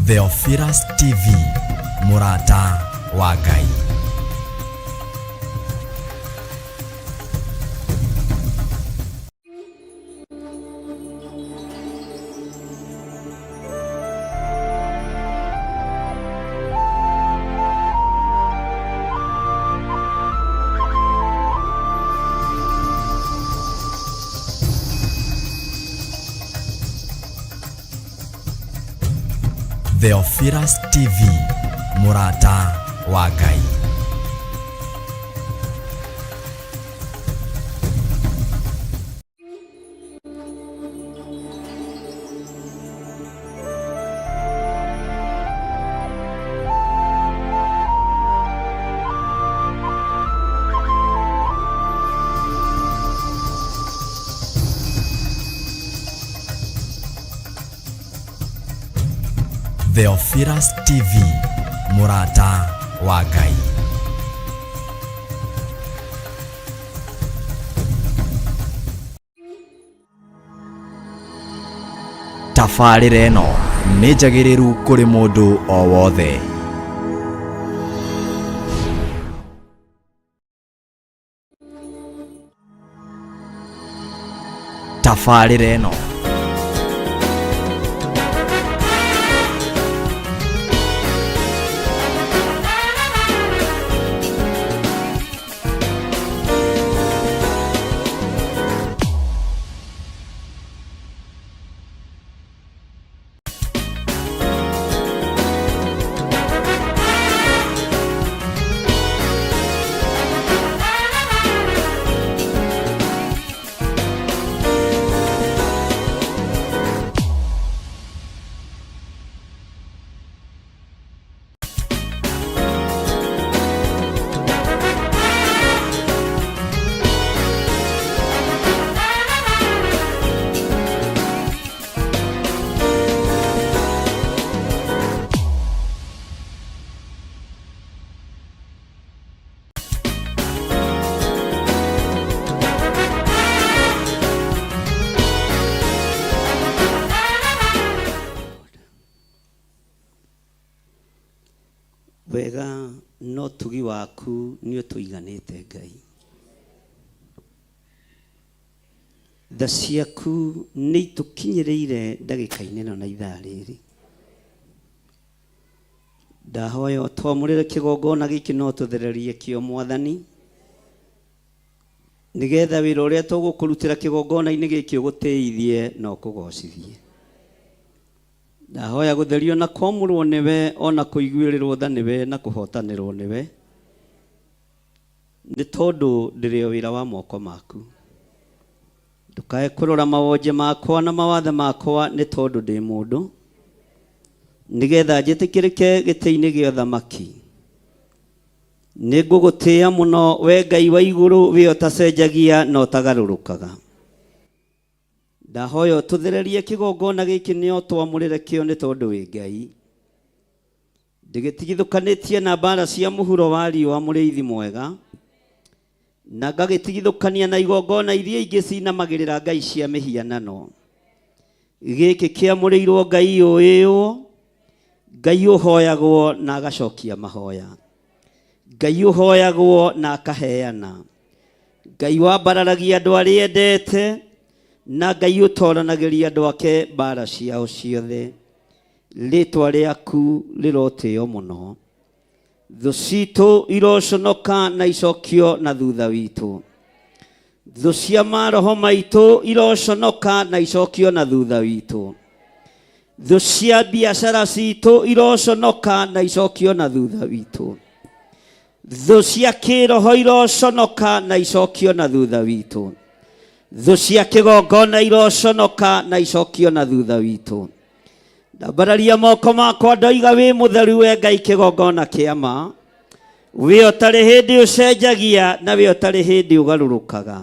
Theophilus TV, mũrata wa Ngai. Theophilus TV, mũrata wa Ngai. Theophilus TV, mũrata wa Ngai. Tabarĩra ĩno nĩ njagĩrĩru kũrĩ mũndũ o wothe. Tabarĩra ĩno Wega no tugi waku nĩ ũtũiganĩte Ngai. Tha ciaku nĩ itũkinyĩrĩire ndagĩka-inĩ ĩno na ithaa rĩrĩ. Ndahoya ũtwamũrĩre kĩgongona gĩkĩ no tũthererie kĩo Mwathani, nĩgetha wĩra ũrĩa tũgũkũrutĩra kĩgongona-inĩ gĩkĩ ũgũtĩithie na ũkũgocithie. Ndahoya gũtherio na kwamũrwo nĩwe, o na kũiguĩrĩrwo tha nĩwe na kũhotanĩrwo nĩwe, nĩ tondũ ndĩrĩ o wĩra wa moko maku. Ndũkae kũrora mawonje makwa na mawathe makwa, nĩ tondũ ndĩ mũndũ, nĩgetha njĩtĩkĩrĩke gĩtĩ-inĩ gĩa ũthamaki. Nĩngũgũtĩĩa mũno, wee Ngai wa igũrũ, wee ũtacenjagia na ũtagarũrũkaga. Ndahoya ũtũthererie kĩgongona gĩkĩ nĩ ũtwamũrĩre kĩo nĩ tondũ wĩ Ngai. Ndĩgĩtigithũkanĩtie na mbara cia mũhuro wa riũa mũrĩithi mwega, na ngagĩtigithũkania na igongona iria ingĩ cinamagĩrĩra ngai cia mĩhianano. Gĩkĩ kĩamũrĩirwo Ngai ũĩũo, Ngai ũhoyagwo na agacokia mahoya, Ngai ũhoyagwo na akaheana, Ngai wambararagia andũ arĩa endete, na Ngai ũtoranagĩria andũ ake mbara ciao ciothe. Rĩtwa rĩaku rĩrotĩo mũno. Thũ citũ iroconoka na icokio na thutha witũ. Thũ cia maroho maitũ iroconoka na icokio na thutha witũ. Thũ cia biacara citũ iroconoka na icokio na thutha witũ. Thũ cia kĩroho iroconoka na icokio na thutha witũ. Thũ cia kĩgongona iroconoka na icokio na thutha witũ. Ndambararia moko makwa ndoiga wĩ mũtheru we Ngai kĩgongona kĩa ma. Wĩ ũtarĩ hĩndĩ ũcenjagia na wĩ ũtarĩ hĩndĩ ũgarũrũkaga.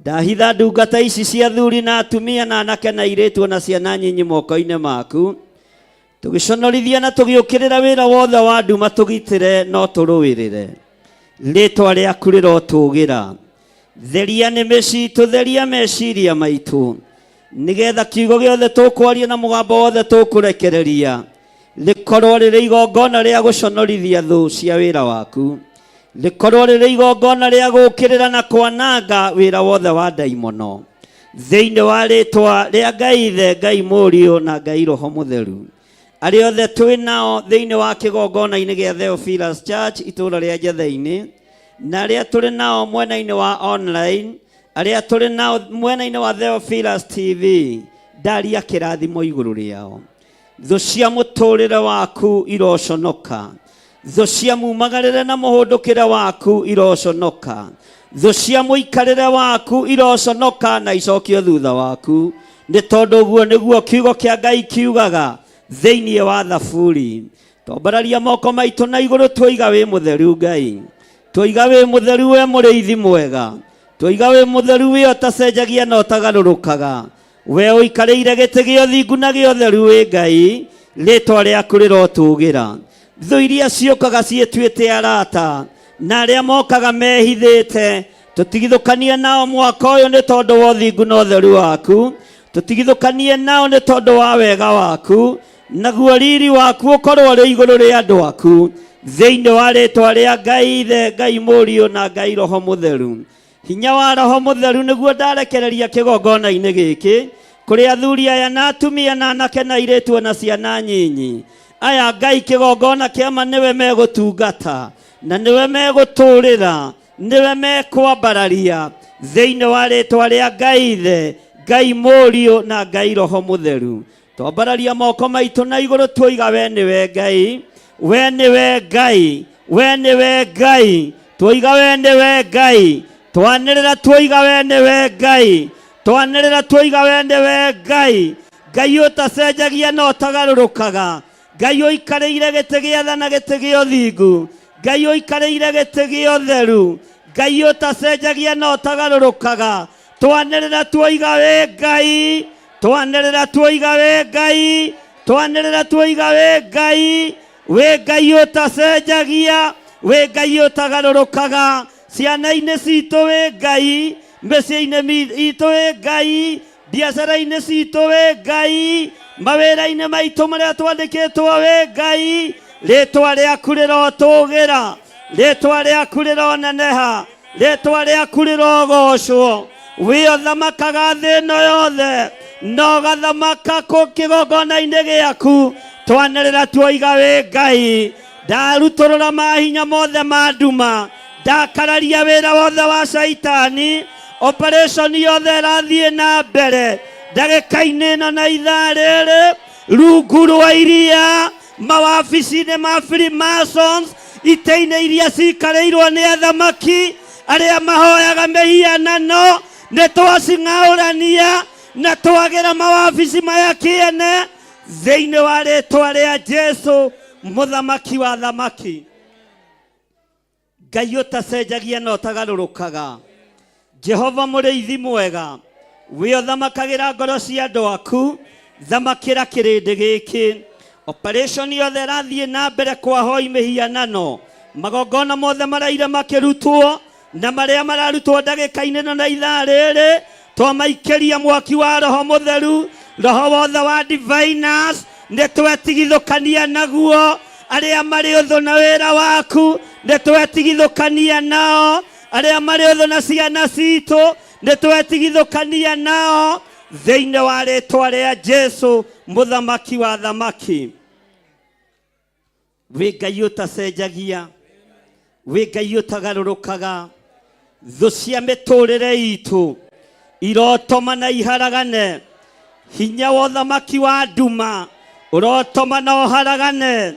Ndahitha ndungata ici cia athuri na atumia na anake na airĩtu na ciana nyinyi moko-inĩ maku. Tũgĩconorithia na tũgĩũkĩrĩra wĩra wothe wa nduma tũgitĩre no tũrũĩrĩre. Rĩtwa rĩaku rĩrotũgĩra. Theria nĩmĩ citũ, theria meciria maitũ, nĩgetha kiugo gĩothe tũkwaria na mũgambo wothe tũkũrekereria Rĩkorwo rĩrĩ igongona rĩa gũconorithia thũ cia wĩra waku, rĩkorwo rĩrĩ igongona rĩa gũũkĩrĩra na kwananga wĩra wothe wa ndaimono, thĩinĩ wa rĩtwa rĩa Ngai Ithe, Ngai Mũriũ na Ngai Roho Mũtheru. Arĩa othe twĩ nao thĩinĩ wa kĩgongona-inĩ gĩa Theophilus Church itũũra rĩa Njatheinĩ, na arĩa tũrĩ nao mwena-inĩ wa online, arĩa tũrĩ nao mwena-inĩ wa Theophilus TV, ndaria kĩrathimo igũrũ rĩao. Thũ cia mũtũrĩre waku iroconoka, thũ cia mumagarĩre na mũhũndũkĩre waku iroconoka, thũ cia mũikarĩre waku iroconoka na icokio thutha waku, nĩ tondũ ũguo nĩguo kiugo kĩa Ngai kiugaga thĩinĩ wa Thaburi. Twambararia moko maitũ na igũrũ, twoiga wĩ mũtheru Ngai, twoiga wĩ mũtheru we mũrĩithi mwega, twoiga wĩ mũtheru we ũtacenjagia na ũtagarũrũkaga, we ũikarĩire gĩtĩ gĩa ũthingu na gĩa ũtheru wĩ Ngai, rĩtwa rĩaku rĩrotũgĩra. Thũ iria ciũkaga ciĩtuĩte arata na arĩa mokaga mehithĩte, tũtigithũkanie nao mwaka ũyũ nĩ tondũ wa ũthingu na ũtheru waku, tũtigithũkanie nao nĩ tondũ wa wega waku, naguo riri waku ũkorwo ũrĩ igũrũ rĩa andũ aku, thĩinĩ wa rĩtwa rĩa Ngai Ithe, Ngai Mũriũ na Ngai Roho Mũtheru. Hinya wa Roho Mũtheru nĩguo ndarekereria kĩgongona-inĩ gĩkĩ kũrĩ athuri aya na atumia na anake na airĩtu na ciana nyinyi. Aya Ngai kĩgongona kĩa ma nĩwe megũtungata na nĩwe megũtũrĩra, nĩwe mekwambararia, thĩinĩ wa rĩtwa rĩa Ngai Ithe, Ngai Mũriũ na Ngai Roho Mũtheru. Twambararia moko maitũ na igũrũ, twoiga we nĩwe Ngai, we nĩwe Ngai, we nĩwe Ngai, twoiga we nĩwe Ngai, twanĩrĩra twoiga we nĩwe Ngai, twanĩrĩra twoiga we nĩwe Ngai, Ngai ũtacenjagia na ũtagarũrũkaga, Ngai ũikarĩire gĩtĩ gĩa tha na gĩtĩ gĩa ũthingu, Ngai ũikarĩire gĩtĩ gĩa ũtheru, Ngai ũtacenjagia na ũtagarũrũkaga. Twanĩrĩra twoiga wĩ Ngai, twanĩrĩra twoiga wĩ Ngai, twanĩrĩra twoiga wĩ Ngai, wĩ Ngai ũtacenjagia, wĩ Ngai ũtagarũrũkaga, ciana-inĩ citũ wĩ Ngai, mĩciĩ-inĩ itũ wĩ Ngai, biacara-inĩ citũ wĩ Ngai, mawĩra-inĩ maitũ marĩa twandĩkĩtwo wĩ Ngai, rĩtwa rĩaku rĩrotũgĩra, rĩtwa rĩaku rĩroneneha, rĩtwa rĩaku rĩrogocwo. Wĩ ũthamakaga thĩ ĩno yothe na ũgathamaka kũ kĩgongona-inĩ gĩaku. Twanĩrĩra tuoiga wĩ Ngai, ndarutũrũra mahinya mothe ma nduma, ndakararia wĩra wothe wa Shaitani, operation yothe ĩrathiĩ na mbere ndagĩka-inĩ ĩno na ithaa rĩrĩ, rungu rwa iria, mawabici-inĩ ma Freemasons, itĩ-inĩ iria cikarĩirwo nĩ athamaki arĩa mahoyaga mĩhianano, nĩ twacing'aũrania na twagĩra mawabici maya kĩene, thĩinĩ wa rĩtwa rĩa Jesu mũthamaki wa thamaki. Ngai ũtacenjagia na ũtagarũrũkaga, Jehova mũrĩithi mwega, wĩ ũthamakagĩra ngoro cia andũ aku, thamakĩra kĩrĩndĩ gĩkĩ. Operation yothe ĩrathiĩ na mbere kwahoi mĩhianano, magongona mothe maraire makĩrutwo na marĩa mararutwo ndagĩka-inĩ ĩno na ithaa rĩrĩ, twamaikĩria mwaki wa Roho Mũtheru, roho wothe wa diviners nĩ twetigithũkania naguo, arĩa marĩ ũthũ na wĩra waku nĩ twetigithũkania nao, arĩa marĩ ũthũ na ciana citũ nĩ twetigithũkania nao, thĩinĩ wa rĩtwa rĩa Jesu mũthamaki wa thamaki. Wĩ Ngai ũtacenjagia, wĩ Ngai ũtagarũrũkaga, thũ cia mĩtũrĩre itũ irotoma na iharagane, hinya wa ũthamaki wa nduma ũrotoma na ũharagane,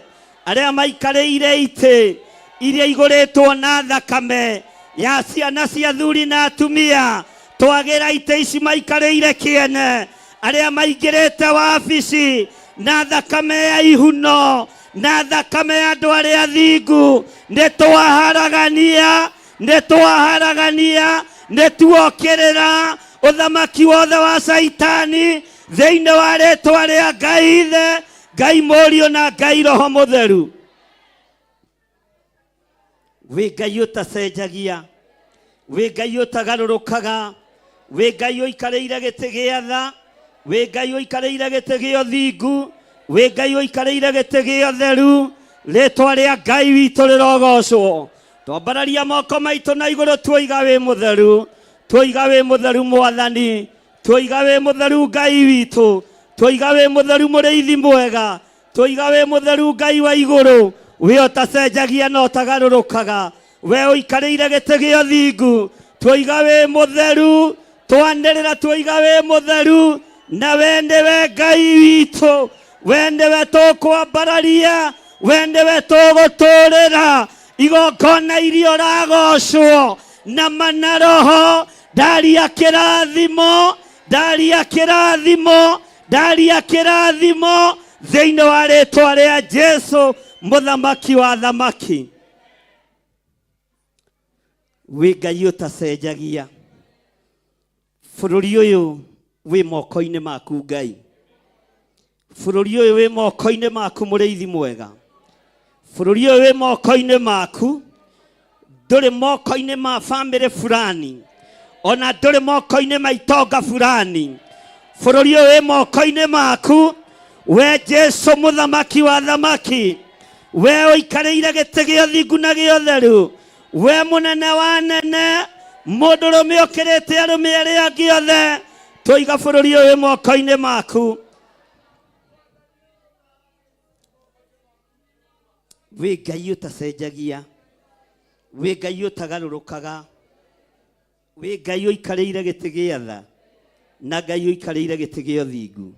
arĩa maikarĩire itĩ iria igũrĩtwo na thakame ya ciana cia athuri na atumia, twagĩra itĩ ici maikarĩire kĩene, arĩa maingĩrĩte wabici na thakame ya ihuno na thakame ya andũ arĩa athingu, nĩ twaharagania, nĩ twaharagania, nĩ tuokĩrĩra ũthamaki wothe wa Caitani thĩinĩ wa rĩtwa rĩa Ngai Ithe, Ngai Mũriũ na Ngai Roho Mũtheru. Wĩ Ngai ũtacenjagia, wĩ Ngai ũtagarũrũkaga, wĩ Ngai ũikarĩire gĩtĩ gĩa tha, wĩ Ngai ũikarĩire gĩtĩ gĩa ũthingu. Wĩ Ngai ũikarĩire gĩtĩ gĩa ũtheru, rĩtwa rĩa Ngai witũ rĩrogocwo. Twambararia moko maitũ na igũrũ, tuoiga wĩ mũtheru, tuoiga wĩ mũtheru Mwathani, tuoiga wĩ mũtheru Ngai witũ, tuoiga wĩ mũtheru mũrĩithi mwega, tuoiga wĩ mũtheru Ngai wa igũrũ, we ũtacenjagia na ũtagarũrũkaga, we ũikarĩire gĩtĩ gĩa ũthingu, tuoiga wĩ mũtheru, twanĩrĩra tuoiga wĩ mũtheru, na we nĩwe Ngai witũ, we nĩwe tũkwambararia, we nĩwe tũgũtũrĩra igongona iria ũragocwo na mana roho. Ndaria kĩrathimo, ndaria kĩrathimo, ndaria kĩrathimo thĩinĩ wa rĩtwa rĩa Jesu mũthamaki wa thamaki. Wĩ Ngai ũtacenjagia, bũrũri ũyũ wĩ moko-inĩ maku Ngai, bũrũri ũyũ wĩ moko-inĩ maku mũrĩithi mwega, bũrũri ũyũ wĩ moko-inĩ maku, ndũrĩ moko-inĩ ma bamĩrĩ fulani, ona ndũrĩ moko-inĩ ma itonga fulani, bũrũri ũyũ wĩ moko-inĩ maku we Jesu mũthamaki wa thamaki, we ũikarĩire gĩtĩ gĩa ũthingu na gĩa ũtheru, we mũnene wa nene, mũndũrũme ũkĩrĩte arũme arĩa angĩ othe, tũiga bũrũri ũyũ wĩ moko-inĩ maku. Wĩ Ngai ũtacenjagia, wĩ Ngai ũtagarũrũkaga, wĩ Ngai ũikarĩire gĩtĩ gĩa tha na Ngai ũikarĩire gĩtĩ gĩa ũthingu.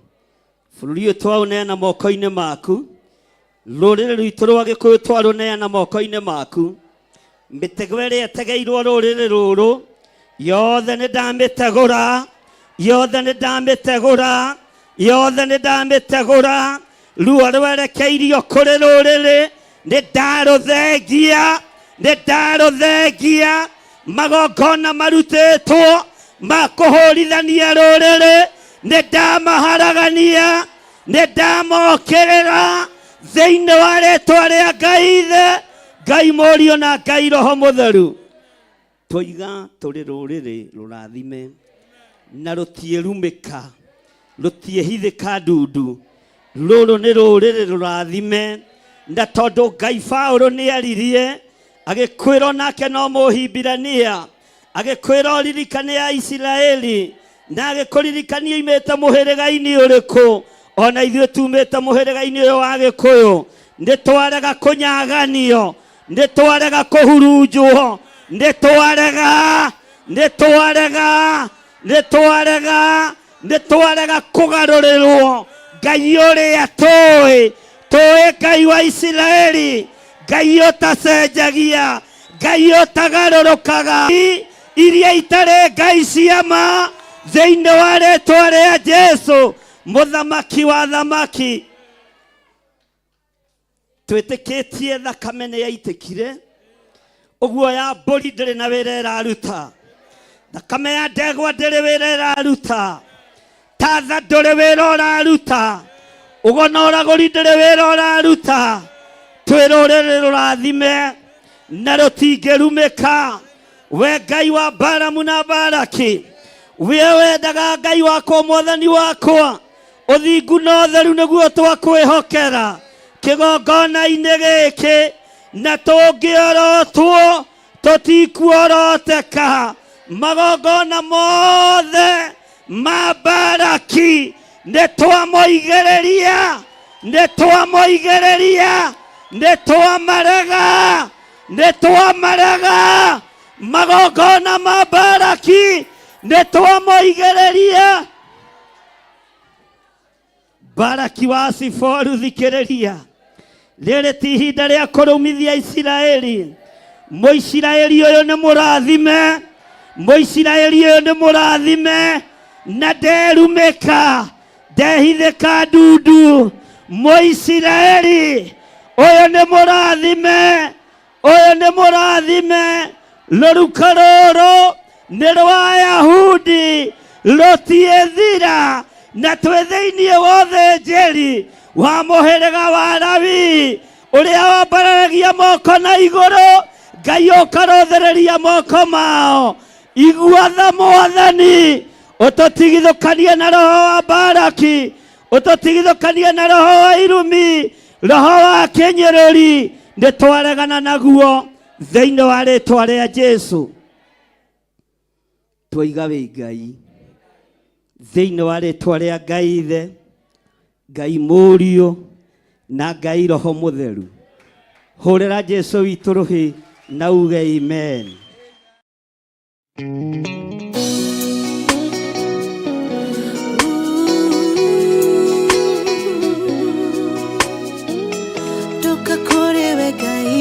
Bũrũri ũyũ twaũneana moko-inĩ maku, rũrĩrĩ rwitũ rwa Gĩkũyũ twarũneana moko-inĩ maku, mĩtego ĩrĩa ĩtegeirwo rũrĩrĩ rũrũ yothe nĩ ndamĩtegũra, yothe nĩ ndamĩtegũra, yothe nĩ ndamĩtegũra. Ruo rwerekeirio kũrĩ rũrĩrĩ nĩ ndarũthengia, nĩ ndarũthengia. Magongona marutĩtwo ma kũhũrithania rũrĩrĩ nĩ ndamaharagania, nĩ ndamokĩrĩra thĩinĩ wa rĩtwa rĩa Ngai Ithe, Ngai Mũriũ na Ngai Roho Mũtheru. Twoiga tũrĩ rũrĩrĩ rũrathime na rũtiĩrumĩka, rũtiĩhithĩka ndundu. Rũrũ nĩ rũrĩrĩ rũrathime, na tondũ Ngai Paũlũ nĩ aririe agĩkwĩra nake no Mũhibirania, agĩkwĩra ũririkane ya Isiraeli, na agĩkũririkania oimĩte mũhĩrĩga-inĩ ũrĩkũ. Ona ithuĩ tumĩte mũhĩrĩga-inĩ ũyũ wa Gĩkũyũ, nĩ twarega kũnyaganio, nĩ twarega kũhurunjwo, nĩ twarega, nĩ twarega, nĩ twarega, nĩ twarega kũgarũrĩrwo. Ngai ũrĩa tũĩ, tũĩ Ngai wa Isiraeli, Ngai ũtacenjagia, Ngai ũtagarũrũkaga, iria itarĩ ngai cia ma, thĩinĩ wa rĩtwa rĩa Jesu mũthamaki wa thamaki. Twĩtĩkĩtie thakame nĩ yaitĩkire, ũguo ya mbũri ndĩrĩ na wĩra ĩraruta, thakame ya ndegwa ndĩrĩ wĩra ĩraruta, tatha ndũrĩ wĩra ũraruta, ũgo na ũragũri ndĩrĩ wĩra ũraruta. Twĩ rũrĩrĩ rũrathime na rũtingĩrumĩka. We Ngai wa Balamu na Balaki, we wendaga Ngai wakwa, Mwathani wakwa, ũthingu na ũtheru nĩguo twakwĩhokera kĩgongona-inĩ gĩkĩ, na tũngĩorotwo tũtikuoroteka. Magongona mothe ma Balaki nĩ twamoigĩrĩria, nĩ twamoigĩrĩria, nĩ twamarega, nĩ twamarega. Magongona ma Balaki nĩ twamoigĩrĩria. Balaki wa Siforu, thikĩrĩria, rĩrĩ ti ihinda rĩa kũrũmithia Isiraeli. Mũisiraeli ũyũ nĩ mũrathime, Mũisiraeli ũyũ nĩ mũrathime, na nderumĩka, ndehithĩka ndundu. Mũisiraeli ũyũ nĩ mũrathime, ũyũ nĩ mũrathime. Rũruka rũrũ nĩ rwa Ayahudi, rũtiĩthira, na twĩ thĩinĩ wa ũthĩnjĩri wa mũhĩrĩga wa Lawi, ũrĩa wambararagia moko na igũrũ, Ngai ũkarũthĩrĩria moko mao. Igua tha Mwathani, ũtũtigithũkanie na roho wa Balaki. Ũtũtigithũkanie na roho wa irumi, roho wa kĩnyũrũri, nĩ twaregana naguo thĩinĩ wa rĩtwa rĩa Jesu. Twaiga wĩ Ngai thĩinĩ wa rĩtwa rĩa Ngai Ithe, Ngai Mũriũ na Ngai Roho Mũtheru. Hũrĩra Jesu witũ rũhĩ na uge amen. Ndoka kũrĩ we Ngai.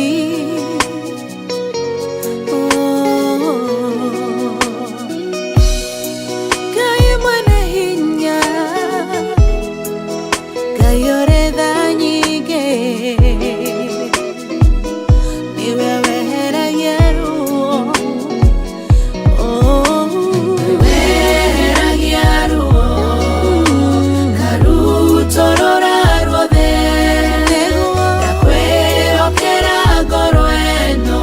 Oh. Ngai mwene hinya, Ngai ũrĩ tha nyingĩ, nĩwe weheragia ruo. Oh. Weheragia ruo, karutorora ruothe. Ndakwĩhokera ngoro ĩno,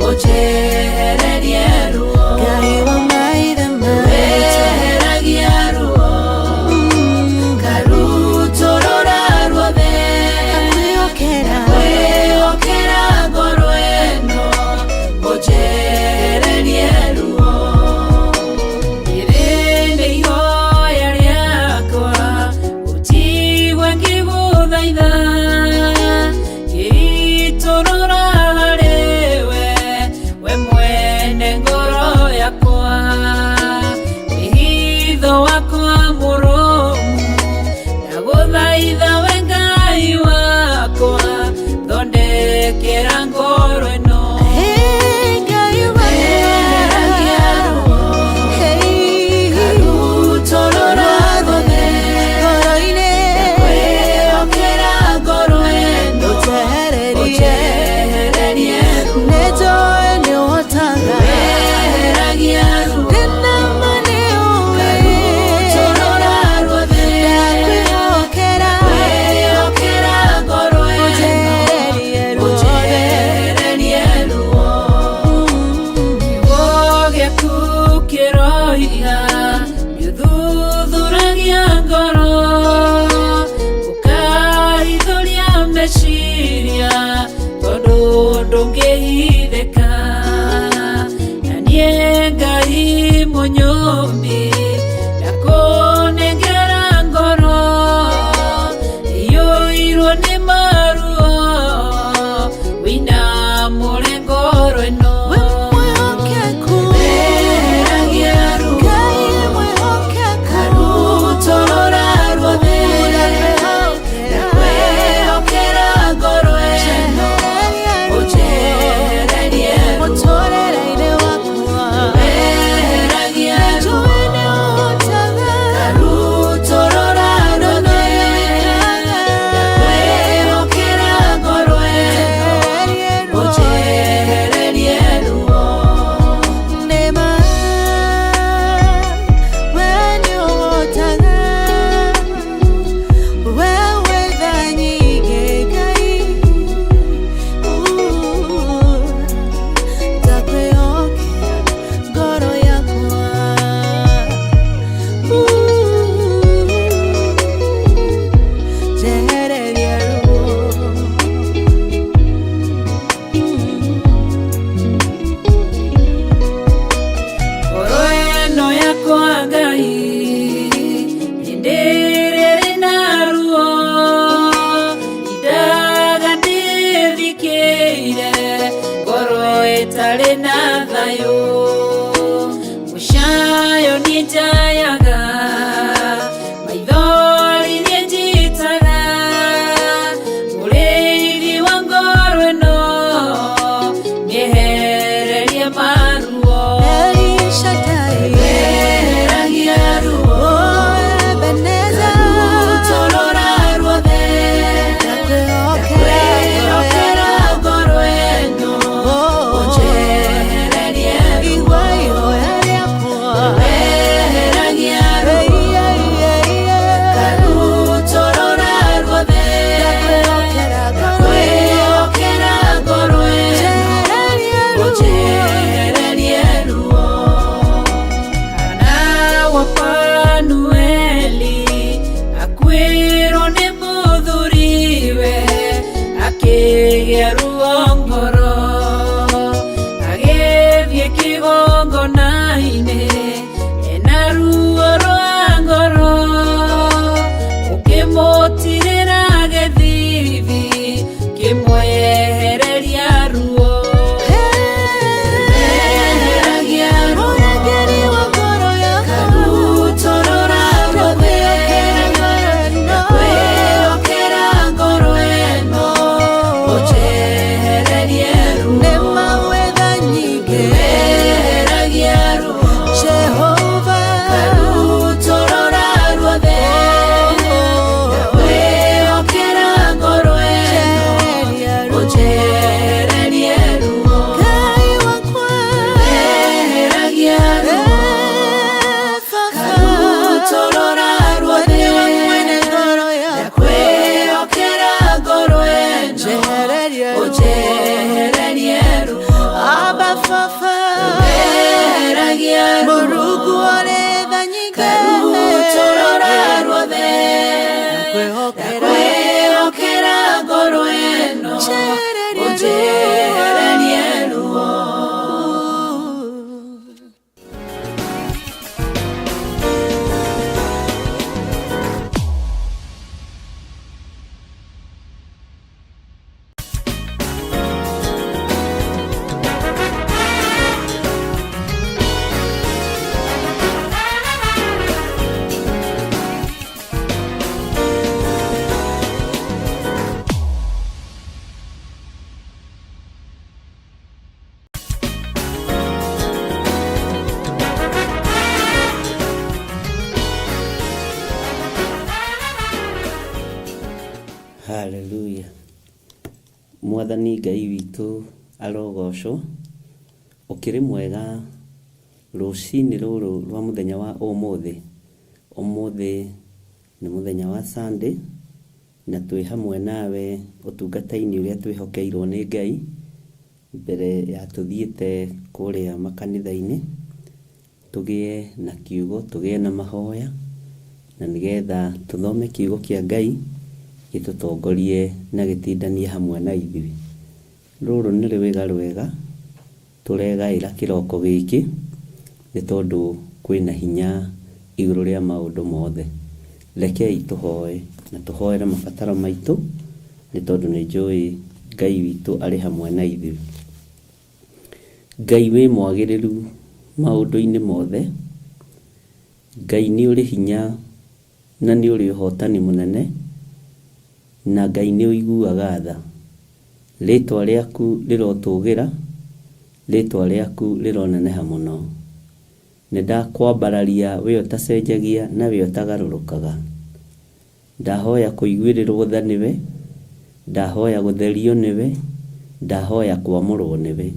ũnjehererie ruo. Ngai wa maithe maitũ. Weheragia ruo, karutorora ruothe. Ndakwĩhokera ngoro ĩno, ũnjehererie ruo. Rĩrĩ nĩ ihoya rĩakwa, ũnjigue ngĩgũthaitha, ngĩitũrũra harĩwe, we mwene ngoro yakwa. Wĩhitho wakwa mũrũmu, ndagũthaitha we Ngai wakwa, thondekera ngoro ĩno. Weheragia ruo, karutorora ruothe. Ndakwĩhokera ngoro ĩno, ũnjehererie ruo. Weheragia ruo, karutorora ruothe. Ndakwĩhokera ngoro ĩno, ũnjehererie ruo. Kiugo gĩaku kĩroiga nĩũthuthuragia ngoro, ũkahithũria meciria, tondũ ndũngĩhithĩka. Na niĩ Ngai mũnyũmbi, ndakũnengera ngoro iyũirwo nĩ maruo, wĩinamũre ngoro ĩno. Weheragia ruo, karutorora ruothe. Ndakwĩhokera ngoro ĩno, ũnjehererie ruo. Weheragia ruo, karutorora ruothe. Ndakwĩhokera ngoro ĩno, ũnjehererie ruo. Jehereria ruo. Ngoro ĩno yakwa Ngai, hĩndĩ ĩrĩa ĩrĩ na ruo, indaga ndĩthikĩire, ngoro ĩtarĩ na thayũ. Mũcayo niĩ njayaga, maithori niĩ njitaga, mũrĩithi wa ngoro ĩno, nĩehererie maruo. Weheragia ruo, karutorora ruothe. Ndakwĩhokera ngoro ĩno, ũnjehererie ruo. Mũrungu ũrĩ tha nyingĩ. Ngarutũrũra ruothe. Ndakwĩhokera ngoro ĩno. Ũnjehererie ruo. Haleluya. Mwathani Ngai witũ arogocwo. Ũkĩrĩ mwega rũcinĩ rũrũ rwa mũthenya wa ũmũthĩ. Ũmũthĩ nĩ mũthenya wa Sunday na twĩ hamwe nawe ũtungata-inĩ ũrĩa twĩhokeirwo nĩ Ngai mbere ya tũthiĩte kũrĩa makanitha-inĩ tũgĩe na kiugo, tũgĩe na mahoya na nĩgetha tũthome kiugo kĩa Ngai gĩtũtongorie na gĩtindanie hamwe na ithuĩ. Rũrũ nĩ rwĩga rwega tũregaĩra kĩroko gĩkĩ nĩ tondũ kwĩna hinya igũrũ rĩa maũndũ mothe. Rekei tũhoe na tũhoere mabataro maitũ nĩ tondũ nĩ njũĩ Ngai witũ arĩ hamwe na ithuĩ. Ngai wĩ mwagĩrĩru maũndũ-inĩ mothe, Ngai nĩ ũrĩ hinya na nĩ ũrĩ ũhotani mũnene, na Ngai nĩ ũiguaga tha. Rĩtwa rĩaku rĩrotũgĩra, rĩtwa rĩaku rĩroneneha mũno. Nĩ ndakwambararia we ũtacenjagia na we ũtagarũrũkaga. Ndahoya kũiguĩrĩrwo tha nĩwe, ndahoya gũtherio nĩwe, ndahoya kwamũrwo nĩwe.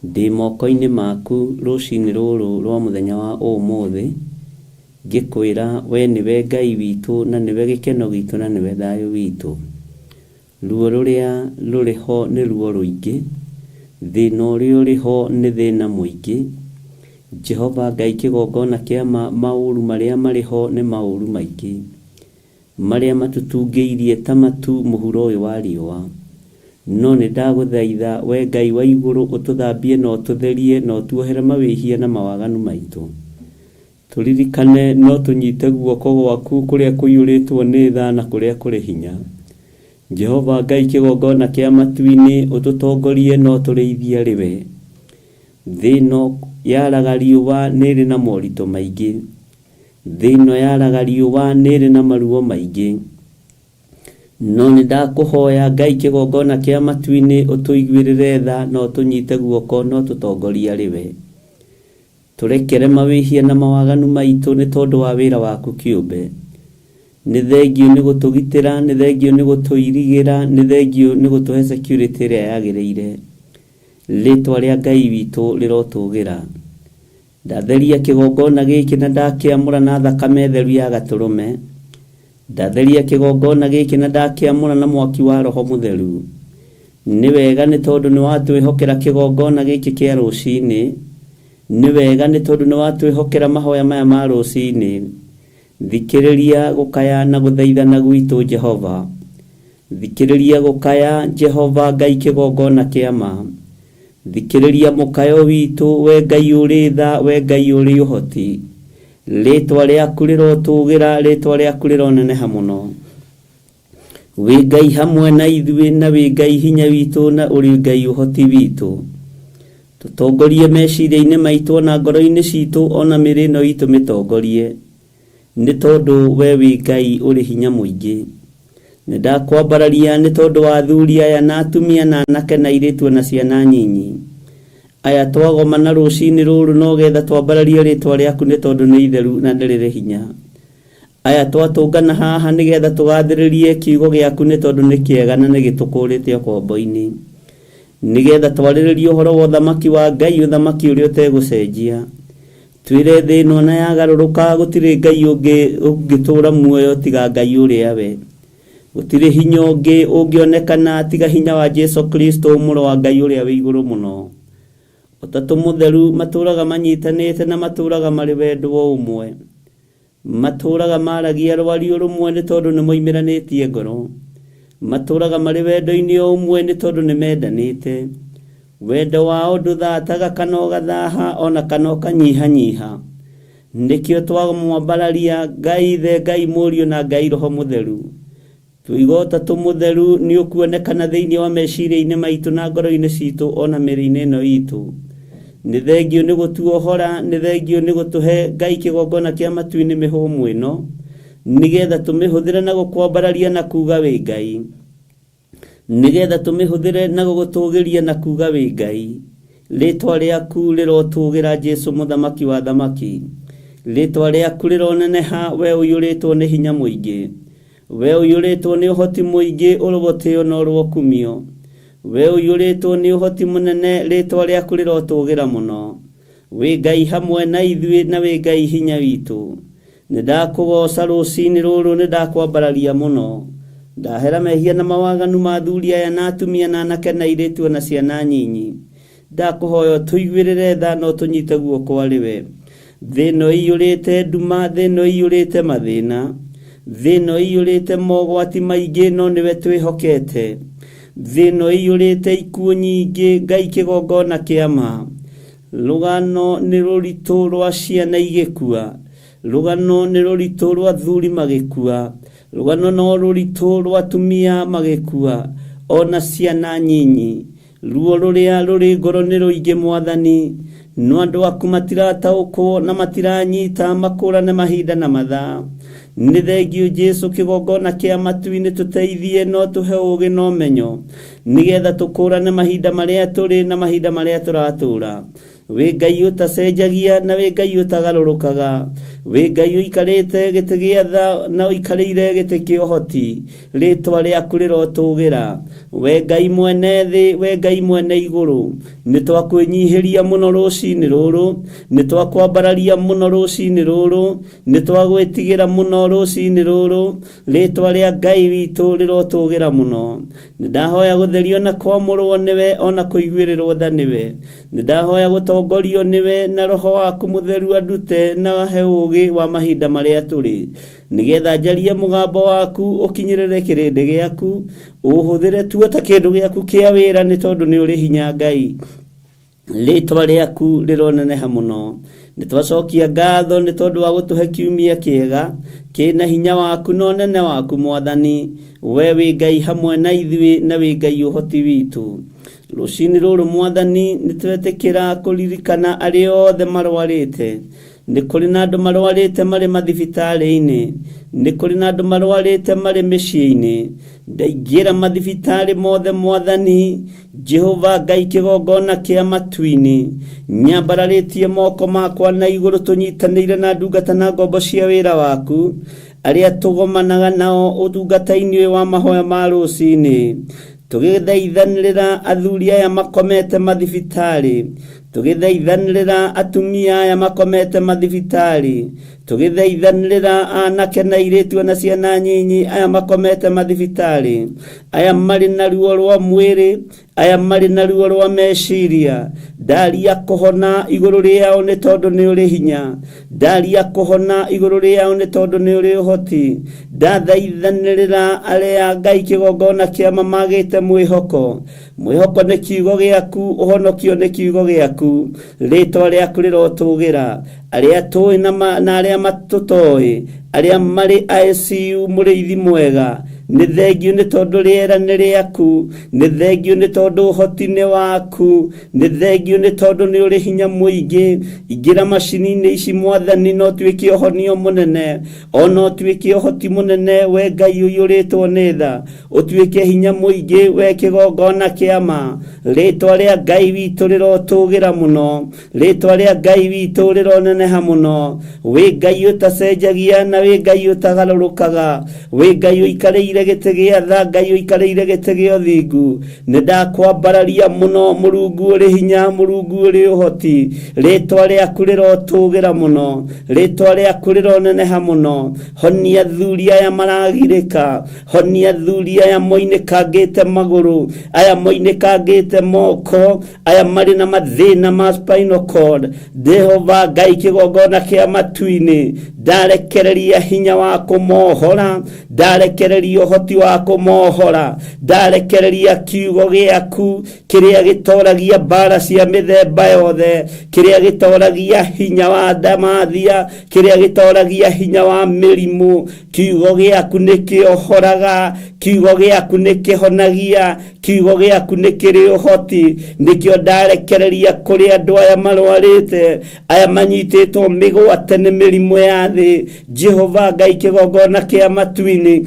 Ndĩ moko-inĩ maku rũcinĩ rũrũ rwa mũthenya wa ũmũthĩ, ngĩkwĩra we nĩwe Ngai witũ na nĩwe gĩkeno gitũ na nĩwe thayũ witũ. Ruo rũrĩa rũrĩ ho nĩ ruo rũingĩ, thĩna ũrĩa ũrĩ ho nĩ thĩna mũingĩ. Jehova Ngai kĩgongona kĩa ma maũru marĩa marĩ ho nĩ maũru maingĩ. Marĩa matũtungĩirie ta matu mũhuro ũyũ wa riũa. No nĩ ndagũthaitha we Ngai wa igũrũ ũtũthambie na ũtũtherie na ũtuohere mawĩhia na mawaganu maitũ. Tũririkane no tũnyite guoko gwaku kũrĩa kũiyũrĩtwo nĩ tha na kũrĩa kũrĩ hinya. Jehova Ngai kĩgongona kĩa matu-inĩ ũtũtongorie na ũtũrĩithie arĩ we. Thĩ ĩno yaraga riũa nĩ ĩrĩ na moritũ maingĩ. Thĩ ĩno yaraga riũa nĩ ĩrĩ na maruo maingĩ. No nĩ ndakũhoya Ngai kĩgongona kĩa matu-inĩ ũtũiguĩrĩre tha na ũtũnyite guoko na ũtũtongorie arĩ we. Tũrekere mawĩhia na mawaganu maitũ nĩ tondũ wa wĩra waku kĩũmbe. Nĩ thengiũ nĩ gũtũgitĩra, nĩ thengiũ nĩ gũtũirigĩra, nĩ thengiũ nĩ gũtũhe security ĩrĩa yagĩrĩire. Rĩtwa rĩa Ngai witũ rĩrotũgĩra. Ndatheria kĩgongona gĩkĩ na ndakĩamũra na thakame theru ya gatũrũme. Ndatheria kĩgongona gĩkĩ na ndakĩamũra na mwaki wa Roho Mũtheru. Nĩ wega nĩ tondũ nĩ watwĩhokera kĩgongona gĩkĩ kĩa rũcinĩ. Nĩ wega nĩ tondũ nĩ watwĩhokera mahoya maya ma rũcinĩ. Thikĩrĩria gũkaya na gũthaithana gwitũ Jehova. Thikĩrĩria gũkaya Jehova Ngai kĩgongona kĩa ma. Thikĩrĩria mũkayo witũ we Ngai ũrĩ tha, we Ngai ũrĩ ũhoti. Rĩtwa rĩaku rĩrotũgĩra, rĩtwa rĩaku rĩroneneha mũno. Wĩ Ngai hamwe na ithuĩ na wĩ Ngai hinya witũ na ũrĩ Ngai ũhoti witũ. Tũtongorie meciria-inĩ maitũ ona ngoro-inĩ citũ ona mĩĩrĩ ĩno itũ mĩtongorie. Nĩ tondũ we wĩ Ngai ũrĩ hinya mũingĩ. Nĩ ndakwambararia nĩ tondũ wa athuri aya na atumia na anake na airĩtu ona ciana nyinyi. Aya twagomana rũcinĩ rũrũ no getha twambararie rĩtwa rĩaku nĩ tondũ nĩ itheru na nĩ rĩrĩ hinya. Aya twatũngana haha nĩ getha tũgathĩrĩrie kiugo gĩaku nĩ tondũ nĩ kĩega na nĩ gĩtũkũrĩte ũkombo-inĩ. Nĩ getha twarĩrĩrie ũhoro wa ũthamaki wa Ngai, ũthamaki ũrĩa ũtegũcenjia. Twĩre thĩ ĩno na yagarũrũka gũtirĩ Ngai ũngĩ ũngĩtũũra muoyo tiga Ngai ũrĩa we. Gũtirĩ hinya ũngĩ ũngĩonekana tiga hinya wa Jesu Kristo mũrũ wa Ngai ũrĩa wĩ igũrũ mũno. Ũtatũ Mũtheru matũũraga manyitanĩte na matũũraga marĩ wendo o ũmwe. Matũũraga maragia rwario rũmwe nĩ tondũ nĩ moimĩranĩtie ngoro. Matũũraga marĩ wendo-inĩ o ũmwe nĩ tondũ nĩ mendanĩte. Wendo wao ndũthataga kana ũgathaha ona kana ũkanyihanyiha. Nĩkĩo twamwambararia Ngai Ithe, Ngai Mũriũ na Ngai Roho Mũtheru. Tũiga Ũtatũ Mũtheru nĩ ũkuonekana thĩinĩ wa meciria-inĩ maitũ na ngoro-inĩ citũ ona mĩĩrĩ-inĩ ĩno itũ. Nĩ thengiũ nĩ gũtuohora, nĩ thengiũ nĩ gũtũhe Ngai kĩgongona kĩa matu-inĩ mĩhũmũ ĩno, nĩgetha tũmĩhũthĩre na gũkwambararia na kuga wĩ Ngai. Nĩgetha tũmĩhũthĩre na gũgũtũgĩria na kuga wĩ Ngai. Rĩtwa rĩaku rĩrotũgĩra Jesu mũthamaki wa thamaki. Rĩtwa rĩaku rĩroneneha we ũiyũrĩtwo nĩ hinya mũingĩ. We ũiyũrĩtwo nĩ ũhoti mũingĩ ũrũgũtĩo na ũrũokumio. We ũiyũrĩtwo nĩ ũhoti mũnene rĩtwa rĩaku rĩrotũgĩra mũno. Wĩ Ngai hamwe na ithuĩ na wĩ Ngai hinya witũ. Nĩ ndakũgoca rũcinĩ rũrũ nĩ ndakwambararia mũno. Ndahera mehia na mawaganu ma athuri aya na atumia na anake na airĩtu ona ciana nyinyi. Ndakũhoya ũtũiguĩrĩre tha na ũtũnyite guoko arĩ we. Thĩ ĩno ĩiyũrĩte nduma, thĩ ĩno ĩiyũrĩte mathĩna, thĩ ĩno ĩiyũrĩte mogwati maingĩ no nĩwe twĩhokete. Thĩ ĩno ĩiyũrĩte ikuũ nyingĩ, Ngai kĩgongona kĩa ma. Rũgano nĩ rũritũ rwa ciana igĩkua, rũgano nĩ rũritũ rwa athuri magĩkua, rũgano no rũritũ rwa atumia magĩkua, ona ciana nyinyi. Ruo rũrĩa rũrĩ ngoro nĩ rũingĩ Mwathani, no andũ aku matirataũkwo na matiranyita makũrane mahinda na mathaa. Nĩ thengiũ Jesu kĩgongona kĩa matu-inĩ tũteithie no tũhe ũũgĩ na ũmenyo nĩgetha tũkũrane mahinda marĩa tũrĩ na mahinda marĩa tũratũũra. Wĩ Ngai ũtacenjagia na wĩ Ngai ũtagarũrũkaga. Wĩ Ngai ũikarĩte gĩtĩ gĩa tha na ũikarĩire gĩtĩ kĩa ũhoti. Rĩtwa rĩaku rĩrotũgĩra. We Ngai mwene thĩ, we Ngai mwene igũrũ. Nĩ twakwĩnyihĩria mũno rũcinĩ rũrũ, nĩ twakwambararia mũno rũcinĩ rũrũ, nĩ twagwĩtigĩra mũno rũcinĩ rũrũ. Rĩtwa rĩa Ngai witũ rĩrotũgĩra mũno. Nĩ ndahoya gũtherio na kwamũrwo nĩwe ona kũiguĩrĩrwo tha nĩwe. Nĩ ndahoya gũtongorio nĩwe na roho waku mũtheru andute na ahe ũũgĩ wa mahinda marĩa tũrĩ. Nĩgetha njarie mũgambo waku ũkinyĩrĩre kĩrĩndĩ gĩaku, ũhũthĩre tuo ta kĩndũ gĩaku kĩa wĩra nĩ tondũ nĩ ũrĩ hinya Ngai. Rĩtwa rĩaku rĩroneneha mũno. Nĩ twacokia ngatho nĩ tondũ wa gũtũhe kiumia kĩega kĩna hinya waku na ũnene waku Mwathani. We wĩ Ngai hamwe na ithuĩ na wĩ Ngai ũhoti witũ. Rũcinĩ rũrũ Mwathani nĩ twetĩkĩra kũririkana arĩa othe marwarĩte. Nĩ kũrĩ na andũ marwarĩte marĩ mathibitarĩ-inĩ, nĩ kũrĩ na andũ marwarĩte marĩ mĩciĩ-inĩ. Ndaingĩra mathibitarĩ mothe Mwathani, Jehova Ngai kĩgongona kĩa matu-inĩ. Nyambararĩtie moko makwa na igũrũ tũnyitanĩire na ndungata na ngombo cia wĩra waku, arĩa tũgomanaga nao ũtungata-inĩ ũyũ wa mahoya ma rũcinĩ. Tũgĩthaithanĩrĩra athuri aya makomete mathibitarĩ, tũgĩthaithanĩrĩra atumia aya makomete mathibitarĩ, tũgĩthaithanĩrĩra anake na airĩtu na ciana nyinyi aya makomete mathibitarĩ, aya marĩ na ruo rwa mwĩrĩ, aya marĩ na ruo rwa meciria. Ndaria kũhona igũrũ rĩao nĩ tondũ nĩ ũrĩ hinya. Ndaria kũhona igũrũ rĩao nĩ tondũ nĩ ũrĩ ũhoti. Ndathaithanĩrĩra arĩa Ngai kĩgongona kĩa ma magĩte mwĩhoko. Mwĩhoko nĩ kiugo gĩaku, ũhonokio nĩ kiugo gĩaku. Rĩtwa rĩaku rĩrotũgĩra. Arĩa tũĩ na arĩa matũtoĩ, arĩa marĩ ICU mũrĩithi mwega, nĩ thengiũ nĩ tondũ rĩera nĩ rĩaku, nĩ thengiũ nĩ tondũ ũhoti nĩ waku, nĩ thengiũ nĩ tondũ nĩ ũrĩ hinya mũingĩ. Ingĩra macini-inĩ ici Mwathani no ũtuĩke ũhonio mũnene, ona ũtuĩke ũhoti mũnene, we Ngai ũiyũrĩtwo nĩ tha, ũtuĩke hinya mũingĩ, we kĩgongona kĩa ma. Rĩtwa rĩa Ngai witũ rĩrotũgĩra mũno, rĩtwa rĩa Ngai witũ rĩroneneha mũno. Wĩ Ngai ũtacenjagia na wĩ Ngai ũtagarũrũkaga, wĩ Ngai ũikarĩire ũikarĩire gĩtĩ gĩa tha, Ngai ũikarĩire gĩtĩ gĩa ũthingu, nĩ ndakwambararia mũno, Mũrungu ũrĩ hinya, Mũrungu ũrĩ ũhoti. Rĩtwa rĩaku rĩrotũgĩra mũno, rĩtwa rĩaku rĩroneneha mũno. Honia athuri aya maragirĩka, honia athuri aya moinĩkangĩte magũrũ, aya moinĩkangĩte moko, aya marĩ na mathĩna ma spinal cord. Jehova Ngai kĩgongona kĩa matu-inĩ, ndarekereria hinya wa kũmohora, ndarekereria ũhoti wa kũmohora, ndarekereria kiugo gĩaku kĩrĩa gĩtoragia mbara cia mĩthemba yothe, kĩrĩa gĩtoragia hinya wa ndamathia, kĩrĩa gĩtoragia hinya wa mĩrimũ. Kiugo gĩaku nĩ kĩohoraga, kiugo gĩaku nĩ kĩhonagia, kiugo gĩaku nĩ kĩrĩ ũhoti. Nĩkĩo ndarekereria kũrĩ andũ aya marwarĩte, aya manyitĩtwo mĩgwate nĩ mĩrimũ ya thĩ. Jehova Ngai kĩgongona kĩa matu-inĩ,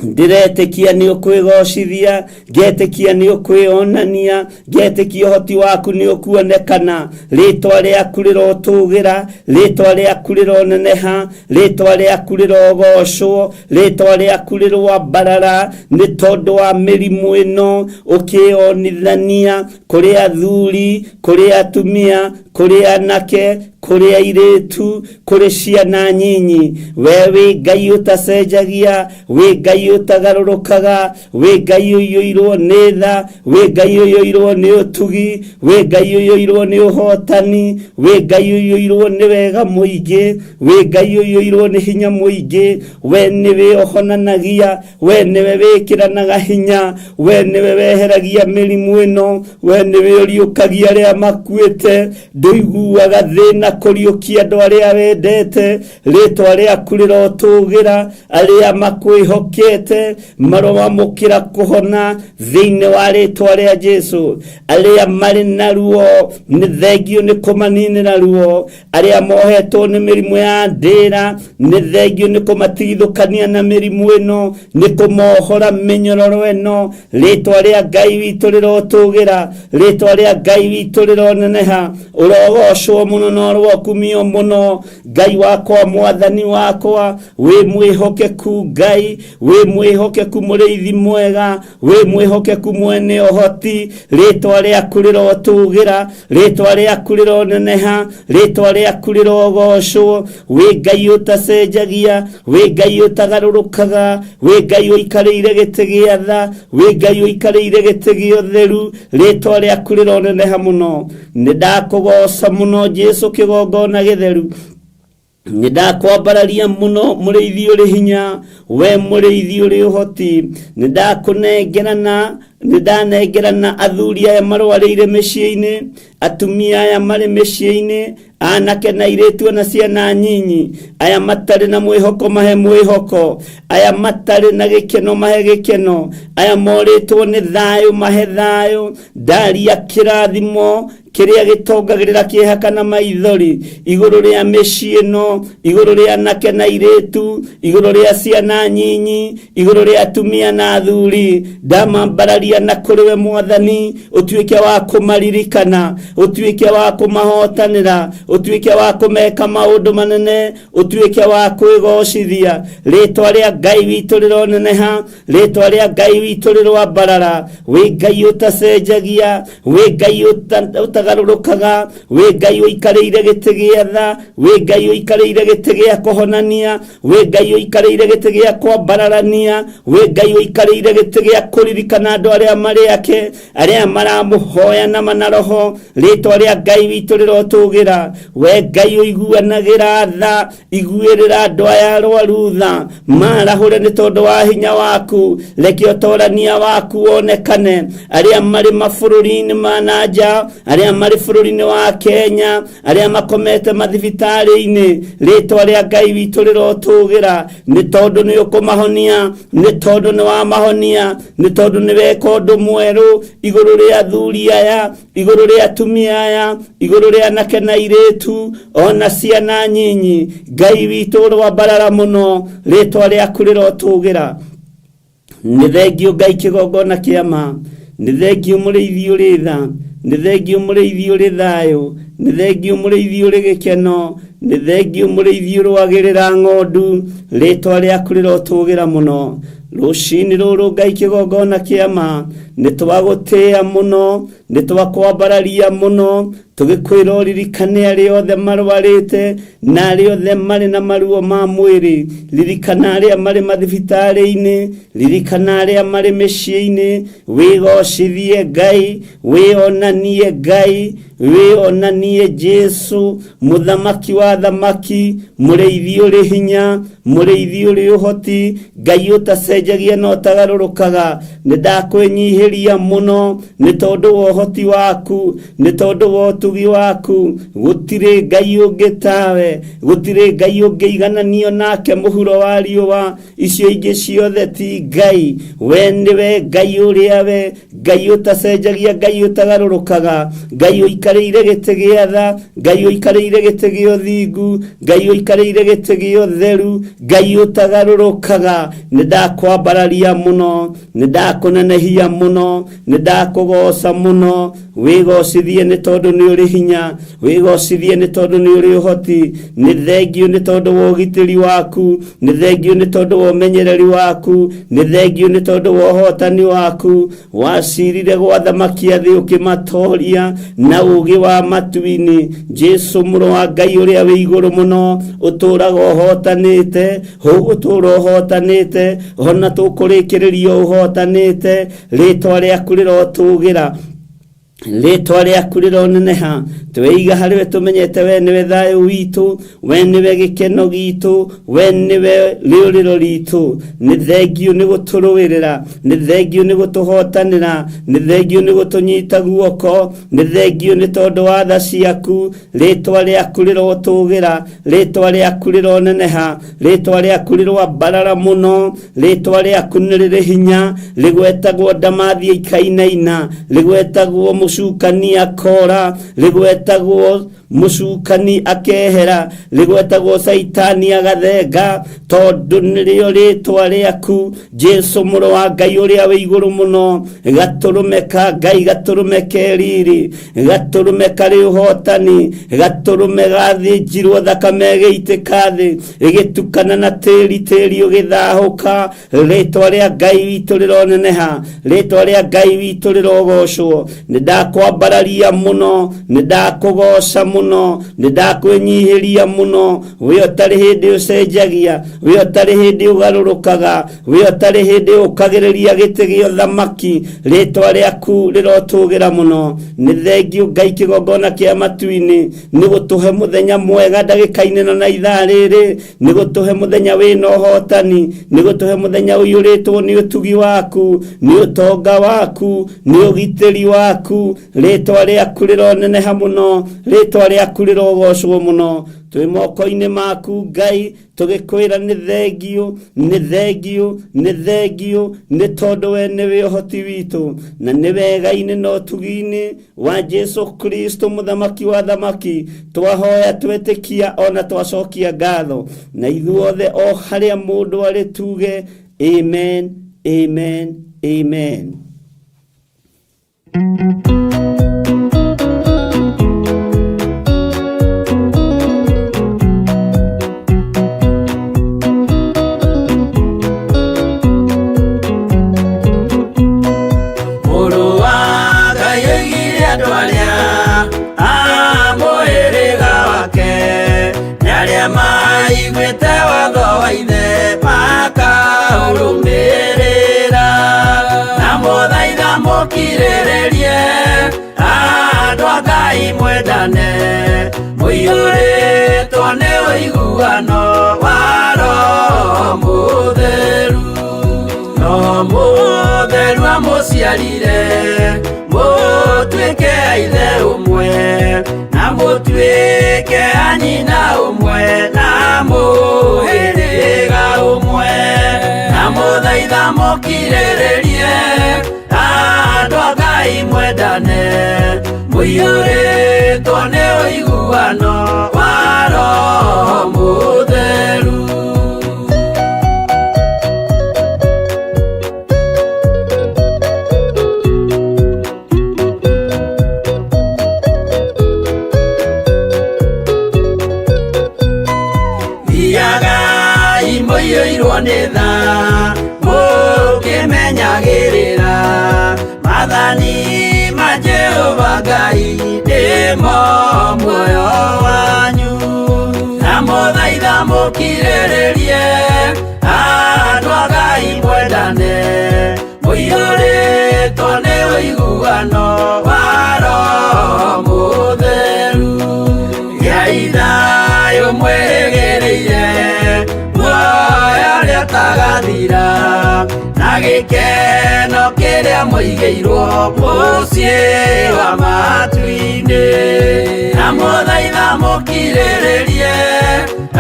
ndĩretĩkia nĩ ũkwĩgocithia, ngetĩkia nĩ ũkwĩonania, ngetĩkia ũhoti waku nĩ ũkuonekana. Rĩtwa rĩaku rĩrotũgĩra, rĩtwa rĩaku rĩroneneha, rĩtwa rĩaku rĩrogocwo, rĩtwa rĩaku rĩroambarara, nĩ tondũ wa mĩrimũ ĩno ũkĩonithania kũrĩ athuri, kũrĩ atumia, kũrĩ anake, kũrĩ airĩtu, kũrĩ ciana nyinyi. We wĩ Ngai ũtacenjagia, wĩ Ngai ũtagarũrũkaga, wĩ Ngai ũiyũirwo nĩ tha, wĩ Ngai ũiyũirwo nĩ ũtugi, wĩ Ngai ũiyũirwo nĩ ũhotani, wĩ Ngai ũiyũirwo nĩ wega mũingĩ, wĩ Ngai ũiyũirwo nĩ hinya mũingĩ. We nĩwe ũhonanagia, we nĩwe wĩkĩranaga hinya, we nĩwe weheragia mĩrimũ ĩno, we nĩwe ũriũkagia arĩa makuĩte. Ndũiguaga thĩna kũriũkia andũ arĩa wendete. Rĩtwa rĩaku rĩrotũgĩra, arĩa makwĩhokete marowamũkĩra kũhona thĩinĩ wa rĩtwa rĩa Jesu. Arĩa marĩ na ruo nĩ thengio nĩ kũmaninĩra ruo, arĩa mohetwo nĩ mĩrimũ ya ndĩra nĩ thengio nĩ kũmatigithũkania na mĩrimũ ĩno, nĩ kũmohora mĩnyororo ĩno. Rĩtwa rĩa Ngai witũ rĩrotũgĩra, rĩtwa rĩa Ngai witũ rĩroneneha. Ũrogocwo mũno na ũrokumio mũno, Ngai wakwa, Mwathani wakwa. Wĩ mwĩhokeku Ngai, wĩ mwĩhokeku mũrĩithi mwega, wĩ mwĩhokeku mwene ũhoti. Rĩtwa rĩaku rĩrotũgĩra, rĩtwa rĩaku rĩroneneha, rĩtwa rĩaku rĩrogocwo. Wĩ Ngai ũtacenjagia, wĩ Ngai ũtagarũrũkaga, wĩ Ngai ũikarĩire gĩtĩ gĩa tha, wĩ Ngai ũikarĩire gĩtĩ gĩa ũtheru. Rĩtwa rĩaku rĩroneneha mũno. Nĩ ndakũgoca mũno Jesu kĩgongona gĩtheru, nĩ ndakwambararia mũno mũrĩithi ũrĩ hinya, we mũrĩithi ũrĩ ũhoti. Nĩ ndakũnengerana, nĩ ndanengerana athuri aya marwarĩire mĩciĩ-inĩ, atumia aya marĩ mĩciĩ-inĩ, anake na airĩtu na ciana nyinyi, aya matarĩ na mwĩhoko mahe mwĩhoko, aya matarĩ na gĩkeno mahe gĩkeno, aya morĩtwo nĩ thayũ mahe thayũ. Ndaria kĩrathimo kĩrĩa gĩtongagĩrĩra kĩeha kana maithori igũrũ rĩa mĩciĩ ĩno, igũrũ rĩa anake na airĩtu, igũrũ rĩa ciana nyinyi, igũrũ rĩa atumia na athuri. Ndamambararia na kũrĩ we Mwathani, ũtuĩke wa kũmaririkana, ũtuĩke wa kũmahotanĩra, ũtuĩke wa kũmeka maũndũ manene, ũtuĩke wa kwĩgocithia. Rĩtwa rĩa Ngai witũ rĩroneneha, rĩtwa rĩa Ngai witũ rĩroambarara. Wĩ Ngai ũtacenjagia, wĩ Ngai ũtagarũrũkaga, wĩ Ngai ũikarĩire gĩtĩ gĩa tha, wĩ Ngai ũikarĩire gĩtĩ gĩa kũhonania, wĩ Ngai ũikarĩire gĩtĩ gĩa kwambararania, wĩ Ngai ũikarĩire gĩtĩ gĩa kũririkana andũ arĩa marĩ ake, arĩa maramũhoya na manaroho. Rĩtwa rĩa Ngai witũ rĩrotũgĩra. We Ngai ũiguanagĩra tha, iguĩrĩra andũ aya arwaru tha, marahũre nĩ tondũ wa hinya waku. Reke ũtorania waku wonekane. Arĩa marĩ mabũrũri-inĩ ma na nja, arĩa marĩ bũrũri-inĩ wa Kenya, arĩa makomete mathibitarĩ-inĩ, rĩtwa rĩa Ngai witũ rĩrotũgĩra, nĩ tondũ nĩ ũkũmahonia, nĩ tondũ nĩ wamahonia, nĩ tondũ nĩ weka ũndũ mwerũ igũrũ rĩa athuri aya, igũrũ rĩa atumia aya, igũrũ rĩa anake na airĩtu, ona ciana nyinyi. Ngai witũ ũroambarara mũno, rĩtwa rĩaku rĩrotũgĩra. Nĩ thengio Ngai kĩgongona kĩa ma, nĩ thengio mũrĩithi ũrĩ tha, nĩ thengio mũrĩithi ũrĩ thayũ, Nĩ thengiũ mũrĩithi ũrĩ gĩkeno, nĩ thengiũ mũrĩithi ũrũagĩrĩra ng'ondu, rĩtwa rĩaku rĩrotũgĩra mũno. Rũcinĩ rũrũ Ngai kĩgongona kĩa ma, nĩ twagũtĩĩa mũno, nĩ twakwambararia mũno, tũgĩkwĩra ũririkane arĩa othe marwarĩte na arĩa othe marĩ na maruo ma mwĩrĩ. Ririkana arĩa marĩ mathibitarĩ-inĩ, ririkana arĩa marĩ mĩciĩ-inĩ. Wĩgocithie Ngai, wĩonanie Ngai, wĩonanie Jesu, mũthamaki wa thamaki, mũrĩithi ũrĩ hinya, mũrĩithi ũrĩ ũhoti, Ngai ũtacenjagia na ũtagarũrũkaga. Nĩ ndakwĩnyihĩria mũno nĩ tondũ wa ũhoti waku, nĩ tondũ wa ũtugi waku. Gũtirĩ Ngai ũngĩ tawe, gũtirĩ Ngai ũngĩigananio nake mũhuro wa riũa. Icio ingĩ ciothe ti Ngai. We nĩwe Ngai ũrĩa we, Ngai ũtacenjagia, Ngai ũtagarũrũkaga, Ngai ũikarĩire gĩtĩ gĩa tha, Ngai ũikarĩire gĩtĩ gĩa ũthingu, Ngai ũikarĩire gĩtĩ gĩa ũtheru, Ngai ũtagarũrũkaga. Nĩ ndakwambararia mũno, nĩ ndakũnenehia mũno, nĩ ndakũgoca mũno. Wĩgocithie nĩ tondũ nĩ ũrĩ hinya, wĩgocithie nĩ tondũ nĩ ũrĩ ũhoti. Nĩ thengiũ nĩ tondũ wa ũgitĩri waku, nĩ thengiũ nĩ tondũ wa ũmenyereri waku, nĩ thengiũ nĩ tondũ wa ũhotani waku. Wacirire gwa thamaki a thĩ ũkĩmatoria na ũũgĩ wa matu-inĩ. Jesu mũrũ wa Ngai ũrĩa wĩ igũrũ mũno, ũtũũraga ũhotanĩte, ũgũtũũra ũhotanĩte, ona tũkũrĩkĩrĩria ũhotanĩte. Rĩtwa rĩaku rĩrotũgĩra, rĩtwa rĩaku rĩroneneha. Tweiga harĩ we tũmenyete we nĩwe thayũ witũ, we nĩwe gĩkeno gitũ, we nĩwe rĩũrĩro ritũ. Nĩ thengiũ nĩ gũtũrũĩrĩra, nĩ thengiũ nĩ gũtũhotanĩra, nĩ thengiũ nĩ gũtũnyita guoko, nĩ thengiũ nĩ tondũ wa tha ciaku. Rĩtwa rĩaku rĩrotũgĩra, rĩtwa rĩaku rĩroneneha, rĩtwa rĩaku rĩroambarara mũno. Rĩtwa rĩaku nĩ rĩrĩ hinya, rĩgwetagwo ndamathia ikainaina, rĩgwetagwo mũcukani akora, rĩgwetagwo mũcukani akehera, rĩgwetagwo caitani agathenga, tondũ nĩrĩo rĩtwa rĩaku Jesu mũrũ wa Ngai ũrĩa wĩ igũrũ mũno. Gatũrũme ka Ngai, gatũrũme ke riri, gatũrũme karĩ ũhotani, gatũrũme gathĩnjirwo thakame ĩgĩitĩka thĩ, ĩgĩtukana na tĩri, tĩri ũgĩthahũka. Rĩtwa rĩa Ngai witũ rĩroneneha, rĩtwa rĩa Ngai witũ rĩrogocwo. Nĩ ndakwambararia mũno, nĩ ndakũgoca mũno, nĩ ndakwĩnyihĩria mũno. We ũtarĩ hĩndĩ ũcenjagia, we ũtarĩ hĩndĩ ũgarũrũkaga, we ũtarĩ hĩndĩ ũkagĩrĩria gĩtĩ gĩa ũthamaki, rĩtwa rĩaku rĩrotũgĩra mũno. Nĩ thengiũ Ngai kĩgongona kĩa matu-inĩ nĩ gũtũhe mũthenya mwega ndagĩka-inĩ ĩno na ithaa rĩrĩ, nĩ gũtũhe mũthenya wĩna ũhotani, nĩ gũtũhe mũthenya ũiyũrĩtwo nĩ ũtugi waku, nĩ ũtonga waku, nĩ ũgitĩri waku. Rĩtwa rĩaku rĩroneneha mũno, rĩtwa rĩaku rĩrogocwo mũno. Twĩ moko-inĩ maku Ngai, tũgĩkwĩra nĩ thengiũ, nĩ thengiũ, nĩ thengiũ, nĩ tondũ we nĩwe ũhoti witũ, na nĩ wega-inĩ na ũtugi-inĩ wa Jesu Kristo mũthamaki wa thamaki. Twahoya twetĩkia ona twacokia ngatho, na ithuothe o harĩa mũndũ arĩ tuge amen, amen, amen. Mũrũ wa Ngai oigire andũ arĩa a mũhĩrĩga wake, nĩ arĩa maiguĩte watho wa ithe makaũrũmĩrĩra. Na mũthaitha mũkirĩrĩrie, andũ a Ngai mwendane, mũiyũrĩtwo nĩ ũiguano wa Roho Mũtheru. Roho Mũtheru amũciarire, mũtuĩke a ithe ũmwe, na mũtuĩke a nyina ũmwe, na mũhĩrĩga ũmwe. Na mũthaitha mũkirĩrĩrie, andũ a Ngai mwendane, mũiyũrĩtwo nĩ ũiguano wa Roho Mũtheru. Mũiyũrĩtwo nĩ tha mũkĩmenyagĩrĩra maathani ma Jehova Ngai nĩmo muoyo wanyu. Ndamũthaitha mũkirĩrĩrie andũ a Ngai mwendane mũiyũrĩtwo nĩ ũiguano wa Roho Mũtheru. Gĩai thayũ mwĩrĩgĩrĩire muoyo ũrĩa ũtagathira na gĩkeno kĩrĩa mũigĩirwo mũciĩ wa matu-inĩ. Ndamũthaitha mũkirĩrĩrie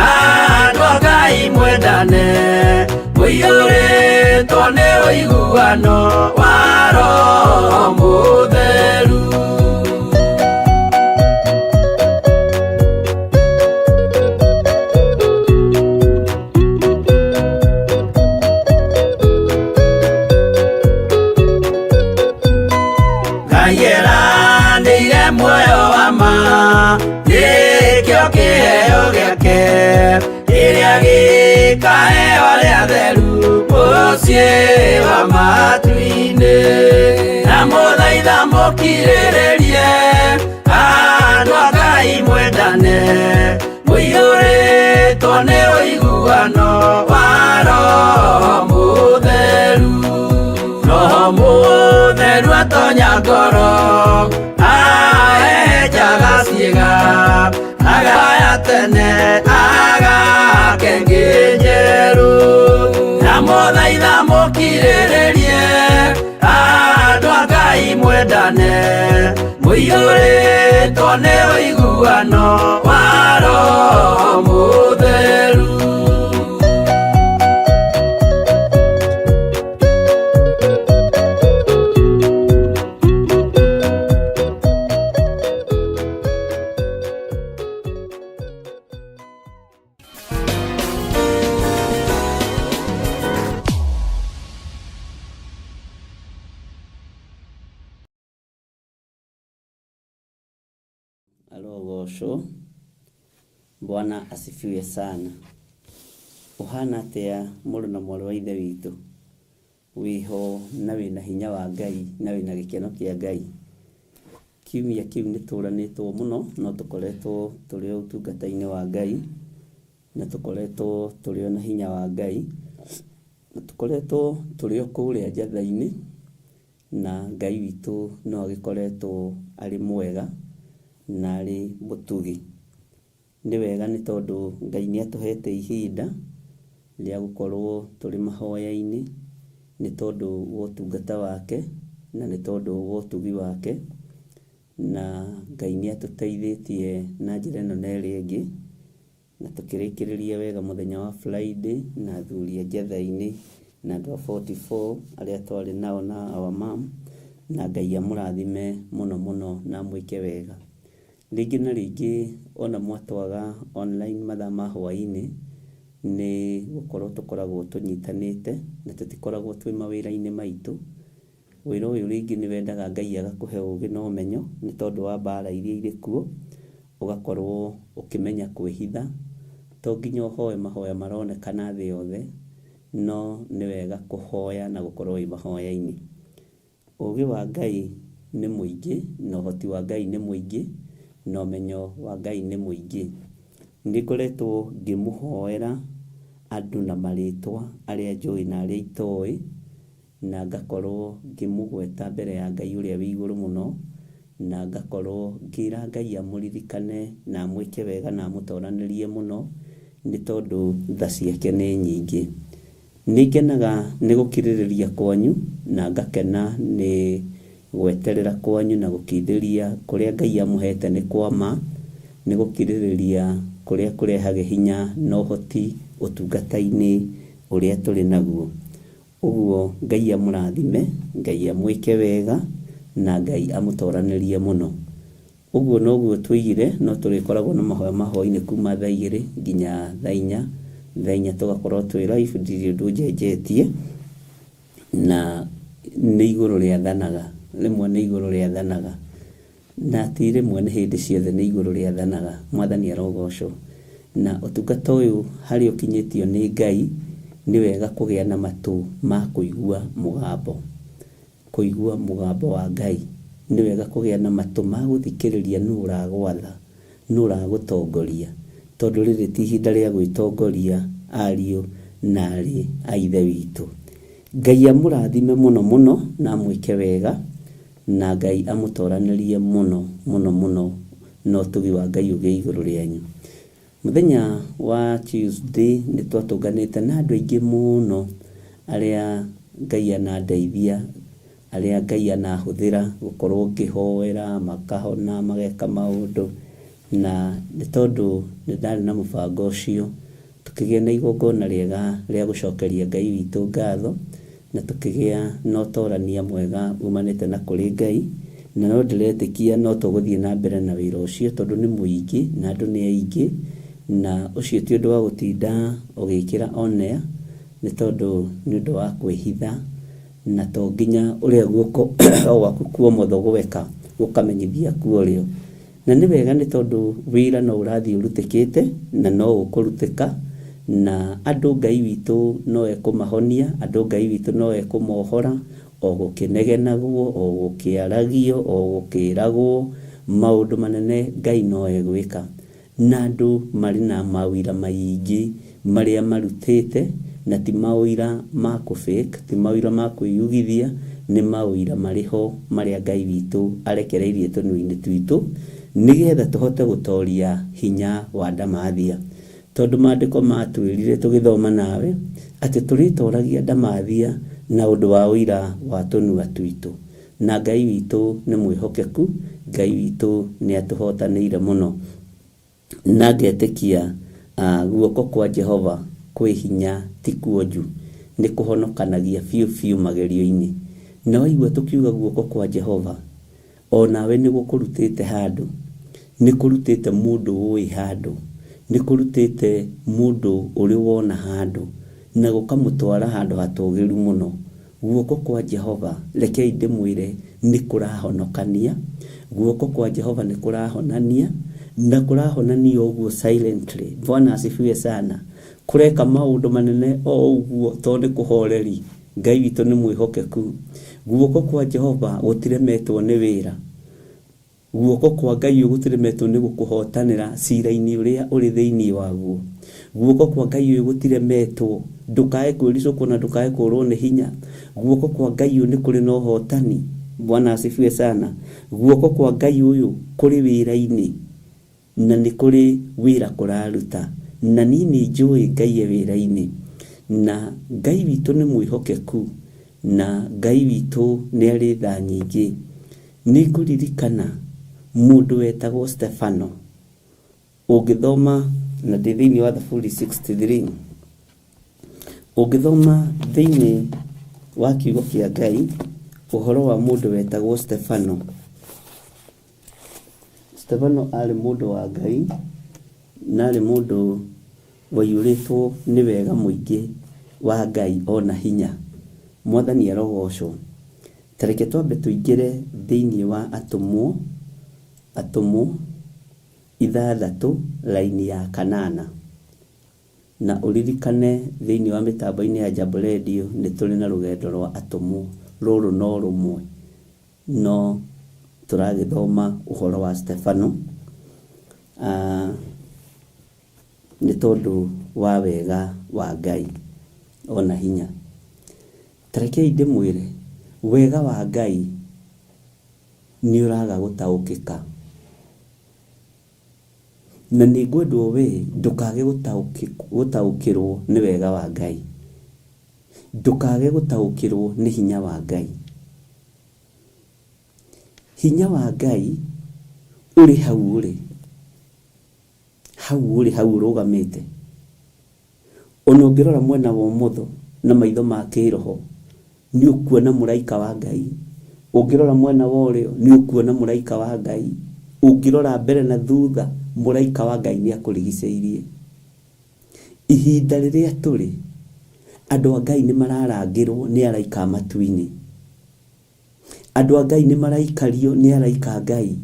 andũ a Ngai mwendane mũiyũrĩtwo nĩ ũiguano wa Roho Mũtheru. Ngai eranĩire muoyo wa ma nĩkĩo kĩheo gĩake kĩrĩa gĩkaheo arĩa atheru mũciĩ wa matu-inĩ. Ndamũthaitha mũkirĩrĩrie andũ a Ngai mwendane mũiyũrĩtwo nĩ ũiguano wa Roho Mũtheru. Roho Mũtheru atonya ngoro ahehenjaga ciĩga agaya tene agake njerũ. Ndamũthaitha mũkirĩrĩrie andũ a Ngai mwendane mũiyũrĩtwo nĩ ũiguano wa Roho Mũtheru. Arogocwo. Bwana asifiwe sana. Ũhana atĩa mũrũ na mwarĩ wa ithe witũ? Wĩho na wĩna hinya wa Ngai na wĩna gĩkeno kĩa Ngai. Kiumia kĩu nĩ tũranĩtwo mũno no tũkoretwo tũrĩ o ũtungata-inĩ wa Ngai na tũkoretwo tũrĩ o na hinya wa Ngai na tũkoretwo tũrĩ o kũrĩa njatha-inĩ na Ngai witũ no agĩkoretwo arĩ mwega na arĩ mũtugi. Nĩ wega nĩ tondũ Ngai nĩ atũhete ihinda rĩa gũkorwo tũrĩ mahoya-inĩ nĩ tondũ wa ũtungata wake na nĩ tondũ wa ũtugi wake na Ngai nĩ atũteithĩtie na njĩra ĩno na ĩrĩa ĩngĩ na tũkĩrĩkĩrĩria wega mũthenya wa Friday na athuri a njatha-inĩ na andũ a 44 arĩa twarĩ nao na our mom na Ngai amũrathime mũno mũno na amwĩke wega. Rĩngĩ na rĩngĩ ona mwatwaga online mathaa ma hwaĩ-inĩ nĩ gũkorwo tũkoragwo tũnyitanĩte na tũtikoragwo twĩ mawĩra-inĩ maitũ. Wĩra ũyũ rĩngĩ nĩ wendaga Ngai agakũhe ũgĩ na ũmenyo nĩ tondũ wa mbara iria irĩ kuo, ũgakorwo ũkĩmenya kwĩhitha. To nginya ũhoe mahoya maronekana thĩ yothe, no nĩ wega kũhoya na gũkorwo wĩ mahoya-inĩ. Ũgĩ wa Ngai nĩ mũingĩ na ũhoti wa Ngai nĩ mũingĩ na ũmenyo wa Ngai nĩ mũingĩ. Nĩ ngoretwo ngĩmũhoera andũ na marĩtwa arĩa njũĩ na arĩa itoĩ na ngakorwo ngĩmũgweta mbere ya Ngai ũrĩa wĩ igũrũ mũno na ngakorwo ngĩra Ngai amũririkane na amwĩke wega na amũtoranĩrie mũno nĩ tondũ tha ciake nĩ nyingĩ. Nĩ ngenaga nĩ gũkirĩrĩria kwanyu na ngakena nĩ gweterera kwanyu na gũkindĩria kũrĩa Ngai amũhete nĩ kwa ma, nĩ gũkirĩrĩria kũrĩa kũrehage hinya na ũhoti ũtungata-inĩ ũrĩa tũrĩ naguo. Ũguo Ngai amũrathime, Ngai amwĩke wega na Ngai amũtoranĩrie mũno. Ũguo noguo twoigire no tũrĩkoragwo na mahoya ma hwaĩ-inĩ kuma thaa igĩrĩ nginya thaa inya. Thaa inya tũgakorwo twĩ live ndirĩ ũndũ njenjetie na nĩ igũrũ rĩathanaga, rĩmwe nĩ igũrũ rĩathanaga na ti rĩmwe nĩ hĩndĩ ciothe nĩ igũrũ rĩathanaga. Mwathani arogocwo. Na ũtungata ũyũ harĩa ũkinyĩtio nĩ Ngai Nĩ wega kũgĩa na matũ ma kũigua mũgambo, kũigua mũgambo wa Ngai. Nĩ wega kũgĩa na matũ ma gũthikĩrĩria nũ ũragwatha, nũ ũragũtongoria, tondũ rĩrĩ ti ihinda rĩa gwĩtongoria ariũ na aarĩ a Ithe witũ. Ngai amũrathime mũno mũno na amwĩke wega, na Ngai amũtoranĩrie mũno mũno mũno, na ũtugi wa Ngai ũgĩe igũrũ rĩanyu. Mũthenya wa Tuesday nĩ twatũnganĩte na andũ aingĩ mũno arĩa Ngai anandeithia, arĩa Ngai anahũthĩra gũkorwo ngĩhoera, makahona, mageka maũndũ. Na nĩ tondũ nĩ ndarĩ na mũbango ũcio, tũkĩgĩa na igongona rĩega rĩa gũcokeria Ngai witũ ngatho, na tũkĩgĩa na ũtorania mwega umanĩte na kũrĩ Ngai. Na no ndĩretĩkia no tũgũthiĩ na mbere na wĩra ũcio tondũ nĩ mũingĩ na andũ nĩ aingĩ, na ũcio ti ũndũ wa gũtinda ũgĩkĩra on air, nĩ tondũ nĩ ũndũ wa kwĩhitha, na to nginya ũrĩa guoko gwaku kwa ũmotho gweka gũkamenyithia kwa ũrĩo. Na nĩ wega nĩ tondũ wĩra no ũrathiĩ ũrutĩkĩte na no ũkũrutĩka, na andũ Ngai witũ no ekũmahonia, andũ Ngai witũ no ekũmohora, o gũkĩnegenagwo, o gũkĩaragio, o gũkĩragwo, maũndũ manene Ngai no egwĩka. Na andũ marĩ na mawĩra maingĩ marĩa marutĩte, na ti mawĩra ma kũ fake, ti mawĩra ma kwĩyugithia, nĩ mawĩra marĩ ho marĩa Ngai witũ arekereirie tũnua-inĩ twitũ, nĩgetha tũhote gũtoria hinya wa ndamathia. Tondũ maandĩko matwĩrire tũgĩthoma nawe, atĩ tũrĩtoragia ndamathia na ũndũ wa ũira wa tũnua twitũ. Na Ngai witũ nĩ mwĩhokeku, Ngai witũ nĩ atũhotanĩire mũno. Na ngetĩkia guoko kwa Jehova kwĩ hinya ti kuonju, nĩ kũhonokanagia biũ biũ magerio-inĩ. Na waigua tũkiuga guoko kwa Jehova, o nawe nĩ gũkũrutĩte handũ, nĩ kũrutĩte mũndũ ũĩ handũ, nĩ kũrutĩte mũndũ ũrĩ wona handũ, na gũkamũtwara handũ hatũgĩru mũno. Guoko kwa Jehova, rekei ndĩmwĩre, nĩ kũrahonokania. Guoko kwa Jehova nĩ kũrahonania, na kũrahonania ũguo silently. Bwana asifiwe sana. Kũreka maũndũ manene o ũguo tondũ nĩ kũhoreri. Ngai witũ nĩ mwĩhokeku. Guoko kwa Jehova gũtiremetwo nĩ wĩra. Guoko kwa Ngai ũyũ gũtiremetwo nĩ gũkũhotanĩra cira-inĩ ũrĩa ũrĩ thĩinĩ waguo. Guoko kwa Ngai ũyũ gũtiremetwo, ndũkae kwĩricũkwo na ndũkae kũrwo nĩ hinya. Guoko kwa Ngai ũyũ nĩ kũrĩ na ũhotani. Bwana asifiwe sana. Guoko kwa Ngai ũyũ kũrĩ wĩra-inĩ, na nĩ kũrĩ wĩra kũraruta. Na niĩ nĩ njũĩ Ngai e wĩra-inĩ. Na Ngai witũ nĩ mwĩhokeku, na Ngai witũ nĩ arĩ tha nyingĩ. Nĩ ngũririkana mũndũ wetagwo Stefano. Ũngĩthoma, na ndĩ thĩinĩ wa Thaburi 63, ũngĩthoma thĩinĩ wa kiugo kĩa Ngai ũhoro wa mũndũ wetagwo Stefano. Stefano arĩ mũndũ wa Ngai, na arĩ mũndũ waiyũrĩtwo nĩ wega mũingĩ wa Ngai ona hinya. Mwathani arogocwo. Ta reke twambe tũingĩre thĩinĩ wa atũmwo, atũmwo ithathatũ raini ya kanana. Na ũririkane thĩinĩ wa mĩtambo-inĩ ya Jambo Radio nĩ tũrĩ na rũgendo rwa atũmwo, rũrũ no rũmwe, no tũragĩthoma ũhoro wa Stefano, nĩ tondũ wa wega wa Ngai ona hinya. Ta rekei ndĩmwĩre, wega wa Ngai nĩ ũraga gũtaũkĩka. Na nĩ ngwendwo we ndũkage gũtaũkĩrwo nĩ wega wa Ngai, ndũkage gũtaũkĩrwo nĩ hinya wa Ngai. Hinya wa Ngai ũrĩ hau ũrĩ, hau ũrĩ, hau ũrũgamĩte. Ona ũngĩrora mwena wa ũmotho na maitho ma kĩroho, nĩ ũkuona mũraika wa Ngai. Ũngĩrora mwena wa ũrĩo, nĩ ũkuona mũraika wa Ngai. Ũngĩrora mbere na thutha, mũraika wa Ngai nĩ akũrigicĩirie. Ihinda rĩrĩa tũrĩ, andũ a Ngai nĩ mararangĩrwo nĩ araika a matu-inĩ. Andũ a Ngai nĩ maraikario nĩ araika a Ngai.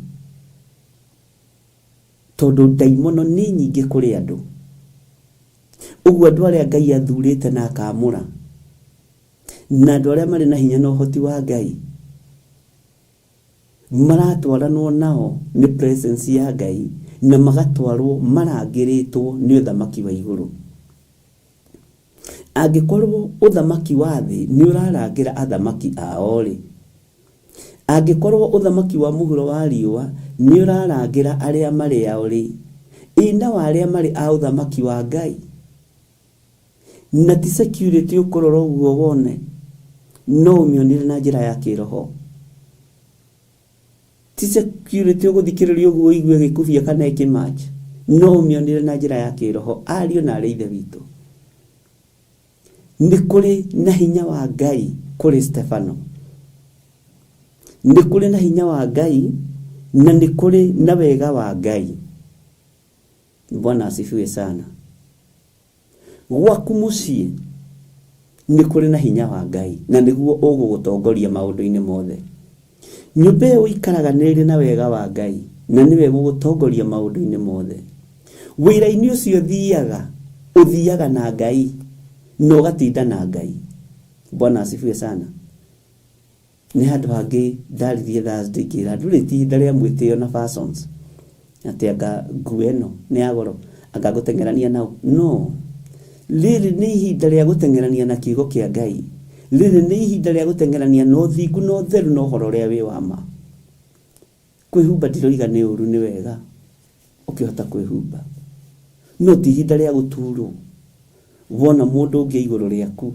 Tondũ ndaimono nĩ nyingĩ kũrĩ andũ. Ũguo andũ arĩa Ngai athurĩte na akamũra, na andũ arĩa marĩ na hinya na ũhoti wa Ngai, maratwaranwo nao nĩ presence ya Ngai, na magatwarwo marangĩrĩtwo nĩ ũthamaki wa igũrũ. Angĩkorwo ũthamaki wa thĩ nĩ ũrarangĩra athamaki ao rĩ, angĩkorwo ũthamaki wa mũhuro wa riũa nĩ ũrarangĩra arĩa marĩ ao rĩ, ĩ nao arĩa marĩ a ũthamaki wa Ngai? Na ti security ũkũrora ũguo wone, no ũmĩonire na njĩra ya kĩroho. Ti security ũgũthikĩrĩria ũguo ũigue ĩgĩkubia kana ĩkĩmatch, no ũmĩonire na njĩra ya kĩroho. Ariũ na arĩ ithe witũ, nĩ kũrĩ na hinya wa Ngai kũrĩ Stefano, nĩ kũrĩ na hinya wa Ngai na nĩ kũrĩ na wega wa Ngai. Bwana asifiwe sana. Gwaku mũciĩ nĩ kũrĩ na hinya wa Ngai na nĩguo ũgũgũtongoria maũndũ-inĩ mothe. Nyũmba ĩyo ũikaraga nĩ ĩrĩ na wega wa Ngai na nĩwe ũgũgũtongoria maũndũ-inĩ mothe. Wĩra-inĩ ũcio ũthiaga, ũthiaga na Ngai na ũgatinda na Ngai. Bwana asifiwe sana. Nĩ handũ hangĩ ndaririe Thursday ngĩra andũ rĩ ti ihinda rĩa mwĩtĩo na fashions, atĩ anga nguo ĩno nĩ ya goro, anga ngũteng'erania nao. No, rĩrĩ nĩ ihinda rĩa gũteng'erania na kiugo kĩa Ngai. Rĩrĩ nĩ ihinda rĩa gũteng'erania na ũthingu na ũtheru na ũhoro ũrĩa wĩ wa ma. Kwĩhumba ndiroiga nĩ ũru, nĩ wega ũkĩhota kwĩhumba, no ti ihinda rĩa gũturwo wona mũndũ ũngĩ igũrũ rĩaku.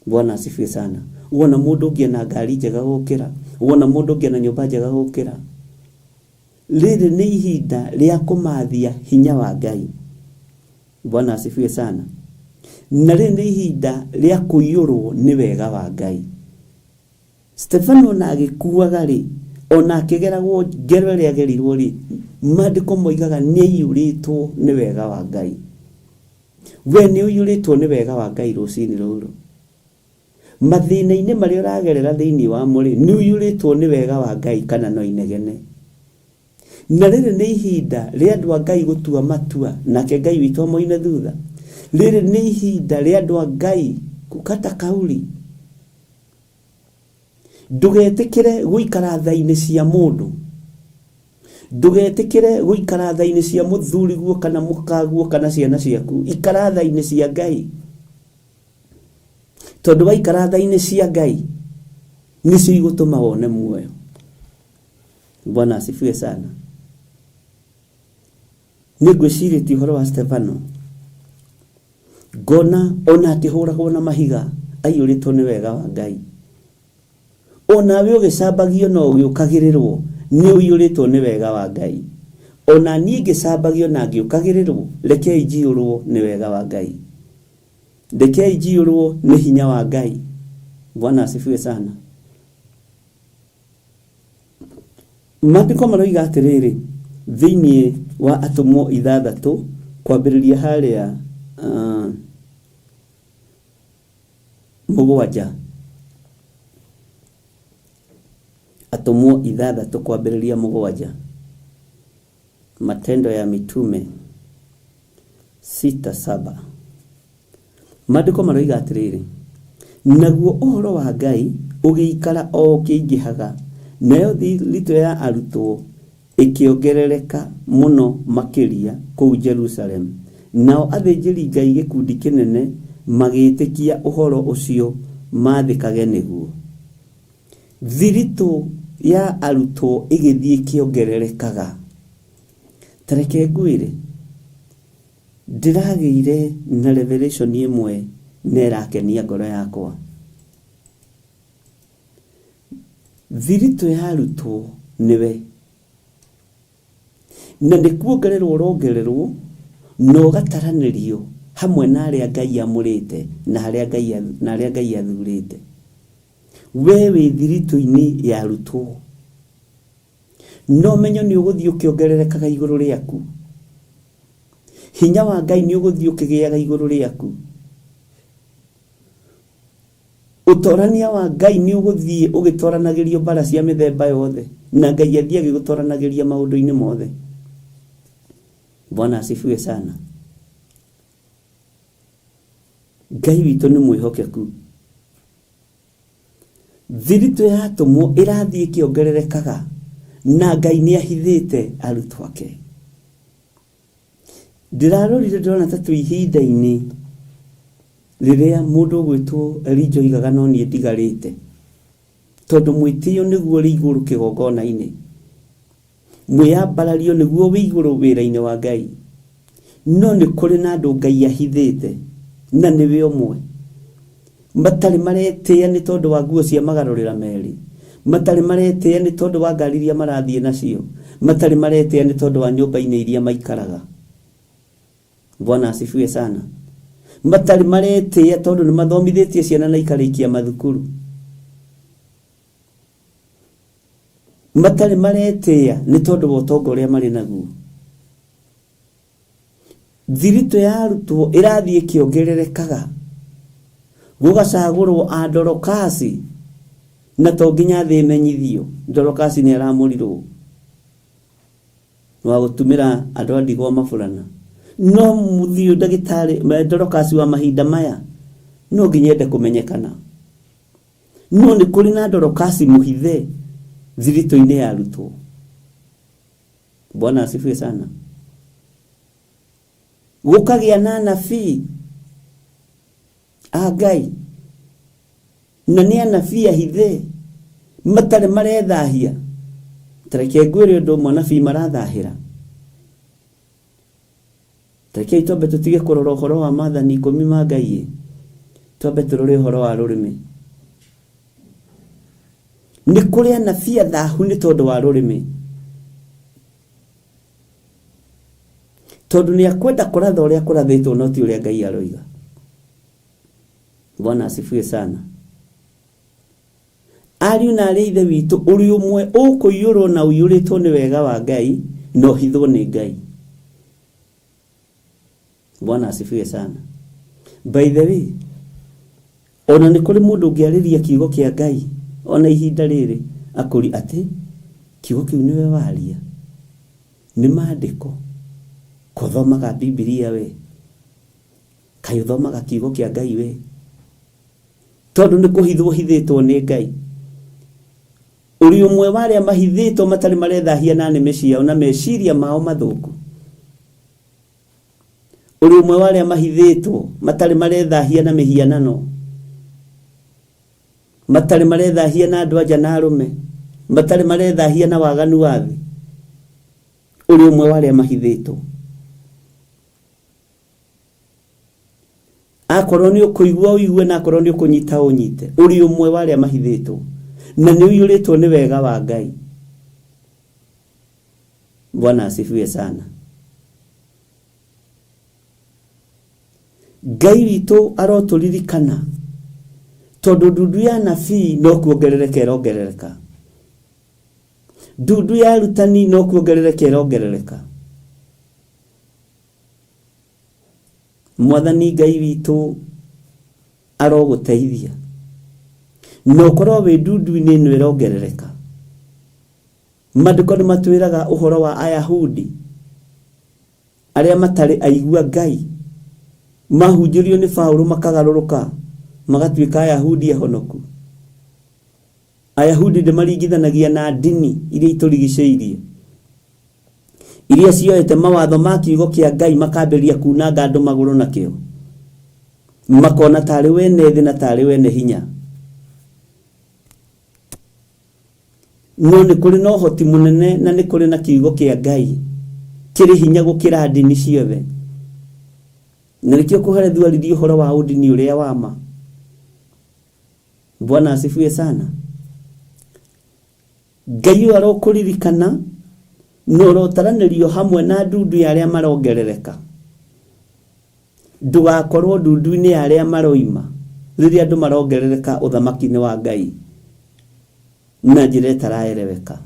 Bwana asifiwe sana. Wona mũndũ ũngĩ ena ngari njega gũkĩra, wona mũndũ ũngĩ ena nyũmba njega gũkĩra. Rĩrĩ nĩ ihinda rĩa kũmathia hinya wa Ngai. Bwana asifiwe sana. Na rĩrĩ nĩ ihinda rĩa kũiyũrwo nĩ wega wa Ngai. Stefano ona agĩkuaga rĩ, ona akĩgeragwo ngero ĩrĩa agerirwo rĩ, maandĩko moigaga nĩ aiyũrĩtwo nĩ wega wa Ngai. We nĩ ũiyũrĩtwo nĩ wega wa Ngai rũcinĩ rũrũ. Mathĩna-inĩ marĩa ũragerera thĩinĩ wa mo rĩ, nĩ ũiyũrĩtwo nĩ wega wa Ngai kana no inegene? Na rĩrĩ nĩ ihinda rĩa andũ a Ngai gũtua matua, nake Ngai witũ amoime thutha. Rĩrĩ nĩ ihinda rĩa andũ a Ngai kũkata kauri. Ndũgetĩkĩre gũikara tha-inĩ cia mũndũ. Ndũgetĩkĩre gũikara tha-inĩ cia mũthuriguo kana mũkaguo kana ciana ciaku. Ikara tha-inĩ cia Ngai. Tondũ waikara tha-inĩ cia Ngai, nĩcio igũtũma wone muoyo. Bwana asifiwe sana. Nĩ ngwĩcirĩtie ũhoro wa Stefano, ngona ona akĩhũragwo na mahiga aiyũrĩtwo nĩ wega wa Ngai. Onawe ũgĩcambagio na ũgĩũkagĩrĩrwo nĩ ũiyũrĩtwo nĩ wega wa Ngai. Ona niĩ ngĩcambagio na ngĩũkagĩrĩrwo, rekei njiyũrwo nĩ wega wa Ngai. Rekei njiyũrwo nĩ hinya wa Ngai. Bwana asifiwe sana. Maandĩko maroiga atĩrĩrĩ, thĩinĩ wa atũmwo 6 kwambĩrĩria harĩa 7, atũmwo 6 kwambĩrĩria 7, Matendo ya Mitume 6:7, maandĩko maroiga atĩrĩrĩ, naguo ũhoro wa Ngai ũgĩikara o ũkĩingĩhaga, nayo thiritũ ya arutwo ĩkĩongerereka mũno makĩria kũu Jerusalem. Nao athĩnjĩri Ngai gĩkundi kĩnene magĩĩtĩkia ũhoro ũcio maathĩkage nĩguo. Thiritũ ya arutwo ĩgĩthiĩ ĩkĩongererekaga. Ta reke ngwĩre, ndĩragĩire na revelation ĩmwe na ĩrakenia ngoro yakwa. Thiritũ ya arutwo nĩwe, na nĩ kuongererwo ũrongererwo na ũgataranĩrio hamwe na arĩa Ngai amũrĩte na harĩa Ngai na arĩa Ngai athurĩte. We wĩ thiritũ-inĩ ya arutwo, no ũmenyo nĩ ũgũthiĩ ũkĩongererekaga igũrũ rĩaku. Hinya wa Ngai nĩ ũgũthiĩ ũkĩgĩaga igũrũ rĩaku. Ũtorania wa Ngai nĩ ũgũthiĩ ũgĩtoranagĩrio mbara cia mĩthemba yothe, na Ngai athiĩ agĩgũtoranagĩria maũndũ-inĩ mothe. Bwana asifiwe sana. Ngai witũ nĩ mwĩhokeku. Thiritũ ya atũmwo ĩrathiĩ ĩkĩongererekaga na Ngai nĩ ahithĩte arutwo ake. Ndĩrarorire ndĩrona ta twĩ ihinda-inĩ rĩrĩa mũndũ ũgwĩtwo Elija oigaga no niĩ ndigarĩte, tondũ mwĩtĩo nĩguo ũrĩ igũrũ kĩgongona-inĩ, mwĩyambarario nĩguo wĩ igũrũ wĩra-inĩ wa Ngai. No nĩ kũrĩ na andũ Ngai ahithĩte, na nĩwe ũmwe, matarĩ maretĩĩa nĩ tondũ wa nguo cia magarũrĩra merĩ, matarĩ maretĩĩa nĩ tondũ wa ngari iria marathiĩ nacio, matarĩ maretĩĩa nĩ tondũ wa nyũmba-inĩ iria maikaraga. Bwana asifiwe sana. Matarĩ maretĩĩa tondũ nĩ mathomithĩtie ciana na ikarĩkia mathukuru. Matarĩ maretĩĩa nĩ tondũ wa ũtonga ũrĩa marĩ naguo. Thiritũ ya arutwo ĩrathiĩ ĩkĩongererekaga, gũgacagũrwo a Dorokasi, na to nginya thĩ ĩmenyithio Dorokasi nĩ aramũrirwo wa gũtumĩra andũ a ndigwa maburana. No mũthiũ ndagĩtarĩ Dorokasi wa mahinda maya no nginya ende kũmenyekana. No nĩ kũrĩ na Dorokasi mũhithe thiritũ-inĩ ya arutwo. Bwana asifiwe sana. Gũkagĩa na anabii a Ngai, na nĩ anabii ahithe matarĩ marethahia. Tareke ngwĩre ũndũ ũmwe, anabii marathahĩra. Tarekei twambe tũtige kũrora ũhoro wa maathani ikũmi ma Ngai, twambe tũrore ũhoro wa rũrĩmĩ. Nĩ kũrĩ anabii athahu nĩ tondũ wa rũrĩmĩ, tondũ nĩ akwenda kũratha ũrĩa kũrathĩtwo no ti ũrĩa Ngai aroiga. Bwana asifiwe sana. Ariũ na arĩ ithe witũ, ũrĩ ũmwe ũkũiyũrwo na ũiyũrĩtwo nĩ wega wa Ngai na ũhithwo nĩ Ngai. Bwana asifiwe sana. By the way, ona nĩ kũrĩ mũndũ ũngĩarĩria kiugo kĩa Ngai ona ihinda rĩrĩ akũri atĩ kiugo kĩu nĩwe waria, nĩ maandĩko, kũthomaga Bibilia we, kaĩ ũthomaga kiugo kĩa Ngai we, tondũ nĩ kũhithwo hithĩtwo nĩ Ngai. Ũrĩ ũmwe wa arĩa mahithĩtwo matarĩ marethahia na nĩmĩ ciao na meciria mao mathũku. Ũrĩ ũmwe wa arĩa mahithĩtwo matarĩ marethahia na mĩhianano, matarĩ marethahia na andũ anja na arũme, matarĩ marethahia na waganu wa thĩ. Ũrĩ ũmwe wa arĩa mahithĩtwo. Akorwo nĩ ũkũigua ũigue, na akorwo nĩ ũkũnyita ũnyite. Ũrĩ ũmwe wa arĩa mahithĩtwo na nĩ ũiyũrĩtwo nĩ wega wa Ngai. Bwana asifiwe sana. Ngai witũ arotũririkana, tondũ ndundu ya anabii no kuongerereka ĩrongerereka, ndundu ya arutani no kuongerereka ĩrongerereka. Mwathani Ngai witũ arogũteithia na ũkorwo wĩ ndundu-inĩ ĩno ĩrongerereka. Maandĩko nĩ matwĩraga ũhoro wa Ayahudi arĩa matarĩ aigua Ngai, mahunjĩrio nĩ Paũlũ makagarũrũka magatuĩka Ayahudi ahonoku. Ayahudi ndĩmaringithanagia na ndini iria itũrigicĩirie, iria cioete mawatho ma kiugo kĩa Ngai makambĩrĩria kunanga andũ magũrũ nakĩo, makona tarĩ wene thĩ na tarĩ wene hinya. No nĩ kũrĩ na ũhoti mũnene na nĩ kũrĩ na kiugo kĩa Ngai kĩrĩ hinya gũkĩra ndini ciothe. Na nĩkĩo Kohelethu aririe ũhoro wa ũndini ũrĩa wa ma. Bwana asifiwe sana. Ngai ũyũ arokũririkana na ũrotaranĩrio hamwe na ndundu ya arĩa marongerereka. Ndũgakorwo ndundu-inĩ ya arĩa maroima rĩrĩa andũ marongerereka ũthamaki-inĩ wa Ngai na njĩra ĩtaraereweka.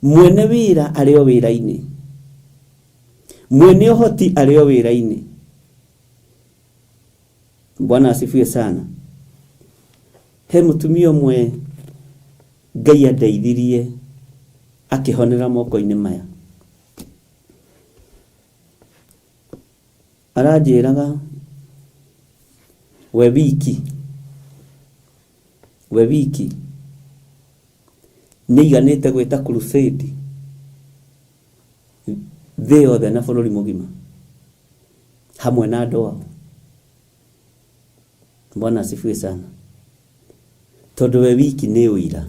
Mwene wĩra arĩ o wĩra-inĩ, mwene ũhoti arĩ o wĩra-inĩ. Bwana asifiwe sana. He mũtumia ũmwe Ngai andeithirie akĩhonera moko-inĩ maya. Aranjĩraga We wiki, we wiki nĩ aiganĩte gwĩta crusade thĩ yothe na bũrũri mũgima hamwe na andũ ao. Bwana asifiwe sana. Tondũ we wiki nĩ ũira.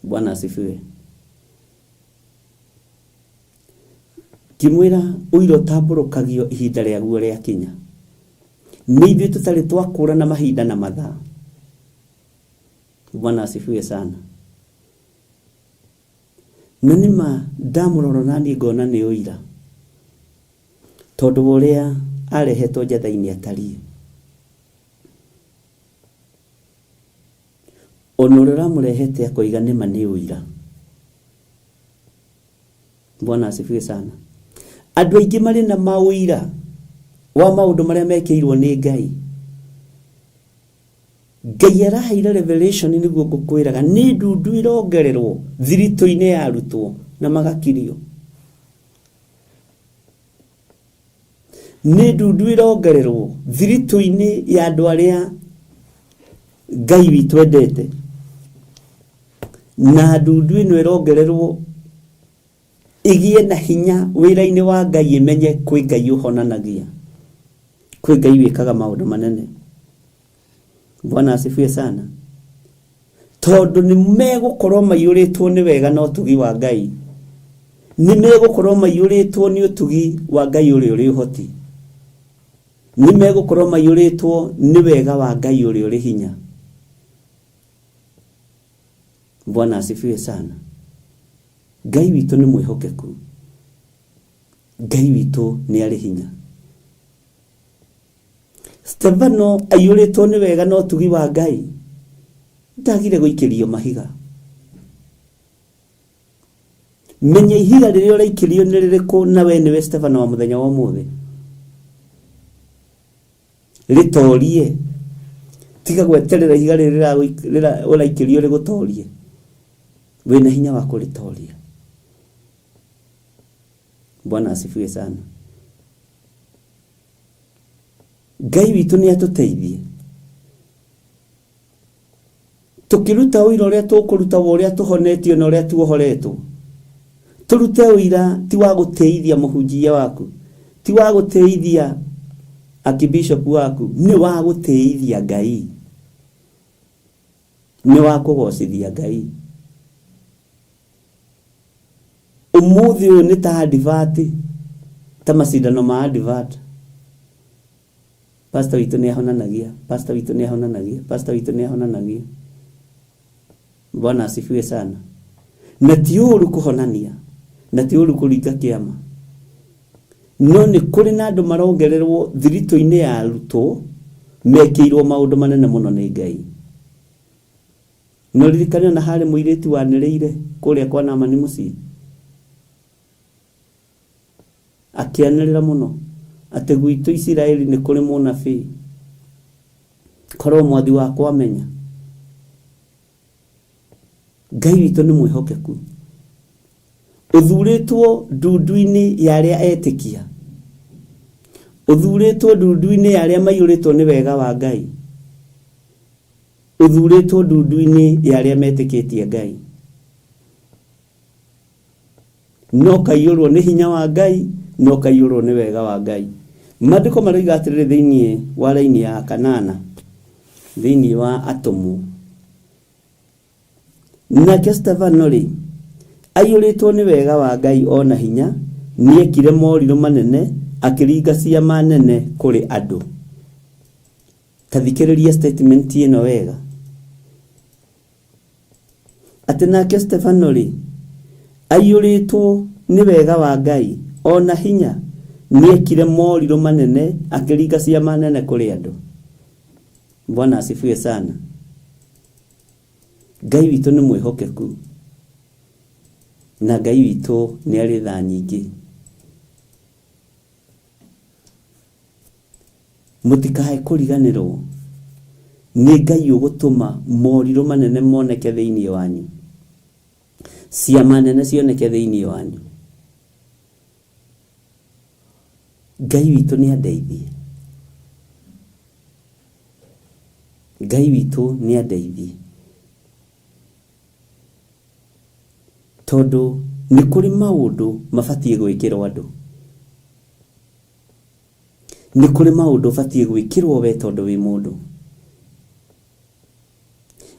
Bwana asifiwe. Ngĩmwĩra ũira ũtambũrũkagio ihinda rĩaguo rĩakinya. Nĩ ithuĩ tũtarĩ twakũrana mahinda na mathaa. Bwana asifiwe sana. Na nĩma ndamũrora naniĩ ngona nĩ ũira. Tondũ wa ũrĩa arehetwo njatha-inĩ atariĩ. Ona ũrĩa ũramũrehete akoiga nĩma nĩ ũira. Bwana asifiwe sana. Andũ aingĩ marĩ na maũira wa maũndũ marĩa mekĩirwo nĩ Ngai. Ngai araheire revelation nĩguo ngũkwĩraga nĩ ndundu irongererwo thiritũ-inĩ ya arutwo na magakirio. Nĩ ndundu irongererwo thiritũ-inĩ ya andũ arĩa Ngai witũ endete. Na ndundu ĩno ĩrongererwo ĩgĩe na hinya wĩra-inĩ wa Ngai, ĩmenye kwĩ Ngai ũhonanagia, kwĩ Ngai wĩkaga maũndũ manene. Bwana asifiwe sana. Tondũ nĩ megũkorwo maiyũrĩtwo nĩ wega na ũtugi wa Ngai. Nĩ megũkorwo maiyũrĩtwo nĩ ũtugi wa Ngai ũrĩa ũrĩ ũhoti. Nĩ megũkorwo maiyũrĩtwo nĩ wega wa Ngai ũrĩa ũrĩ hinya. Bwana asifiwe sana. Ngai witũ nĩ mwĩhokeku. Ngai witũ nĩ arĩ hinya. Stefano aiyũrĩtwo nĩ wega na ũtugi wa Ngai. Ndagire gũikĩrio mahiga. Menya ihiga rĩrĩa ũraikĩrio nĩ rĩrĩkũ na we nĩwe Stefano wa mũthenya wa ũmũthĩ. Rĩtorie. Tiga gweterera ihiga rĩrĩa ũraikĩrio rĩgũtorie. Wĩna hinya wa kũrĩtoria. Bwana asifiwe sana. Ngai witũ nĩ atũteithie. Tũkĩruta ũira ũrĩa tũkũruta wa ũrĩa tũhonetio na ũrĩa tuohoretwo. Tũrute ũira ti wa gũtĩithia mũhunjia waku, ti wa gũtĩithia archbishop waku, nĩ wa gũtĩithia Ngai, nĩ wa kũgocithia Ngai. Ũmũthĩ ũyũ nĩ ta advert, ta macindano ma advert. Pastor witũ nĩ ahonanagia, pastor witũ nĩ ahonanagia, pastor witũ nĩ ahonanagia. Bwana asifiwe sana. Na ti ũru kũhonania, na ti ũru kũringa kĩama. No nĩ kũrĩ na andũ marongererwo thiritũ-inĩ ya arutwo mekĩirwo maũndũ manene mũno nĩ Ngai. No ririkane ona harĩ mũirĩtu wanĩrĩire kũrĩa kwa Naamani mũciĩ. Akĩanĩrĩra mũno atĩ gwitũ Isiraeli nĩ kũrĩ mũnabii. Korwo mwathi wakwa amenya. Ngai witũ nĩ mwĩhokeku. Ũthurĩtwo ndundu-inĩ ya arĩa etĩkia. Ũthurĩtwo ndundu-inĩ ya arĩa maiyũrĩtwo nĩ wega wa Ngai. Ũthurĩtwo ndundu-inĩ ya arĩa metĩkĩtie Ngai. No kaiyũrwo nĩ hinya wa Ngai, no kaiyũrwo nĩ wega wa Ngai. Maandĩko maroiga atĩrĩrĩ thĩinĩ wa raini ya kanana, thĩinĩ wa atũmwo. Nake Stefano rĩ, aiyũrĩtwo nĩ wega wa Ngai ona hinya, nĩekire morirũ manene, akĩringa ciama nene kũrĩ andũ. Ta thikĩrĩria statement ĩno wega. Atĩ nake Stefano rĩ, aiyũrĩtwo nĩ wega wa Ngai ona hinya, nĩekire morirũ manene, akĩringa ciama nene kũrĩ andũ. Bwana asifiwe sana. Ngai witũ nĩ mwĩhokeku. Na Ngai witũ nĩ arĩ tha nyingĩ. Mũtikae kũriganĩrwo nĩ Ngai ũgũtũma morirũ manene moneke thĩinĩ wanyu. Ciama nene cioneke thĩinĩ wanyu. Ngai witũ nĩ andeithie. Ngai witũ nĩ andeithie. Tondũ nĩ kũrĩ maũndũ mabatiĩ gwĩkĩrwo andũ. Nĩ kũrĩ maũndũ ũbatiĩ gwĩkĩrwo we tondũ wĩ mũndũ.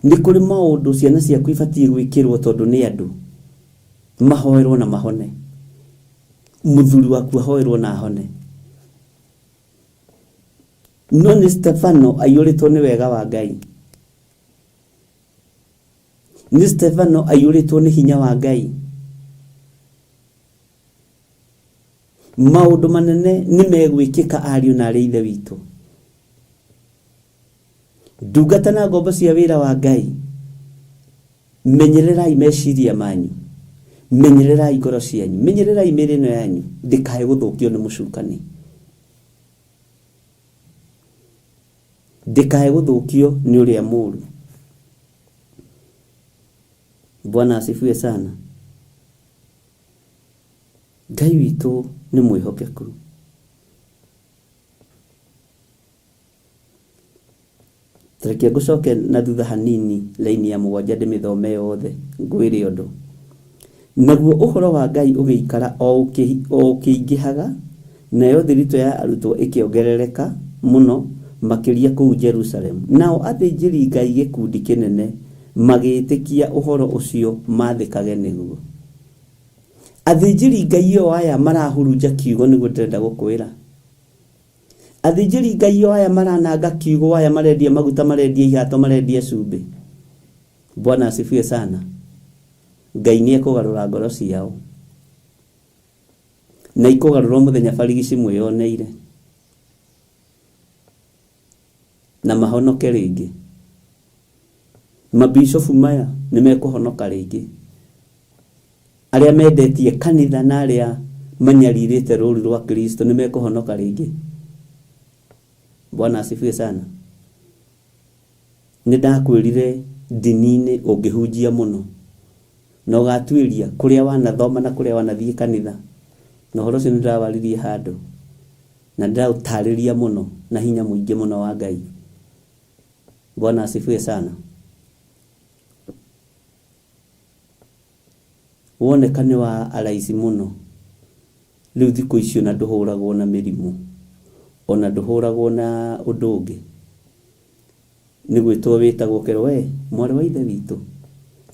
Nĩ kũrĩ maũndũ ciana ciaku ibatiĩ gwĩkĩrwo tondũ nĩ andũ. Mahoerwo na mahone. Mũthuri waku ahoerwo na ahone. No nĩ Stefano aiyũrĩtwo nĩ wega wa Ngai. Nĩ Stefano aiyũrĩtwo nĩ hinya wa Ngai. Maũndũ manene nĩ megwĩkĩka ariũ na arĩ ithe witũ. Ndungata na ngombo cia wĩra wa Ngai, menyererai meciria manyu, menyererai ngoro cianyu, menyererai mĩĩrĩ ĩno yanyu ndĩkae gũthũkio nĩ mũcukani, ndĩkae gũthũkio nĩ ũrĩa mũru. Bwana asifiwe sana. Ngai witũ nĩ mwĩhokeku. Reke ngũcoke na thutha hanini laini ya mũgwanja ndĩmĩthome yothe ngwĩre ũndũ. Naguo ũhoro wa Ngai ũgĩikara o ũkĩingĩhaga, nayo thiritũ ya arutwo ĩkĩongerereka mũno makĩria kũu Jerusalemu. Nao athĩnjĩri Ngai gĩkundi kĩnene magĩĩtĩkia ũhoro ũcio maathĩkage nĩguo. Athĩnjĩri Ngai o aya marahurunja kiugo nĩguo ndĩrenda gũkwĩra. Athĩnjĩri Ngai o aya marananga kiugo, aya marendia maguta, marendia ihato, marendia cumbĩ. Bwana asifiwe sana. Ngai nĩ ekũgarũra ngoro ciao. Na ikũgarũrwo mũthenya barigici mwĩyoneire. Na mahonoke rĩngĩ. Mabishofu maya nĩ mekũhonoka rĩngĩ. Arĩa mendetie kanitha na arĩa manyarirĩte rũũru rwa Kristo nĩ mekũhonoka rĩngĩ. Bwana asifiwe sana. Nĩ ndakwĩrire ndini-inĩ ũngĩhunjia mũno na ũgatuĩria kũrĩa wanathoma na kũrĩa wanathiĩ kanitha, na ũhoro ũcio nĩ ndĩrawaririe handũ na ndĩraũtarĩria mũno na hinya mũingĩ mũno wa Ngai. Bwana asifiwe sana. Woneka nĩ wa araici mũno rĩu thikũ icio na ndũhũragwo na mĩrimũ ona ndũhũragwo na ũndũ ũngĩ. Nĩ gwĩtwo wĩtagwo ũkerwo we mwarĩ wa ithe witũ,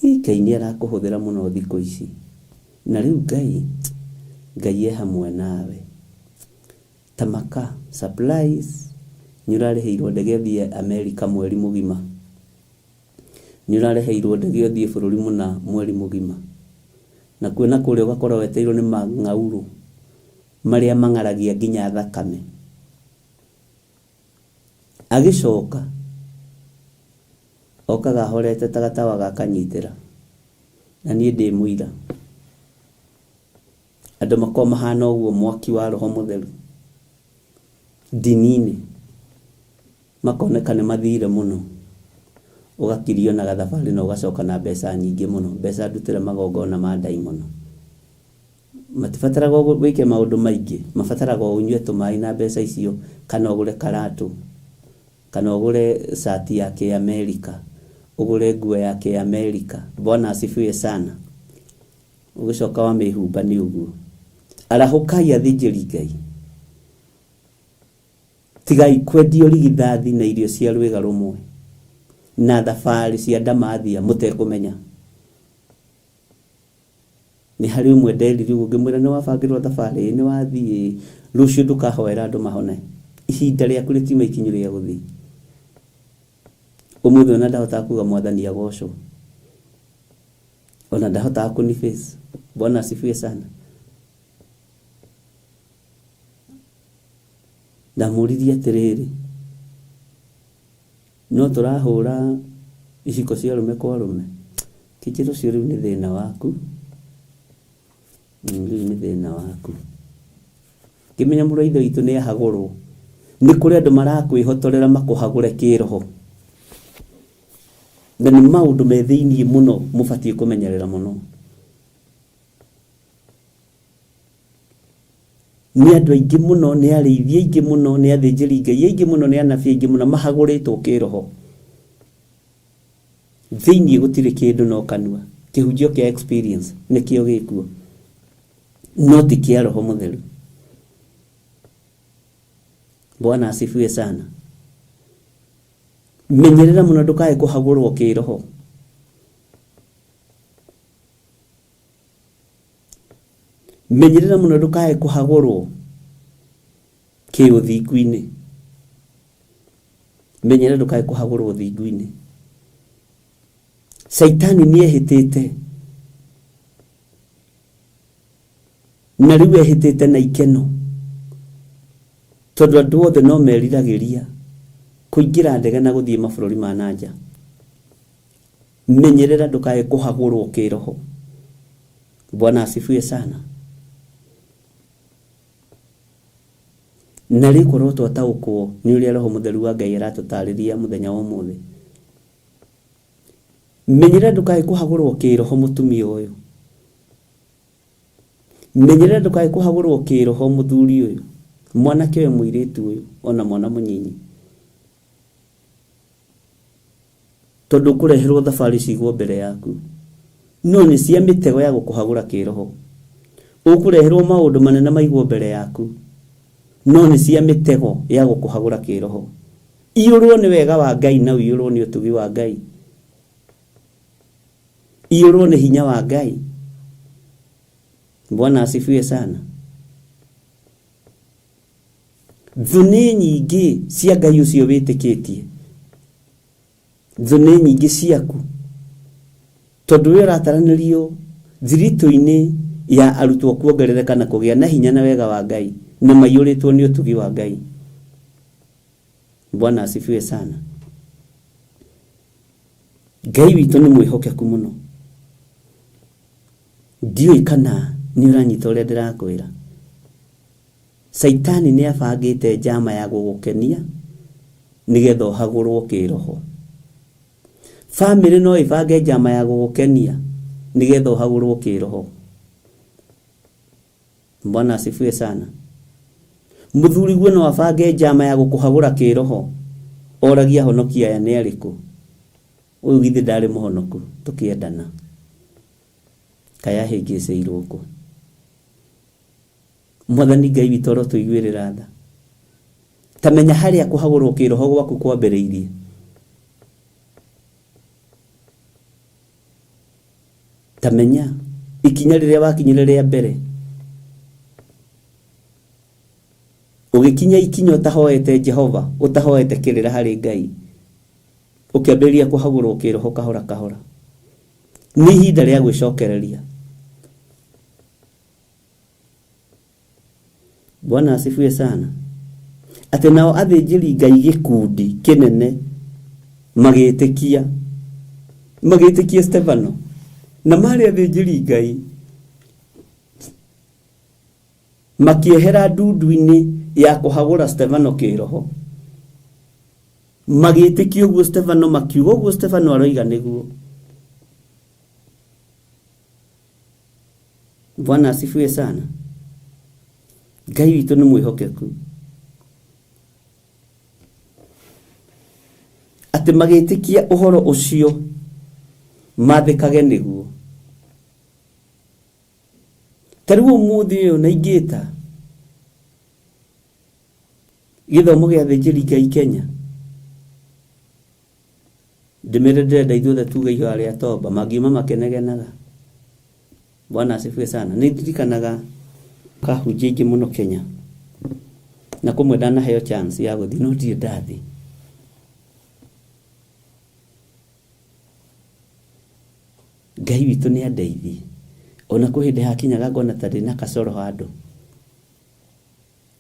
ĩ Ngai nĩ arakũhũthĩra mũno thikũ ici. Na rĩu Ngai, Ngai e hamwe nawe. Tamaka supplies nĩ ũrarĩhĩirwo ndege ũthiĩ Amerika mweri mũgima. Nĩ ũrareheirwo ndege ũthiĩ bũrũri mũna mweri mũgima. Na kuo na kũrĩa ũgakora wetereirwo nĩ mang'aurũ marĩa mang'aragia nginya thakame. Agĩcoka okaga ahorete ta gatawa ga kanyitĩra. Na niĩ ndĩ mũira. Andũ makoragwo mahana ũguo mwaki wa roho mũtheru ndini-inĩ makoneka nĩ mathire mũno. Ũgakirio na gathabarĩ na ũgacoka na mbeca nyingĩ mũno, mbeca ndutĩre magongona ma ndaimono. Matibataraga wĩke maũndũ maingĩ, mabataraga o ũnyue tũmaĩ na mbeca icio, kana ũgũre karatũ, kana ũgũre cati ya kĩamerika, ũgũre nguo ya kĩamerika. Bwana asifiwe sana. Ũgĩcoka wamĩhumba nĩ ũguo. Arahũkai athĩnjĩri Ngai. Tigai kwendio rigithathi na irio cia rwĩga rũmwe na thabarĩ cia ndamathia mũtekũmenya. Nĩ harĩ ũmwe nderire ũguo ngĩmwĩra nĩ wabangĩrwo thabarĩ ĩ nĩ wathiĩ rũciũ ndũkahoera andũ mahone. Ihinda rĩaku rĩkiuma ikinyu rĩa gũthiĩ. Ũmũthĩ ona ndahotaga kuga mwathani agocwo. Ona ndahotaga kũni face. Bwana asifiwe sana. Ndamũririe atĩrĩrĩ, no tũrahũra iciko cia arũme kwa arũme? Kĩnjĩra ũcio rĩu nĩ thĩna waku, rĩu nĩ thĩna waku. Ngĩmenya mũrũ wa ithe witũ nĩ ahagũrwo. Nĩ kũrĩ andũ marakwĩhotorera makũhagũre kĩroho. Na nĩ maũndũ me thĩiniĩ mũno mũbatiĩ kũmenyerera mũno. Nĩ andũ aingĩ mũno, nĩ arĩithi aingĩ mũno, nĩ athĩnjĩri Ngai aingĩ mũno, nĩ anabii aingĩ mũno mahagũrĩtwo kĩroho. Thĩinĩ gũtirĩ kĩndũ no kanua. Kĩhunjio kĩa experience nĩkĩo gĩkuo, no ti kĩa Roho Mũtheru. Bwana asifiwe sana. Menyerera mũno ndũkae kũhagũrwo kĩroho. Menyerera mũno ndũkae kũhagũrwo kĩũthingu-inĩ. Menyerera ndũkae kũhagũrwo ũthingu-inĩ. Caitani nĩ ehĩtĩte na rĩu ehĩtĩte na ikeno tondũ andũ othe no meriragĩria kũingĩra ndege na gũthiĩ mabũrũri ma na nja. Menyerera ndũkae kũhagũrwo kĩroho. Bwana asifiwe sana. Na rĩu korwo twataũkwo nĩ ũrĩa Roho Mũtheru wa Ngai aratũtarĩria mũthenya wa ũmũthĩ. Menyerera ndũkae kũhagũrwo kĩroho mũtumia ũyũ. Menyerera ndũkae kũhagũrwo kĩroho mũthuri ũyũ, mwanake ũyũ, mũirĩtu ũyũ, ona mwana mũnyinyi. Tondũ ũkũreherwo thabarĩ cigwo mbere yaku, no nĩ cia mĩtego ya gũkũhagũra kĩroho. Ũkũreherwo maũndũ manene maigwo mbere yaku, no nĩ cia mĩtego ya gũkũhagũra kĩroho. Iyũrwo nĩ wega wa Ngai na ũiyũrwo nĩ ũtugi wa Ngai. Iyũrwo nĩ hinya wa Ngai. Bwana asifiwe sana. Thũ nĩ nyingĩ cia Ngai ũcio wĩtĩkĩtie. Thũ nĩ nyingĩ ciaku. Tondũ we ũrataranĩrio thiritũ-inĩ ya arutwo kuongerereka na kũgĩa na hinya na wega wa Ngai na maiyũrĩtwo nĩ ũtugi wa Ngai. Bwana asifiwe sana. Ngai witũ nĩ mwĩhokeku mũno. Ndiũĩ kana nĩ ũranyita ũrĩa ndĩrakwĩra. Caitani nĩ abangĩte njama ya gũgũkenia nĩgetha ũhagũrwo kĩroho. Famĩlĩ no ĩbange njama ya gũgũkenia nĩgetha ũhagũrwo kĩroho. Bwana asifiwe sana. Mũthuriguo no abange njama ya gũkũhagũra kĩroho, oragie ahonoki aya nĩ arĩkũ. Ũyũ githĩ ndarĩ mũhonoku tũkĩendana. Kaĩ ahĩngĩcĩirwo kũ? Mwathani Ngai witũ arotũiguĩrĩra tha. Ta menya harĩa kũhagũrwo kĩroho gwaku kwambĩrĩirie. Ta menya ikinya rĩrĩa wakinyire rĩa mbere. Ũgĩkinya ikinya ũtahoete Jehova, ũtahoete kĩrĩra harĩ Ngai, ũkĩambĩrĩria kũhagũrwo kĩroho kahora kahora. Nĩ ihinda rĩa gwĩcokereria. Bwana asifiwe sana. Atĩ nao athĩnjĩri Ngai gĩkundi kĩnene magĩtĩkia, magĩtĩkia Stefano, na marĩ athĩnjĩri Ngai, makĩehera ndundu-inĩ ya kũhagũra Stefano kĩroho. Magĩtĩkia ũguo Stefano, makiuga ũguo Stefano aroiga nĩguo. Bwana asifiwe sana. Ngai witũ nĩ mwĩhokeku. Atĩ magĩtĩkia ũhoro ũcio mathĩkage nĩguo. Ta rĩu ũmũthĩ ũyũ na ingĩta gĩthomo gĩa athĩnjĩri Ngai Kenya, ndĩmere ndĩrenda ithuothe tuge ihoya rĩa toba, mangiuma makĩnegenaga. Bwana asifiwe sana. Nĩ ndirikanaga kahunjia aingĩ mũno Kenya, na kũmwe ndanaheo chance ya gũthiĩ no ndirĩ ndathiĩ. Ngai witũ nĩ andeithie. Ona kwĩ hĩndĩ hakinyaga ngona ta ndĩna kacoro handũ,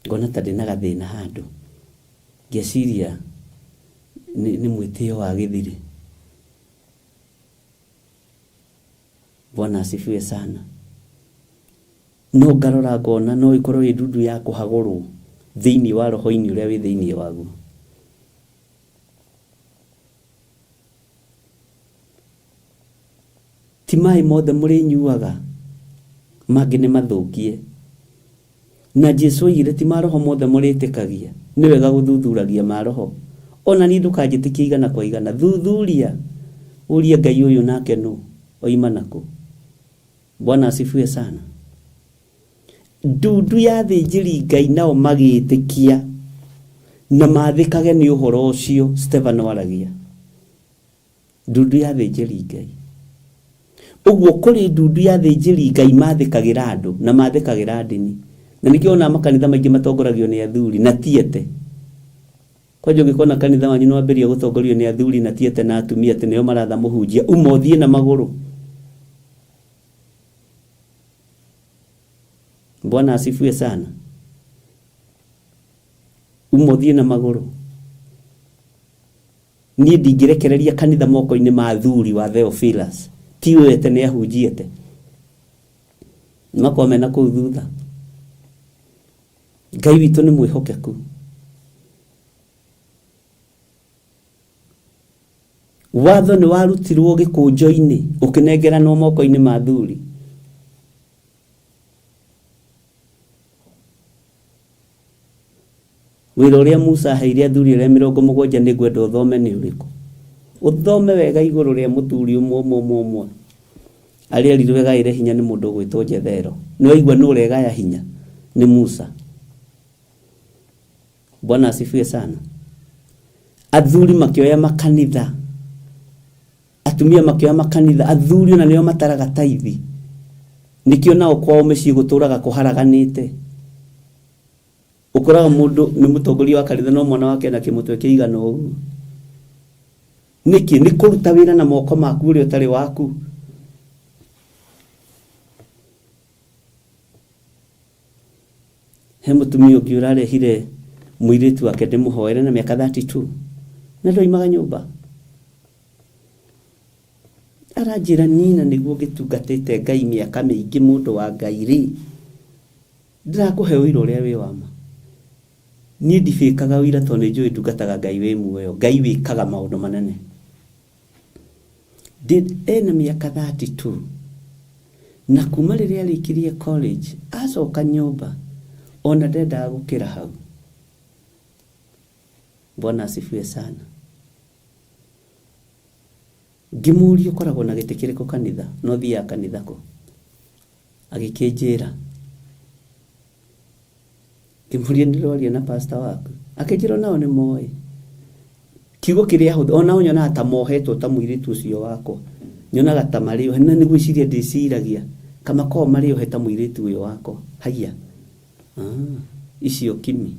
ngona ta ndĩna gathĩna handũ, ngeciria nĩ mwĩtĩo wa gĩthirĩ. Bwana asifiwe sana. No ngarora ngona no ĩkorwo ĩ ndundu ya kũhagũrwo thĩinĩ wa roho-inĩ ũrĩa wĩ thĩinĩ waguo. Ti maĩ mothe mũrĩnyuaga, mangĩ nĩ mathũkie. Na Jesu oigire ti maroho mothe mũrĩtĩkagia. Nĩ wega gũthuthuragia maroho. Ona niĩ ndũkanjĩtĩkie igana kwa igana. Thuthuria. Ũrie Ngai ũyũ nake nũ. Oima nakũ. Bwana asifiwe sana. Ndundu ya athĩnjĩri Ngai nao magĩtĩkia na mathĩkage nĩ ũhoro ũcio Stefano aragia. Ndundu ya athĩnjĩri Ngai. Ũguo kũrĩ ndundu ya athĩnjĩri Ngai mathĩkagĩra andũ na mathĩkagĩra ndini. Na nĩkĩo ona makanitha maingĩ matongoragio nĩ athuri na ti ete. Kwanja ũngĩkona kanitha wanyu nĩ wambĩrĩria gũtongorio nĩ athuri na ti ete na atumia atĩ nĩo maratha mũhunjia, uma ũthiĩ na magũrũ. Bwana asifiwe sana. Uma ũthiĩ na magũrũ. Niĩ ndingĩrekereria kanitha moko-inĩ ma athuri wa Theophilus. Ti wete nĩ ahunjiete. Makorwo mena kũu thutha. Ngai witũ nĩ mwĩhokeku. Watho nĩ warutirwo gĩkũnjo-inĩ ũkĩnengeranwo moko-inĩ ma athuri. Wĩra ũrĩa Musa aheire athuri arĩa 70 nĩ ngwenda ũthome nĩ ũrĩkũ? Ũthome wega igũrũ rĩa mũthuri ũmwe ũmwe ũmwe ũmwe. Arĩa erirwo egaĩre hinya nĩ mũndũ ũgwĩtwo Jethero. Nĩ waigua nũ ũregaya hinya? Nĩ Musa. Bwana asifiwe sana. Athuri makĩoya makanitha, atumia makĩoya makanitha, athuri ona nĩo mataraga taithi. Nĩkĩo nao kwao mĩciĩ gũtũraga kũharaganĩte. Ũkoraga mũndũ nĩ mũtongoria wa kanitha no mwana wake ena kĩmũtwe kĩigana ũguo. Nĩkĩ? Nĩ kũruta wĩra na moko maku ũrĩa ũtarĩ waku. He mũtumia ũngĩ ũrarehire mũirĩtu wake ndĩmũhoere na mĩaka 32 na ndoimaga nyũmba. Aranjĩra nina nĩguo ngĩtungatĩte Ngai mĩaka mĩingĩ mũndũ wa Ngai rĩ, ndĩrakũhe ũira ũrĩa wĩ wa ma. Niĩ ndibĩkaga ũira tondũ nĩ njũĩ ndungataga Ngai wĩ muoyo, Ngai wĩkaga maũndũ manene. Ena mĩaka 32 na kuma rĩrĩa arĩkirie college acoka nyũmba ona ndendaga gũkĩra hau. Bwana asifiwe sana. Ngĩmũũria ũkoragwo na gĩtĩ kĩrĩkũ kanitha na ũthiaga kanitha kũ? Agĩkĩnjĩra. Ngĩmũũria nĩ ndĩraria na pastor waku? Akĩnjĩra onao nĩ moĩ. Kiugo kĩrĩa ahũthĩra, onao nyonaga ta mohetwo ta mũirĩtu ũcio wakwa. Nyonaga ta marĩ ohe, na nĩ gwĩciria ndĩciragia kama korwo marĩ ohe ta mũirĩtu ũyũ wakwa. Haiya. Icio kimi.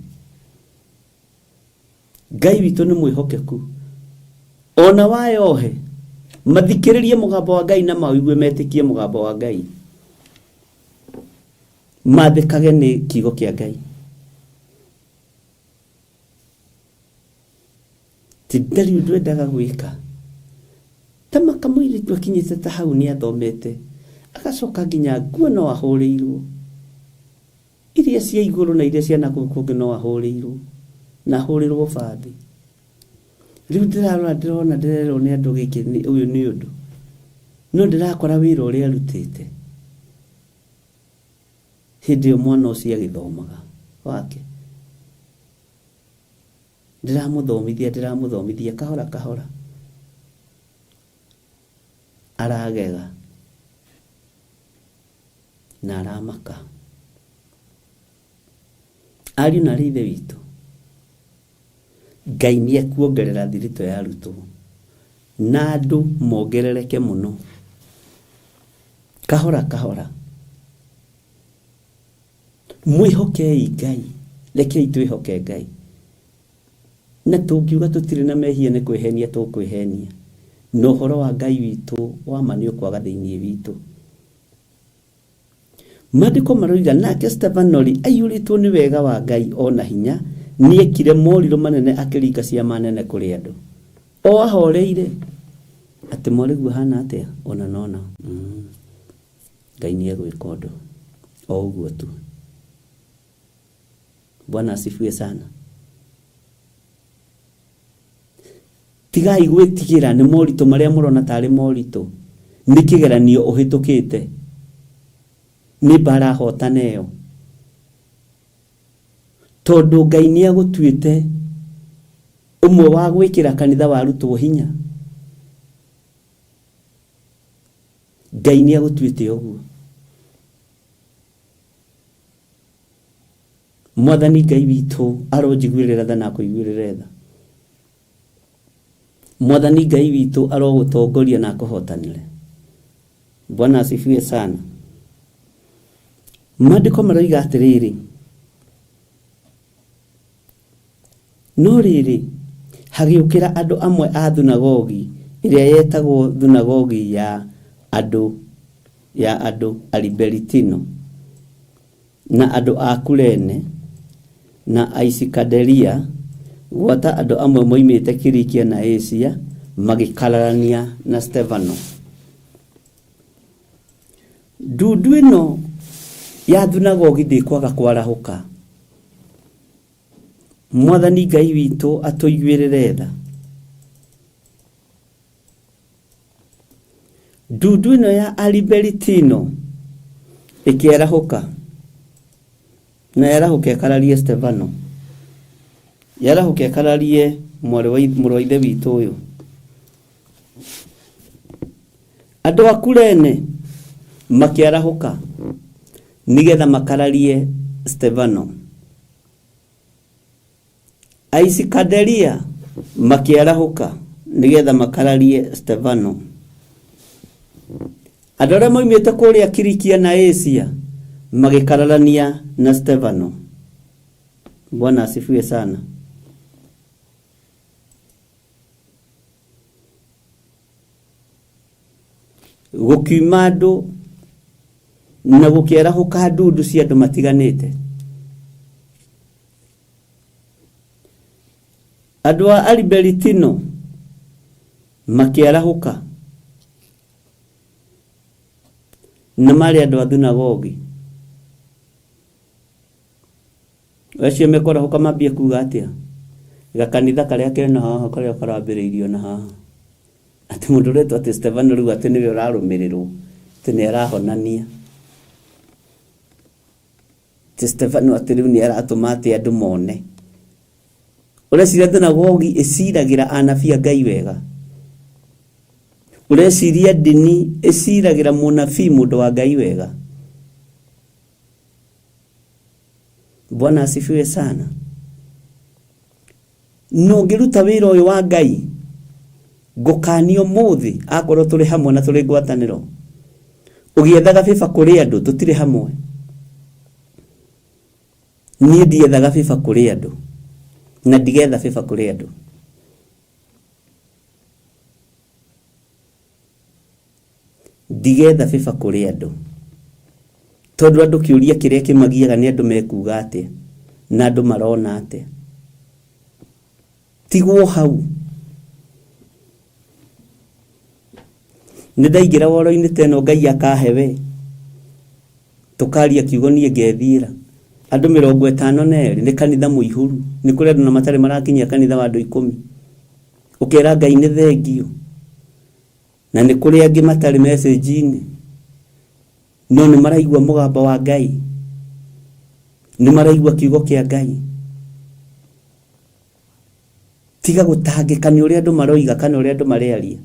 Ngai witũ nĩ mwĩhokeku. Ona wayohe, mathikĩrĩrie mũgambo wa Ngai na mawĩigue metĩkie mũgambo wa Ngai. Mathĩkage nĩ kiugo kĩa Ngai. Ti ndarĩ ũndũ endaga gwĩka. Ta makamũirĩtu akinyĩte ta hau nĩ athomete, agacoka nginya nguo no ahũrĩirwo. Iria cia igũrũ na iria cia nakũu kũngĩ no ahũrĩirwo. Na ahũrĩrwo bathi. Rĩu ndĩrarora ndĩrona ndĩrerwo nĩ andũ gĩkĩ ũyũ nĩ ũndũ. No ndĩrakora wĩra ũrĩa arutĩte. Hĩndĩ ĩyo mwana ũcio agĩthomaga wake. Ndĩramũthomithia kahora kahora. Aragega na aramaka. Ariũ na arĩ ithe witũ, Ngai nĩ ekuongerera thiritũ ya arutwo na andũ mongerereke mũno kahora kahora. Mwĩhokei Ngai, rekei twĩhoke Ngai. Na tũngiuga tũtirĩ na mehia nĩ kwĩhenia tũkwĩhenia. Na ũhoro wa Ngai witũ wa ma nĩ ũkwaga thĩinĩ witũ. Maandĩko maroiga nake Stefano rĩ aiyũrĩtwo nĩ wega wa Ngai ona hinya nĩekire morirũ manene akĩringa ciama nene kũrĩ andũ. O ahoreire atĩ mwarĩguo ahana atĩa ona nona. Ngai nĩ egwĩka ũndũ o ũguo tu. Bwana asifiwe sana. Tigai gwĩtigĩra nĩ moritũ marĩa mũrona tarĩ moritũ. Nĩ kĩgeranio ũhĩtũkĩte. Nĩ mbara hotana ĩyo. Tondũ Ngai nĩ agũtuĩte ũmwe wa gwĩkĩra kanitha wa arutwo hinya. Ngai nĩ agũtuĩte ũguo. Mwathani Ngai witũ aronjiguĩrĩra tha na akũiguĩrĩre tha. Mwathani Ngai witũ arogũtongoria na akũhotanĩre. Bwana asifiwe sana. Maandĩko maroiga atĩrĩrĩ, no rĩrĩ, hagĩũkĩra andũ amwe a thunagogi ĩrĩa yetagwo thunagogi ya andũ ya andũ Aliberitino na andũ a Kurene na Aisikaderia, gwata andũ amwe moimĩte Kilikia na Asia, magĩkararania na Stefano. Ndundu ĩno ya thunagogi ndĩkwaga kwarahũka. Mwathani Ngai witũ atũiguĩrĩre tha. Ndundu ĩno ya Aliberitino ĩkĩarahũka na yarahũka ĩkararie Stefano, yarahũka ĩkararie mũrũ wa ithe witũ ũyũ. Andũ a Kurene makĩarahũka nĩgetha makararie Stefano. Aisikaderia makĩarahũka nĩgetha makararie Stefano. Andũ arĩa moimĩte kũrĩa Kilikia na Asia magĩkararania na Stefano. Bwana asifiwe sana. Gũkiuma andũ na gũkĩarahũka ndundu cia andũ matiganĩte. Andũ a Aliberitino makĩarahũka na marĩ andũ a thunagogi. Acio mekwarahũka mambie kuga atĩa? Gakanitha karĩa kena haha karĩa karambĩrĩirio na haha. Atĩ mũndũ ũretwo atĩ Stefano rĩu atĩ nĩwe ũrarũmĩrĩrwo, atĩ nĩ arahonania. Atĩ Stefano atĩ rĩu nĩ aratũma atĩ andũ mone. Ũreciria thunagogi ĩciragĩra anabii a Ngai wega? Ũreciria ndini ĩciragĩra mũnabii mũndũ wa Ngai wega? Bwana asifiwe sana. Na ũngĩruta wĩra ũyũ wa Ngai, ngũkania ũmũthĩ akorwo tũrĩ hamwe na tũrĩ ngwatanĩro, ũgĩethaga favor kũrĩ andũ, tũtirĩ hamwe. Niĩ ndiethaga favor kũrĩ andũ na ndigetha favor kũrĩ andũ. Ndigetha favor kũrĩ andũ tondũ andũ kĩũria kĩrĩa kĩmagiaga nĩ andũ mekuga atĩa na andũ marona atĩa. Tigwo hau. Nĩ ndaingĩra woro-inĩ ta ĩno Ngai akahe we tũkaria kiugo niĩ ngethiĩra. Andũ 52 nĩ kanitha mũihũru, nĩ kũrĩ andũ na matarĩ marakinyia kanitha wa andũ 10. Ũkera Ngai nĩ thengio. Na nĩ kũrĩ angĩ matarĩ message-inĩ, no nĩ maraigua mũgambo wa Ngai, nĩ maraigua kiugo kĩa Ngai. Tiga gũtangĩka nĩ ũrĩa andũ maroiga kana ũrĩa andũ marearia,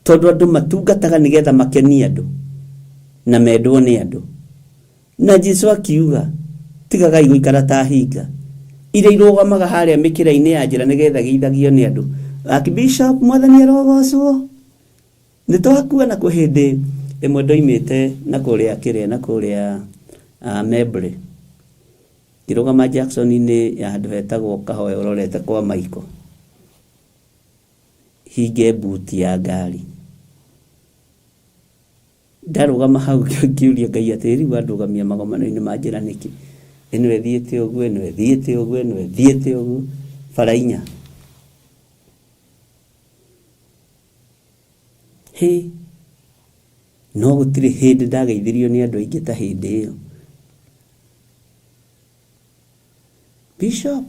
tondũ andũ matungataga nĩgetha makenie andũ na mendwo nĩ andũ. Na Jesu akiuga, tigagai gũikara ta hinga iria irũgamaga harĩa mĩkĩra-inĩ ya njĩra nĩgetha geithagio nĩ andũ. Archbishop, Mwathani arogocwo. Nĩ twakuona kwĩ hĩndĩ ĩmwe ndoimĩte na kũrĩa kĩrĩa na kũrĩa Membley. Ngĩrũgama Jackson-inĩ ya handũ hetagwo Kahoya ũrorete kwa Michael. Hinge mbuti ya ngari. Ndarũgama hau ngĩũria Ngai atĩrĩ, rĩu wandũgamia magomano-inĩ ma njĩra nĩkĩ? Ĩno ĩthiĩte ũguo, ĩno ĩthiĩte ũguo, ĩno ĩthiĩte ũguo, bara inya. Hĩ, no gũtirĩ hĩndĩ ndageithirio nĩ andũ aingĩ ta hĩndĩ ĩyo. Bishop,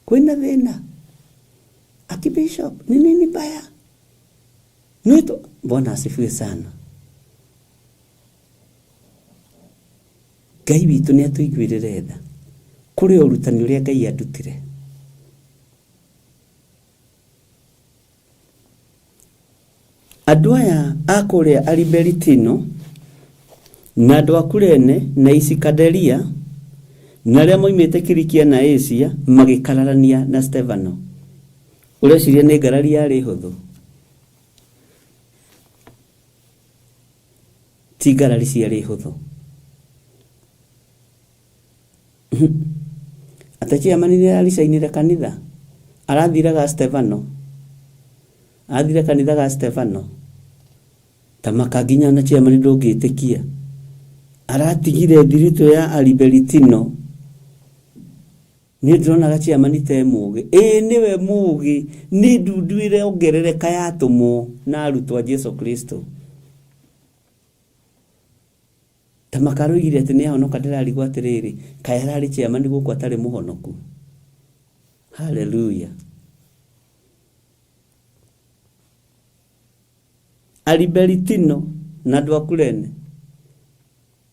kwĩna thĩna? Aki Bishop, ni nini mbaya? Nĩtũ, Bwana asifiwe sana. Ngai witũ nĩ atũiguĩrĩre tha. Kũrĩ ũrutani ũrĩa Ngai andutire. Andũ aya a kũrĩa Aliberitino na andũ a Kurene na Isikaderia na arĩa moimĩte Kilikia na Asia magĩkararania na Stefano. Ũreciria nĩ ngarari yarĩ hũthũ? Ti ngarari ciarĩ hũthũ. Atĩ chairman nĩ aricainire kanitha arathire ga Stefano, athire kanitha ga Stefano ta maka nginya na chairman ndũngĩtĩkia aratigire thiritũ ya Aliberitino. Niĩ ndĩronaga chairman te mũgĩ. Ĩĩ nĩwe mũgĩ, nĩ ndundu ĩrongerereka yatũmwo na arutwo a Jesu Kristo. Ta makaroigire atĩ nĩ ahonoka, ndĩrarigwo atĩrĩrĩ, kaĩ ararĩ chairman gũkũ atarĩ mũhonoku? Haleluya. Aliberitino na andũ a Kurene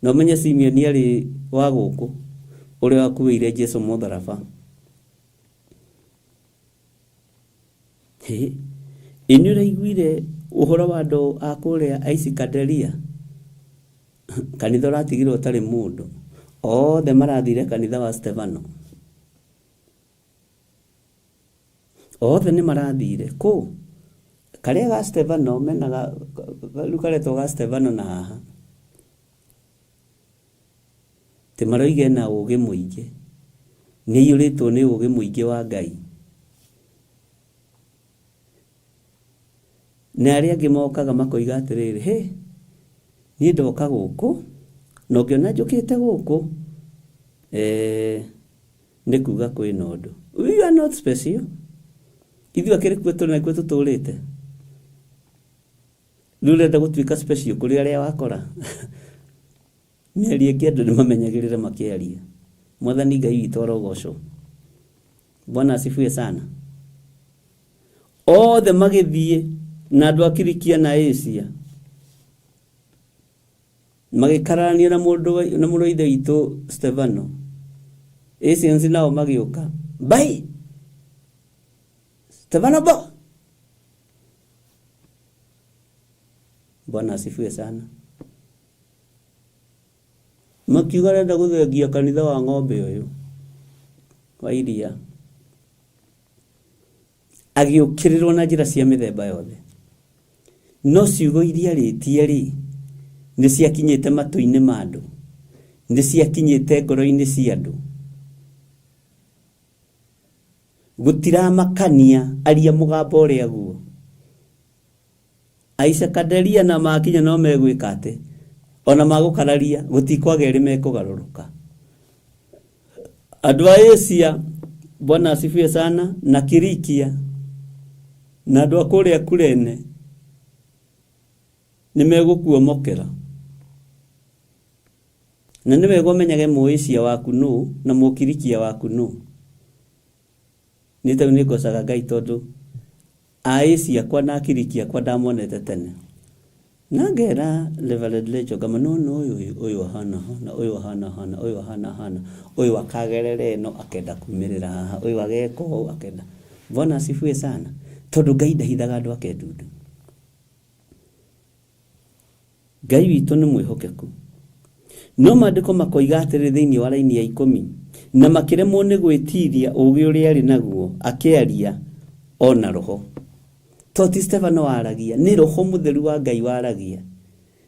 na ũmenye Simeoni arĩ wa gũkũ ũrĩa wakuĩire Jesu mũtharaba. Hĩ, ĩ nĩ ũraiguire ũhoro wa andũ a kũrĩa Aisikaderia? Kanitha ũratigirwo ũtarĩ mũndũ. Othe marathire kanitha wa Stefano. Othe nĩ marathire. Kũ? Karĩa ga Stefano mena rĩu karetwo ga Stefano na haha. Ti maroiga ena ũgĩ mũingĩ. Nĩ aiyũrĩtwo nĩ ũgĩ mũingĩ wa Ngai. Na arĩa angĩ mokaga makoiga atĩrĩrĩ, hĩ, niĩ ndoka gũkũ, na ũngĩona njũkĩte gũkũ, nĩ kuga kwĩna ũndũ. We are not special. Ithuĩ akĩrĩ kuo tũrĩ na kuo tũtũrĩte. Rĩu ũrenda gũtuĩka special kũrĩ arĩa wakora. Mĩario ĩngĩ andũ nĩ mamenyagĩrĩre makĩaria. Mwathani Ngai witũ arogocwo. Bwana asifiwe sana. Othe magĩthiĩ na andũ a Kilikia na Asia magĩkararania na mũndũ na mũrũ wa ithe witũ Stefano. Asians nao magĩũka. Bai! Stefano bo! Bwana asifiwe sana. Makiuga arenda gũthengia kanitha wa ng'ombe ũyũ wa iria. Agĩũkĩrĩrwo na njĩra cia mĩthemba yothe. No ciugo iria arĩtie rĩ, nĩ ciakinyĩte matũ-inĩ ma andũ, nĩ ciakinyĩte ngoro-inĩ cia andũ. Gũtiramakania aria mũgambo ũrĩa guo. Aisakaderia na makinya no megwĩka atĩ ona magũkararia gũtikwaga erĩ mekũgarũrũka. Andũ a Asia, Bwana asifiwe sana, na Kilikia na andũ a kũrĩa Kurene nĩ megũkuomokera. Na nĩ wega ũmenyage Mũasia waku nũ na Mũkirikia waku nũ. Niĩ ta rĩu nĩ ngocaga Ngai tondũ Aĩci akwa na akiriki akwa ndamonete tene. Na ngera Reverend Rachel ngama no no ũyũ ũyũ ahana hana ũyũ ahana hana ũyũ ahana hana ũyũ akagerera ĩno akenda kumĩrĩra haha ũyũ ageka ũũ akenda. Bwana asifiwe sana tondũ Ngai ndahithaga andũ ake ndundu. Ngai witũ nĩ mwĩhokeku. No maandĩko makoiga atĩrĩ thĩinĩ wa raini ya 10, na makĩremwo nĩ gwĩtiiria ũũgĩ ũrĩa arĩ naguo akĩaria o na roho. To ti Stefano waragia, nĩ roho mũtheru wa Ngai waragia.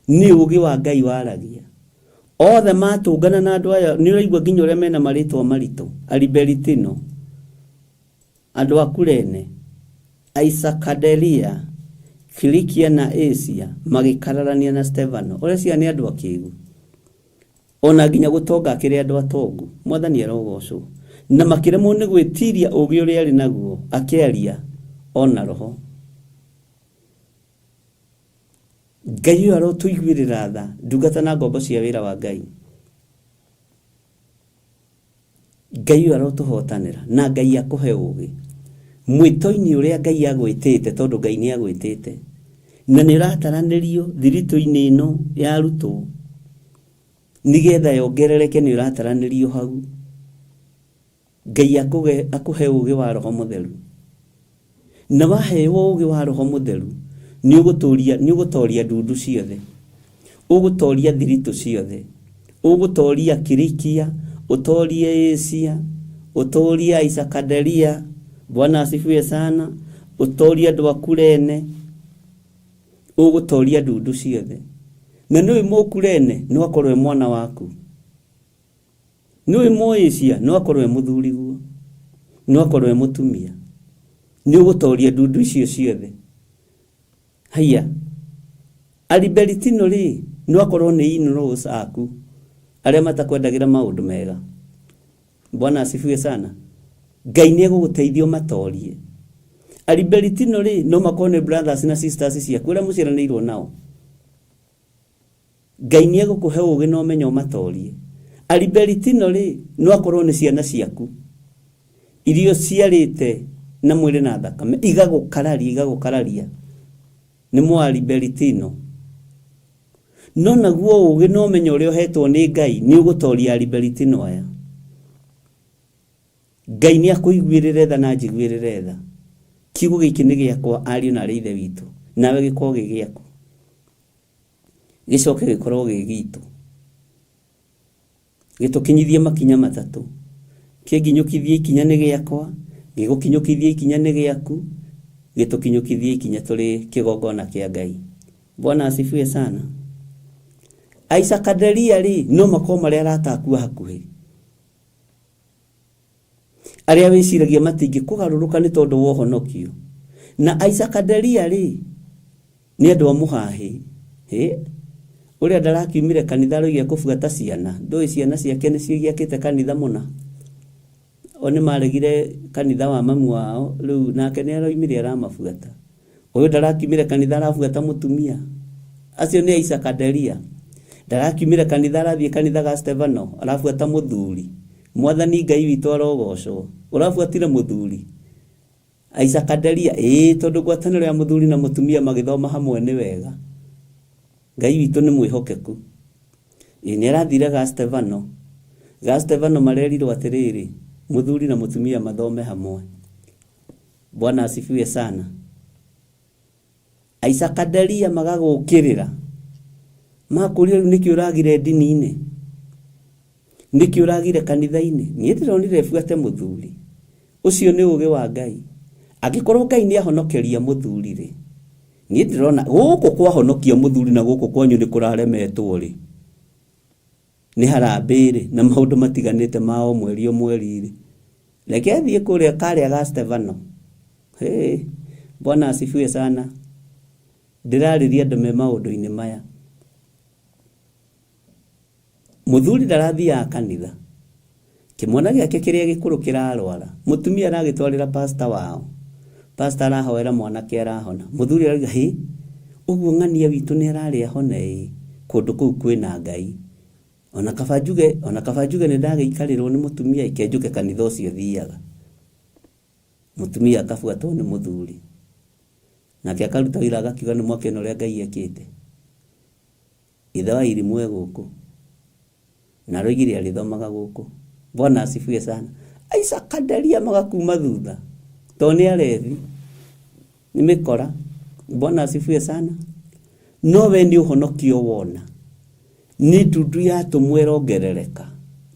Nĩ ũũgĩ wa Ngai waragia. Othe matũngana na andũ aya, nĩ ũraigua nginya ũrĩa mena marĩtwa maritũ, Aliberitino, Andũ a Kurene, Aisakaderia, Kilikia na Asia magĩkararania na Stefano. Ũreciria nĩ andũ akĩgu? O na nginya gũtonga akĩrĩ andũ atongu. Mwathani arogocwo. Na makĩremwo nĩ gwĩtiria ũũgĩ ũrĩa arĩ naguo, akĩaria o na roho. Ngai ũyũ arotũiguĩrĩra tha, ndungata na ngombo cia wĩra wa Ngai. Ngai ũyũ arotũhotanĩra na Ngai akũhe ũgĩ mwĩto-inĩ ũrĩa Ngai agwĩtĩte, tondũ Ngai nĩ agwĩtĩte na nĩ ũrataranĩrio thiritũ-inĩ ĩno ya arutwo nĩgetha yongerereke, nĩ ũrataranĩrio hau. Ngai akũhe ũũgĩ wa Roho Mũtheru. Na waheo ũũgĩ wa Roho Mũtheru, nĩ ũgũtoria ndundu ciothe, ũgũtoria thiritũ ciothe, ũgũtoria Kirikia, ũtorie Asia, ũtorie Isakaderia, Bwana asifiwe sana, ũtorie andũ a Kurene, ũgũtoria ndundu ciothe. Na nĩũĩ Mũkurene no akorwo e mwana waku, nĩũĩ Mũasia no akorwo e mũthuriguo, no akorwo e mũtumia. Nĩ ũgũtoria ndundu icio ciothe. Haiya, Aliberitino rĩ no akorwo nĩ in-laws aku arĩa matakwendagĩra maũndũ mega. Bwana asifiwe sana. Ngai nĩ egũgũteithia ũmatorie. Aliberitino rĩ no makorwo nĩ brothers na sisters ciaku arĩa mũciaranĩirwo nao. Ngai nĩ egũkũhe ũũgĩ na ũmenyo ũmatorie. Aliberitino rĩ no akorwo nĩ ciana ciaku iria ũciarĩte na mwĩrĩ na thakame, igagũkararia nĩ Mũaliberitino. No naguo ũũgĩ na ũmenyo ũrĩa ũhetwo nĩ Ngai nĩ ũgũtoria Aliberitino aya. Ngai nĩ akũiguĩrĩre tha na anjiguĩrĩre tha. Kiugo gĩkĩ nĩ gĩakwa ariũ na arĩ ithe witũ, nawe gĩkorwo gĩ gĩaku, gĩcoke gĩkorwo gĩ gitũ, gĩtũkinyithie makinya matatũ. Kĩnginyũkithie ikinya nĩ gĩakwa, gĩgũkinyũkithie ikinya nĩ gĩaku, gĩtũkinyũkithie ikinya tũrĩ kĩgongona kĩa Ngai. Bwana asifiwe sana. Aisakaderia rĩ no makorwo marĩ arata aku a hakuhĩ, arĩa wĩciragia matingĩkũgarũrũka nĩ tondũ wa ũhonokio. Na Aisakaderia rĩ nĩ andũ a mũhahĩ. Ũrĩa ndarakiumire kanitha aroiga kũbuata ciana, ndũĩ ciana ciake nĩcio igiakĩte kanitha mũna. O nĩ maregire kanitha wa mamu wao, rĩu nake nĩ aroimire aramabuata. Ũyũ ndarakiumire kanitha arabuata mũtumia. Acio nĩ Aisakaderia. Ndarakiumire kanitha arathiĩ kanitha ga Stefano arabuata mũthuri. Mwathani Ngai witũ arogocwo. Ũrabuatire mũthuri. Aisakaderia, ĩĩ tondũ ngwatanĩro ya mũthuri na mũtumia magĩthoma hamwe nĩ wega. Ngai witũ nĩ mwĩhokeku. Ĩĩ nĩ arathire ga Stefano. Ga Stefano marerirwo atĩrĩrĩ, mũthuri na mũtumia mathome hamwe. Bwana asifiwe sana. Aisakaderia magagũkĩrĩra, makũria rĩu nĩkĩ ũragire ndini-inĩ, nĩkĩ ũragire kanitha-inĩ. Niĩ ndĩronire buate mũthuri. Ũcio nĩ ũũgĩ wa Ngai. Angĩkorwo Ngai nĩ ahonokeria mũthuri rĩ, niĩ ndĩrona gũkũ kwahonokia mũthuri na gũkũ kwanyu nĩ kũraremetwo rĩ, nĩ harambĩ rĩ, na maũndũ matiganĩte ma o mweri o mweri rĩ, reke thiĩ kũrĩa karĩa ga Stefano. Hey, Bwana asifiwe sana. Ndĩrarĩria andũ me maũndũ-inĩ maya. Mũthuri ndarathiaga kanitha, kĩmwana gĩake kĩrĩa gĩkũrũ kĩrarwara, mũtumia aragĩtwarĩra pastor wao, pastor arahoera mwanake arahona. Mũthuri arauga hĩ, ũguo ng'ania witũ nĩ ararĩ ahone ĩ, kũndũ kũu kwĩna Ngai. Ona kaba njuge nĩ ndagĩikarĩrwo nĩ mũtumia, ike njũke kanitha ũcio thiaga. Mũtumia akabuatwo nĩ mũthuri, nake akaruta wĩra agakiuga nĩ mwakĩona ũrĩa Ngai ekĩte. Ithe wa irimũ e gũkũ, na aroigire arĩthomaga gũkũ. Bwana asifiwe sana. Aisakaderia magakuma thutha tondũ nĩ arebi, nĩ mĩkora. Bwana asifiwe sana. No we nĩ ũhonokio wona, nĩ ndundu yatũmwo ĩrongerereka,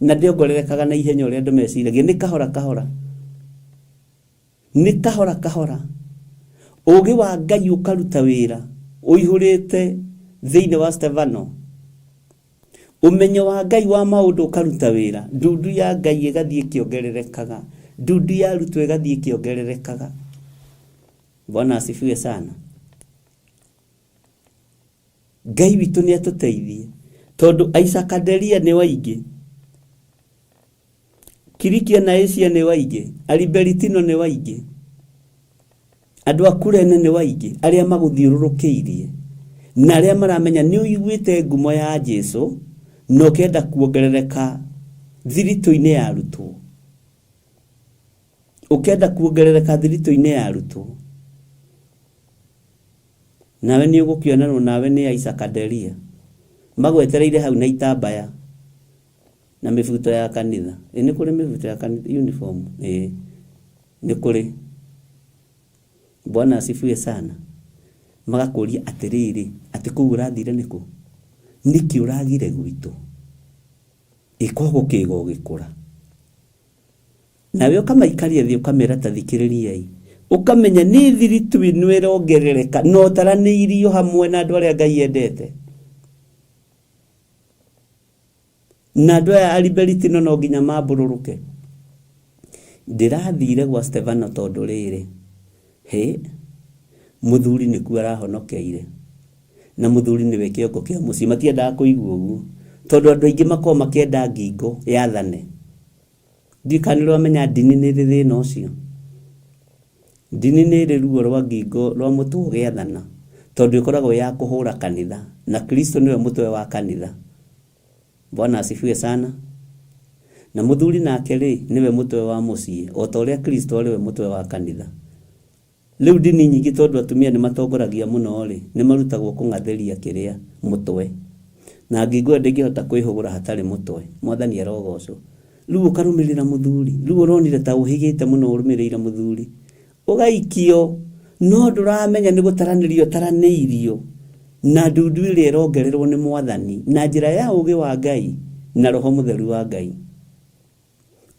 na ndĩongererekaga na ihenya ũrĩa andũ meciragia, nĩ kahora kahora, nĩ kahora kahora. Ũũgĩ wa Ngai ũkaruta wĩra ũihũrĩte thĩinĩ wa Stefano. Ũmenyo wa Ngai wa maũndũ ũkaruta wĩra, ndundu ya Ngai ĩgathiĩ ĩkĩongererekaga, ndundu ya arutwo ĩgathiĩ ĩkĩongererekaga. Bwana asifiwe sana. Ngai witũ nĩ atũteithie, tondũ Aisakaderia nĩ waingĩ, Kirikia na Asia nĩ waingĩ, Aliberitino nĩ waingĩ, andũ a Kurene nĩ waingĩ, arĩa magũthiũrũrũkĩirie na arĩa maramenya nĩ ũiguĩte ngumo ya Jesu na ũkenda kuongerereka thiritũ-inĩ ya arutwo, ũkenda kuongerereka thiritũ-inĩ ya arutwo, nawe nĩ ũgũkĩonanwo nawe nĩ Aisakaderia magwetereire hau na itambaya. Na mĩbuto ya kanitha. Ĩ nĩ kũrĩ mĩbuto ya kanitha uniform? Ĩ nĩ kũrĩ. Bwana asifiwe sana. Magakũria atĩrĩrĩ, atĩ kũu ũrathire nĩkũ? Nĩkĩ ũragire gwitũ? Ĩ ko gũkĩga ũgĩkũra. Nawe ũkamaikaria thĩ ũkamera ta thikĩrĩriai. Ũkamenya nĩ thiritũ ĩno ĩrongerereka na ũtaranĩirio hamwe na andũ arĩa Ngai endete. Na andũ aya aliberitino no nginya mambũrũrũke. Ndĩrathire gwa Stefano tondũ rĩrĩ, hĩ, mũthuri nĩkuo arahonokeire. Na mũthuri nĩwe kĩongo kĩa mũciĩ. Matiendaga kũigua ũguo. Tondũ andũ aingĩ makoragwo makĩenda ngingo yathane. Ndiũĩ kana nĩ ũramenya ndini nĩ ĩrĩ thĩna ũcio. Ndini nĩ ĩrĩ ruo rwa ngingo rwa mũtwe ũgĩathana. Tondũ ĩkoragwo ya kũhũra kanitha. Na Kristo nĩwe mũtwe wa kanitha. Bwana asifiwe sana. Na mũthuri nake rĩ, nĩwe mũtwe wa mũciĩ. O ta ũrĩa Kristo arĩ we mũtwe wa kanitha. Rĩu ndini nyingĩ tondũ atumia nĩ matongoragia mũno rĩ, nĩ marutagwo kũng'athĩria kĩrĩa mũtwe. Na ngingo ĩyo ndĩngĩhota kwĩhũgũra hatarĩ mũtwe. Mwathani arogocwo. Rĩu ũkarũmĩrĩra mũthuri. Rĩu ũronire ta ũhĩgĩte mũno ũrũmĩrĩire mũthuri. Ũgaikio, no ndũramenya nĩ gũtaranĩrio ũtaranĩirio. Na ndundu ĩrĩa ĩrongererwo nĩ mwathani na njĩra ya ũũgĩ wa Ngai na roho mũtheru wa Ngai.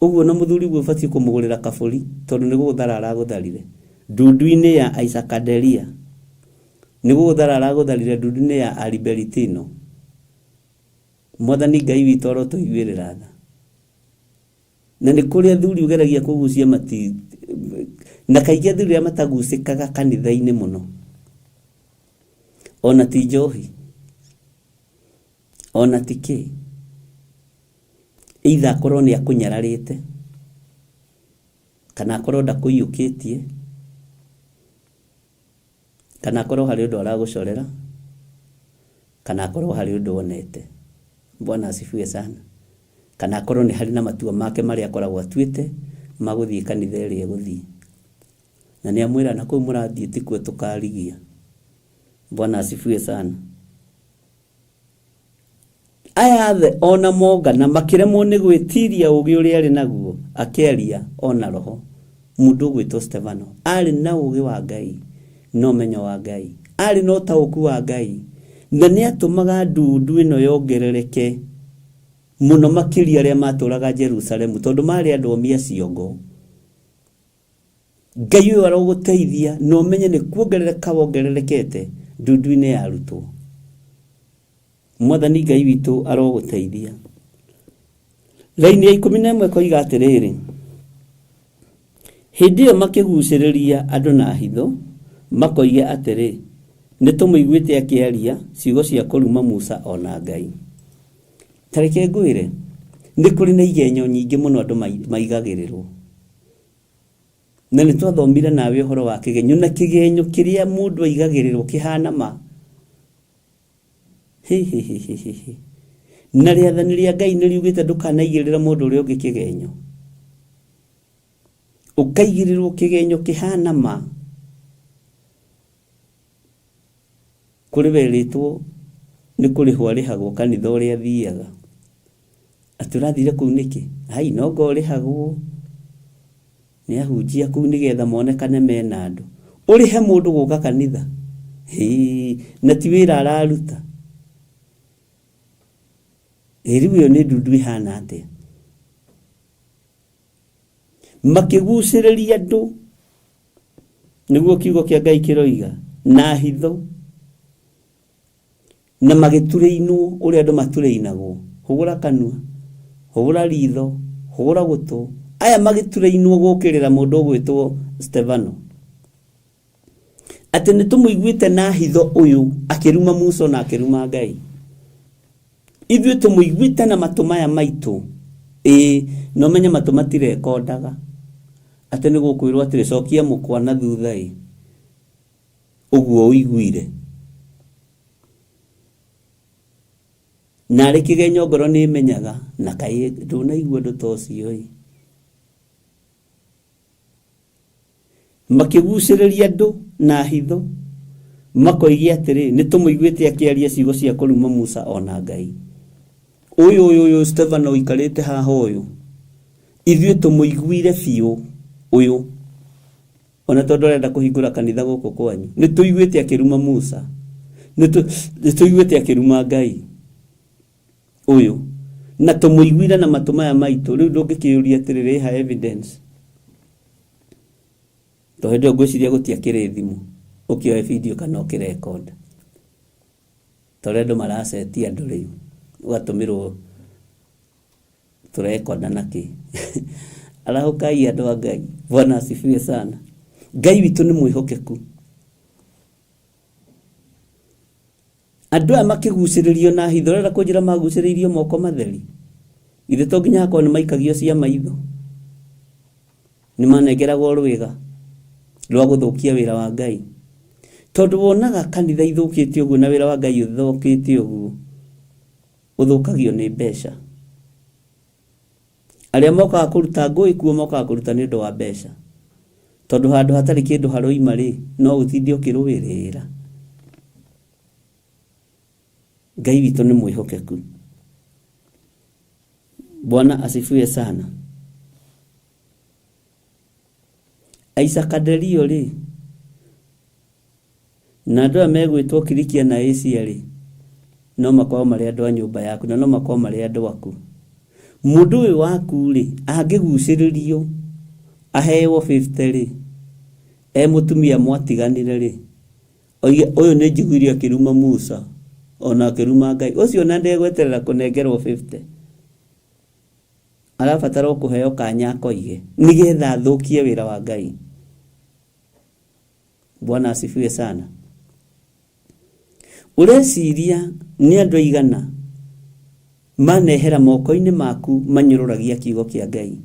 Ũguo na mũthuri ũguo ũbatiĩ kũmũgũrĩra kabũri tondũ nĩ gũgũthara aragũtharire. Ndundu-inĩ ya Isakaderia. Nĩ gũgũthara aragũtharire ndundu-inĩ ya Aliberitino. Mwathani Ngai witũ arotũiguĩrĩra tha. Na nĩ kũrĩ athuri ũgeragia kũgucia mati, na kaingĩ athuri arĩa matagucĩkaga kanitha-inĩ mũno. Ona ti njohi. Ona ti kĩ. Either akorwo nĩ akũnyararĩte, kana akorwo ndakũiyũkĩtie, kana akorwo harĩ ũndũ aragũcorera, kana akorwo harĩ ũndũ onete. Bwana asifiwe sana. Kana akorwo nĩ harĩ na matua make marĩa akoragwo atuĩte ma gũthiĩ kanitha ĩrĩa egũthiĩ. Na nĩ amwĩra na kũu mũrathiĩ tikuo tũkarigia. Bwana asifiwe sana. Aya othe ona mongana makĩremwo nĩ gwĩtiria ũũgĩ ũrĩa arĩ naguo, akĩaria ona roho. Mũndũ ũgwĩtwo Stefano arĩ na ũũgĩ wa Ngai na ũmenyo wa Ngai, arĩ na ũtaũku wa Ngai, na nĩ atũmaga ndundu ĩno yongerereke mũno makĩria arĩa matũraga Jerusalemu, tondũ marĩ andũ omia ciongo. Ngai ũyũ arogũteithia na ũmenye nĩ kuongerereka wongererekete ndundu-inĩ ya arutwo. Mwathani Ngai witũ arogũteithia. Raini ya 11 koiga atĩrĩrĩ, hĩndĩ ĩyo makĩgucĩrĩria andũ na hitho, makoige atĩrĩ, nĩ tũmũiguĩte akĩaria ciugo cia kũruma Musa ona Ngai. Ta reke ngwĩre, nĩ kũrĩ na igenyo nyingĩ mũno andũ maigagĩrĩrwo. Na nĩ twathomire nawe ũhoro wa kĩgenyo, na kĩgenyo kĩrĩa mũndũ aigagĩrĩrwo kĩhana ma. Hi, hi, hi, hi, hi, hi. Na rĩathani rĩa Ngai nĩ riugĩte ndũkanaigĩrĩre mũndũ ũrĩa ũngĩ kĩgenyo. Ũkaigĩrĩrwo kĩgenyo kĩhana ma. Kũrĩ werĩtwo nĩ kũrĩhwo arĩhagwo kanitha ũrĩa athiaga. Atĩ ũrathire kũu nĩkĩ? Ai, no ngo ũrĩhagwo nĩ ahunjia kũu nĩgetha monekane mena andũ. Ũrĩhe mũndũ gũka kanitha? Hĩ, na ti wĩra araruta. Ĩ rĩu ĩyo nĩ ndundu ĩhana atĩa? Makĩgucĩrĩria andũ, nĩguo kiugo kĩa Ngai kĩroiga, na hitho, na magĩturĩinwo ũrĩa andũ maturĩinagwo. Hũgũra kanua, hũgũra ritho, hũgũra gũtũ. Aya magĩturĩinwo gũkĩrĩra mũndũ ũgwĩtwo Stefano. Atĩ nĩ tũmũiguĩte na hitho ũyũ akĩruma Musa na akĩruma Ngai. Ithuĩ tũmũiguĩte na matũ maya maitũ. Ĩĩ, no menye matũ matirekondaga. Atĩ nĩ gũkwĩrwo atĩrĩ, cokia mũkwa na thutha ĩ. Ũguo ũiguire. Na arĩ kĩgenyo ngoro nĩ ĩmenyaga, na kaĩ ndũnaigua ũndũ ta ũcio ĩ. Makĩgucĩrĩria andũ na hitho, makoigia atĩrĩ, nĩ tũmũiguĩte akĩaria ciugo cia kũruma Musa ona Ngai. Ũyũ ũyũ ũyũ Stefano ũikarĩte haha ũyũ, ithuĩ tũmũiguire biũ ũyũ, ona tondũ arenda kũhingũra kanitha gũkũ kwanyu, nĩ tũiguĩte akĩruma Musa, nĩ tũiguĩte akĩruma Ngai ũyũ, na tũmũiguire na matũ maya maitũ. Rĩu ndũngĩkĩũria atĩrĩrĩ, ĩha evidence? To hĩndĩ ĩyo ngwĩciria gũtiakĩrĩ thimũ ũkĩoe video kana ũkĩrecord, ta ũrĩa andũ maracetia andũ rĩu, ũgatũmĩrwo tũrekonda na kĩ. Arahũkai andũ a Ngai. Bwana asifiwe sana. Ngai witũ nĩ mwĩhokeku. Andũ aya makĩgucĩrĩrio na hitho, ũrenda kũnjĩra magucĩrĩirio moko matheri? Ithe to nginya hakorwo nĩ maikagio cia maitho, nĩ manengeragwo rwĩga rwa gũthũkia wĩra wa Ngai. Tondũ wonaga kanitha ithũkĩte ũguo na wĩra wa Ngai ũthũkĩte ũguo, ũthũkagio nĩ mbeca. Arĩa mokaga kũruta ngũĩ kuo mokaga kũruta nĩ ũndũ wa mbeca, tondũ handũ hatarĩ kĩndũ haroima rĩ, no ũtinde ũkĩrũĩrĩra. Ngai witũ nĩ mwĩhokeku. Bwana asifiwe sana. Isaka Delio rĩ, na andũ aya megwĩtwo Kilikia na Asia rĩ, no makorwo marĩ andũ a nyũmba yaku na no makorwo marĩ andũ aku. Mũndũ ũyũ waku rĩ, angĩgucĩrĩrio aheo 50 rĩ, e mũtumia mwatiganire rĩ, oige ũyũ nĩ njiguire akĩruma Musa ona akĩruma Ngai, ũcio ona ndegweterera kũnengerwo 50, arabatara o kũheo kanya akoige nĩgetha athũkie wĩra wa Ngai. Bwana asifiwe sana. Ũreciria nĩ andũ aigana manehera moko-inĩ maku manyũrũragia kiugo kĩa Ngai?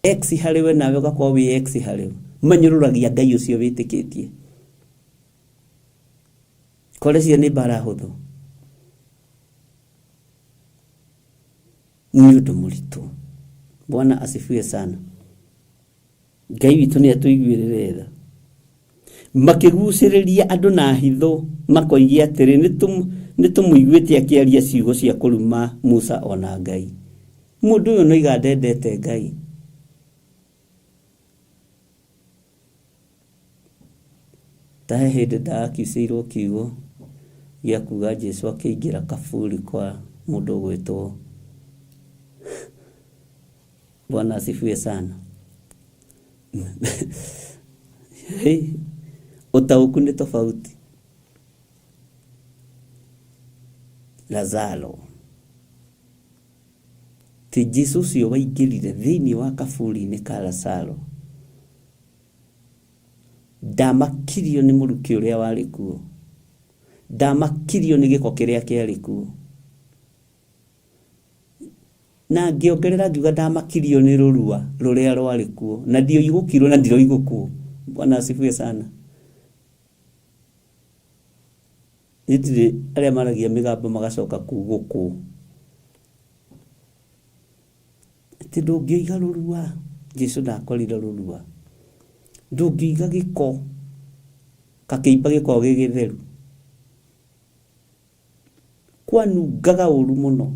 X harĩ we nawe ũgakorwo wĩ X harĩ we, manyũrũragia Ngai ũcio wĩtĩkĩtie. Kore cio nĩ mbara hũthũ, nĩ ũndũ mũritũ. Bwana asifiwe sana. Ngai witũ nĩ atũiguĩrĩre tha. Makĩgucĩrĩria andũ na hitho, makoigia atĩrĩ, nĩ tũmũiguĩte akĩaria ciugo cia kũruma Musa ona Ngai. Mũndũ ũyũ noiga ndendete Ngai. Ta he hĩndĩ ndakiucĩirwo kiugo gĩa kuga Jesu akĩingĩra kaburi kwa mũndũ ũgwĩtwo Bwana asifiwe sana. Hey, ũtaũku nĩ tofauti. Lazaro ti Jesu ũcio waingĩrire thĩinĩ wa kaburi-inĩ ka Lazaro, ndamakirio nĩ mũrukĩ ũrĩa warĩ kuo, ndamakirio nĩ gĩko kĩrĩa kĩarĩ kuo, na ngĩongerera ngiuga ndamakirio nĩ rũrua rũrĩa rwarĩ kuo, na ndioigũkirwo na ndiroigũkwo. Bwana asifiwe sana. Nĩ arĩa maragia mĩgambo magacoka kugũkwo, atĩ ndũngĩiga rũrua. Jesu ndakorire rũrua. Ndũngĩiga gĩko, gakĩimba gĩkoragwo gĩ gĩtheru. Kwanungaga ũru mũno.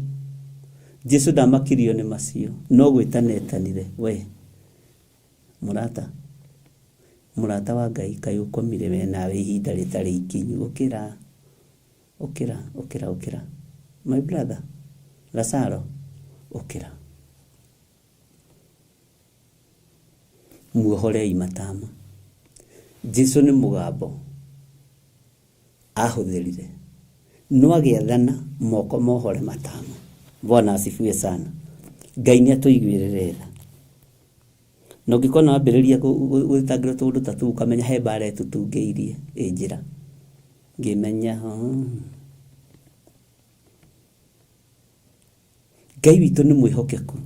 Jesu ndamakirio nĩ macio, no gwĩtanetanire. We mũrata, mũrata wa Ngai, kaĩ ũkomire we nawe ihinda rĩtarĩ ikinyu? Ũkĩra, ũkĩra, ũkĩra, ũkĩra, my brother Lazaro, ũkĩra. Muohorei matama. Jesu nĩ mũgambo ahũthĩrire, no agĩathana moko mohore matama. Bwana asifiwe sana. Ngai nĩ atũiguĩrĩre tha. Na ũngĩkona wambĩrĩria gwĩtangĩra tũũndũ ta tũu, ũkamenya he mbara ĩtũtungĩirie ĩ njĩra. Ngĩmenya Ngai witũ nĩ mwĩhokeku.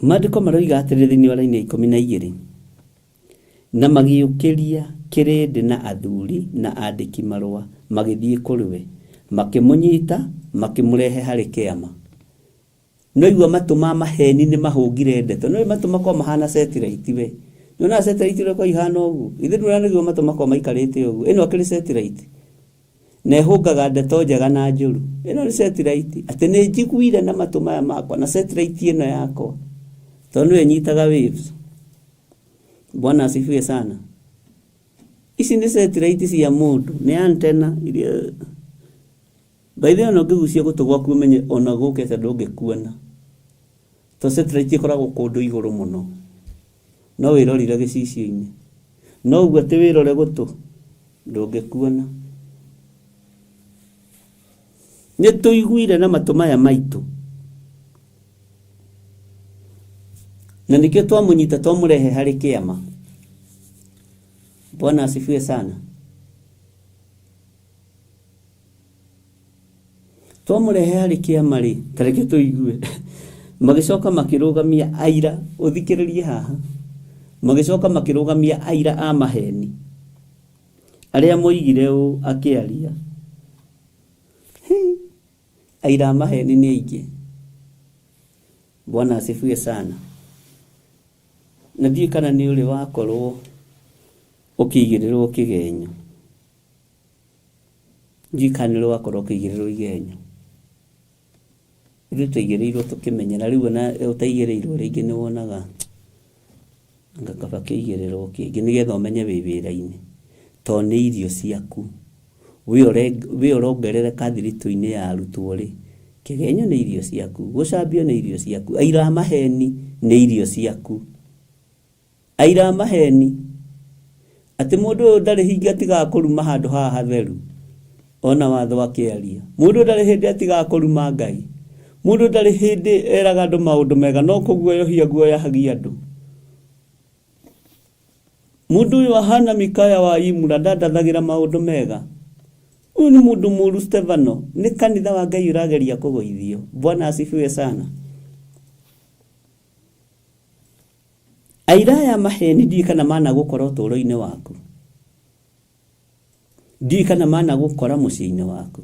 Maandĩko maroiga atĩrĩ thĩinĩ wa raini ya 12, na magĩũkĩria kĩrĩndĩ na athuri na andĩki marũa magĩthiĩ kũrĩ we, makĩmũnyita makĩmũrehe harĩ kĩama. No igua matũ ma maheni nĩ mahũngire ndeto. No matũ makorwo mahana satellite we. Nĩwonaga satellite ũrĩa ĩkoragwo ihana ũguo? Ithuĩ ndũrona nĩguo matũ makoragwo maikarĩte ũguo. Ĩno akĩrĩ satellite. Na ĩhũngaga ndeto njega na njũru. Ĩno nĩ satellite. Atĩ nĩ njiguire na matũ maya makwa na satellite ĩno yakwa. Tondũ nĩyo ĩnyitaga waves. Bwana asifiwe sana. Ici nĩ satellite cia mũndũ, nĩ antenna iria by the way ona ũngĩgucia gũtũ gwaku ũmenye ona gũkĩte ndũngĩkuona. To satellite ĩkoragwo kũndũ igũrũ mũno. No wĩrorire gĩcicio-inĩ. No ũguo atĩ wĩrore gũtũ ndũngĩkuona. Nĩ tũiguire na matũ maya maitũ. Na nĩkĩo twamũnyita twamũrehe harĩ kĩama. Bwana asifiwe sana. Twamũrehe harĩ kĩama rĩ, ta reke tũigue. Magĩcoka makĩrũgamia aira, ũthikĩrĩrie haha. Magĩcoka makĩrũgamia aira a maheni. Arĩa moigire ũũ akĩaria. Aira a maheni nĩ aingĩ. Bwana asifiwe sana. Na ndiũĩ kana nĩ ũrĩ wakorwo ũkĩigĩrĩrwo kĩgenyo. Ndiũĩ kana nĩ ũrĩ wakorwo ũkĩigĩrĩrwo igenyo. Ithuĩ twaigĩrĩirwo tũkĩmenyera, rĩu ona ũtaigĩrĩirwo rĩngĩ nĩ wonaga anga kaba kĩigĩrĩrwo kĩngĩ nĩgetha ũmenye wĩ wĩra-inĩ. Tondũ nĩ irio ciaku. We ũrongerereka thiritũ-inĩ ya arutwo rĩ, kĩgenyo nĩ irio ciaku, gũcambio nĩ irio ciaku, aira a maheni nĩ irio ciaku. Aira a maheni atĩ mũndũ ũyũ ndarĩ hingo atigaga kũruma handũ haha hatheru ona watho akĩaria. Mũndũ ndarĩ hĩndĩ atigaga kũruma Ngai. Mũndũ ndarĩ hĩndĩ eraga andũ maũndũ mega no kũguoyohia guoyahagia andũ. Mũndũ ũyũ ahana Mikaya wa Imura ndandathagĩra maũndũ mega. Ũyũ nĩ mũndũ mũũru Stefano, nĩ kanitha wa Ngai ũrageria kũgũithio. Bwana asifiwe sana. Aira aya maheni ndiũĩ kana managũkora ũtũũro-inĩ waku. Ndiũĩ kana managũkora mũciĩ-inĩ waku.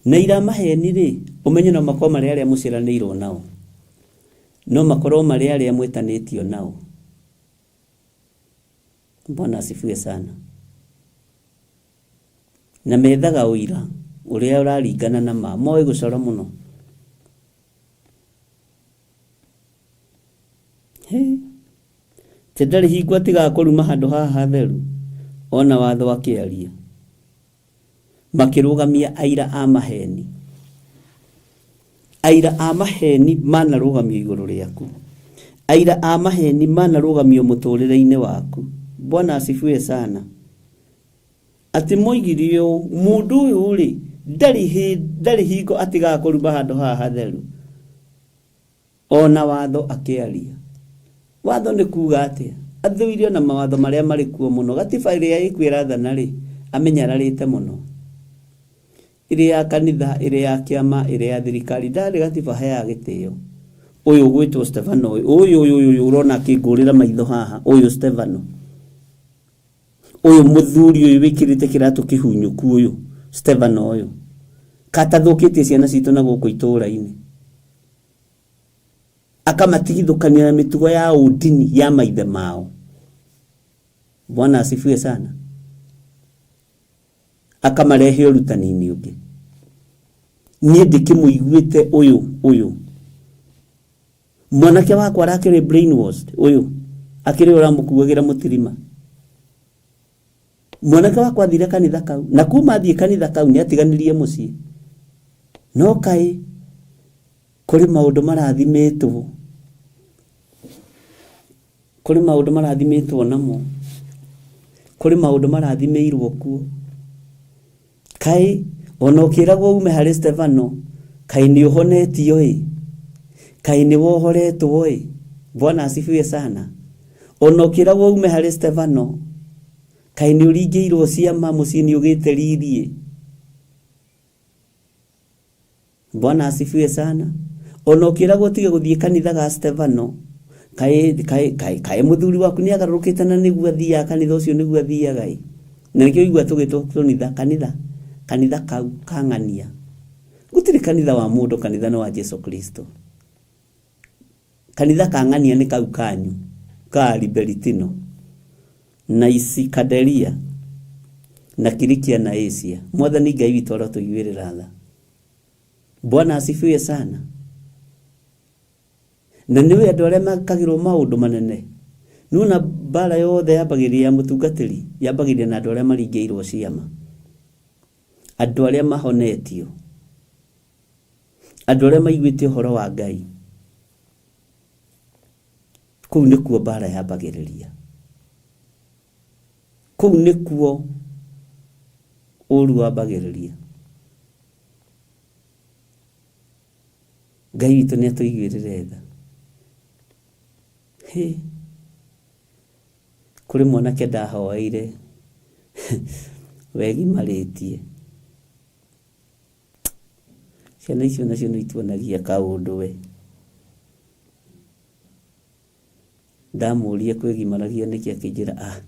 Na aira maheni rĩ, ũmenye no makorwo marĩ arĩa mũciaranĩirwo nao. No makorwo marĩ arĩa mwĩtanĩtio nao. Bwana asifiwe sana. Na methaga ũira ũrĩa ũraringana na ma, moĩ gũcora mũno. Atĩ ndarĩ hingo atigaga kũruma handũ haha hatheru ona watho akĩaria. Makĩrũgamia aira a maheni. Aira a maheni manarũgamio igũrũ rĩaku. Aira a maheni manarũgamio mũtũrĩre-inĩ waku. Bwana asifiwe sana. Atĩ moigire ũũ, mũndũ ũyũ rĩ, ndarĩ hingo atigaga kũruma handũ haha hatheru ona watho akĩaria. Watho nĩ kuga atĩa? Athũire ona mawatho marĩa marĩ kuo mũno. Gatiba ĩrĩa ĩkuo ĩrathana rĩ, amenyararĩte mũno. Ĩrĩa ya kanitha, ĩrĩa ya kĩama, ĩrĩa ya thirikari, ndarĩ gatiba heaga gĩtĩo. Ũyũ ũgwĩtwo Stefano ũyũ, ũyũ ũyũ ũyũ ũrona akĩngũrĩra maitho haha, ũyũ Stefano. Ũyũ mũthuri ũyũ wĩkĩrĩte kĩratũ kĩhunyũku ũyũ, Stefano ũyũ. Katathũkĩtie ciana citũ na gũkũ itũũra-inĩ. Akamatigithũkania na mĩtugo ya ũndini ya maithe mao. Bwana asifiwe sana. Akamarehe ũrutani-inĩ ũngĩ. Niĩ ndĩkĩmũiguĩte ũyũ ũyũ. Mwanake wakwa arakĩrĩ brainwashed ũyũ. Akĩrĩ ũramũkuagĩra mũtirima. Mwanake wakwa athire kanitha kau. Na kuma athiĩ kanitha kau nĩ atiganĩrie mũciĩ. No kaĩ kũrĩ maũndũ marathimĩtwo. Kũrĩ maũndũ marathimĩtwo namo. Kũrĩ maũndũ marathimĩirwo kuo. Kaĩ ona ũkĩragwo ume harĩ Stefano, kaĩ nĩ ũhonetio ĩ? Kaĩ nĩ wohoretwo ĩ? Bwana asifiwe sana. Ona ũkĩragwo ume harĩ Stefano, kaĩ nĩ ũringĩirwo ciama mũciĩ nĩ ũgĩte riri ĩ? Bwana asifiwe sana. Ona ũkĩragwo ũtige gũthiĩ kanitha ga Stefano, kaĩ mũthuri waku nĩ agarũrũkĩte na nĩguo athiaga kanitha ũcio nĩguo athiaga ĩ? Na nĩkĩo ũigua tũgĩtwo tũnitha kanitha, kanitha kau kang'ania. Gũtirĩ kanitha wa mũndũ, kanitha nĩ wa Jesu Kristo. Kanitha kang'ania nĩ kau kanyu ka Libertino. Na Isikaderia na Kilikia na Asia. Mwathani Ngai witũ arotũiguĩrĩra tha. Bwana asifiwe sana. Na nĩũĩ andũ arĩa mekagĩrwo maũndũ manene. Nĩwona mbara yothe yambagĩrĩria ya mũtungatĩri, yambagĩrĩria na andũ arĩa maringĩirwo ciama, andũ arĩa mahonetio, andũ arĩa maiguĩte ũhoro wa Ngai. Kũu nĩkuo mbara yambagĩrĩria. Kũu nĩkuo ũru wambagĩrĩria. Ngai witũ nĩ atũiguĩrĩre tha. Hĩ, kũrĩ mwanake ndahoeire wegimarĩtie. Ciana icio nacio nĩ ituonagia kaũndũ we. Ndamũria kwĩgimaragia nĩkĩ akĩnjĩra ah,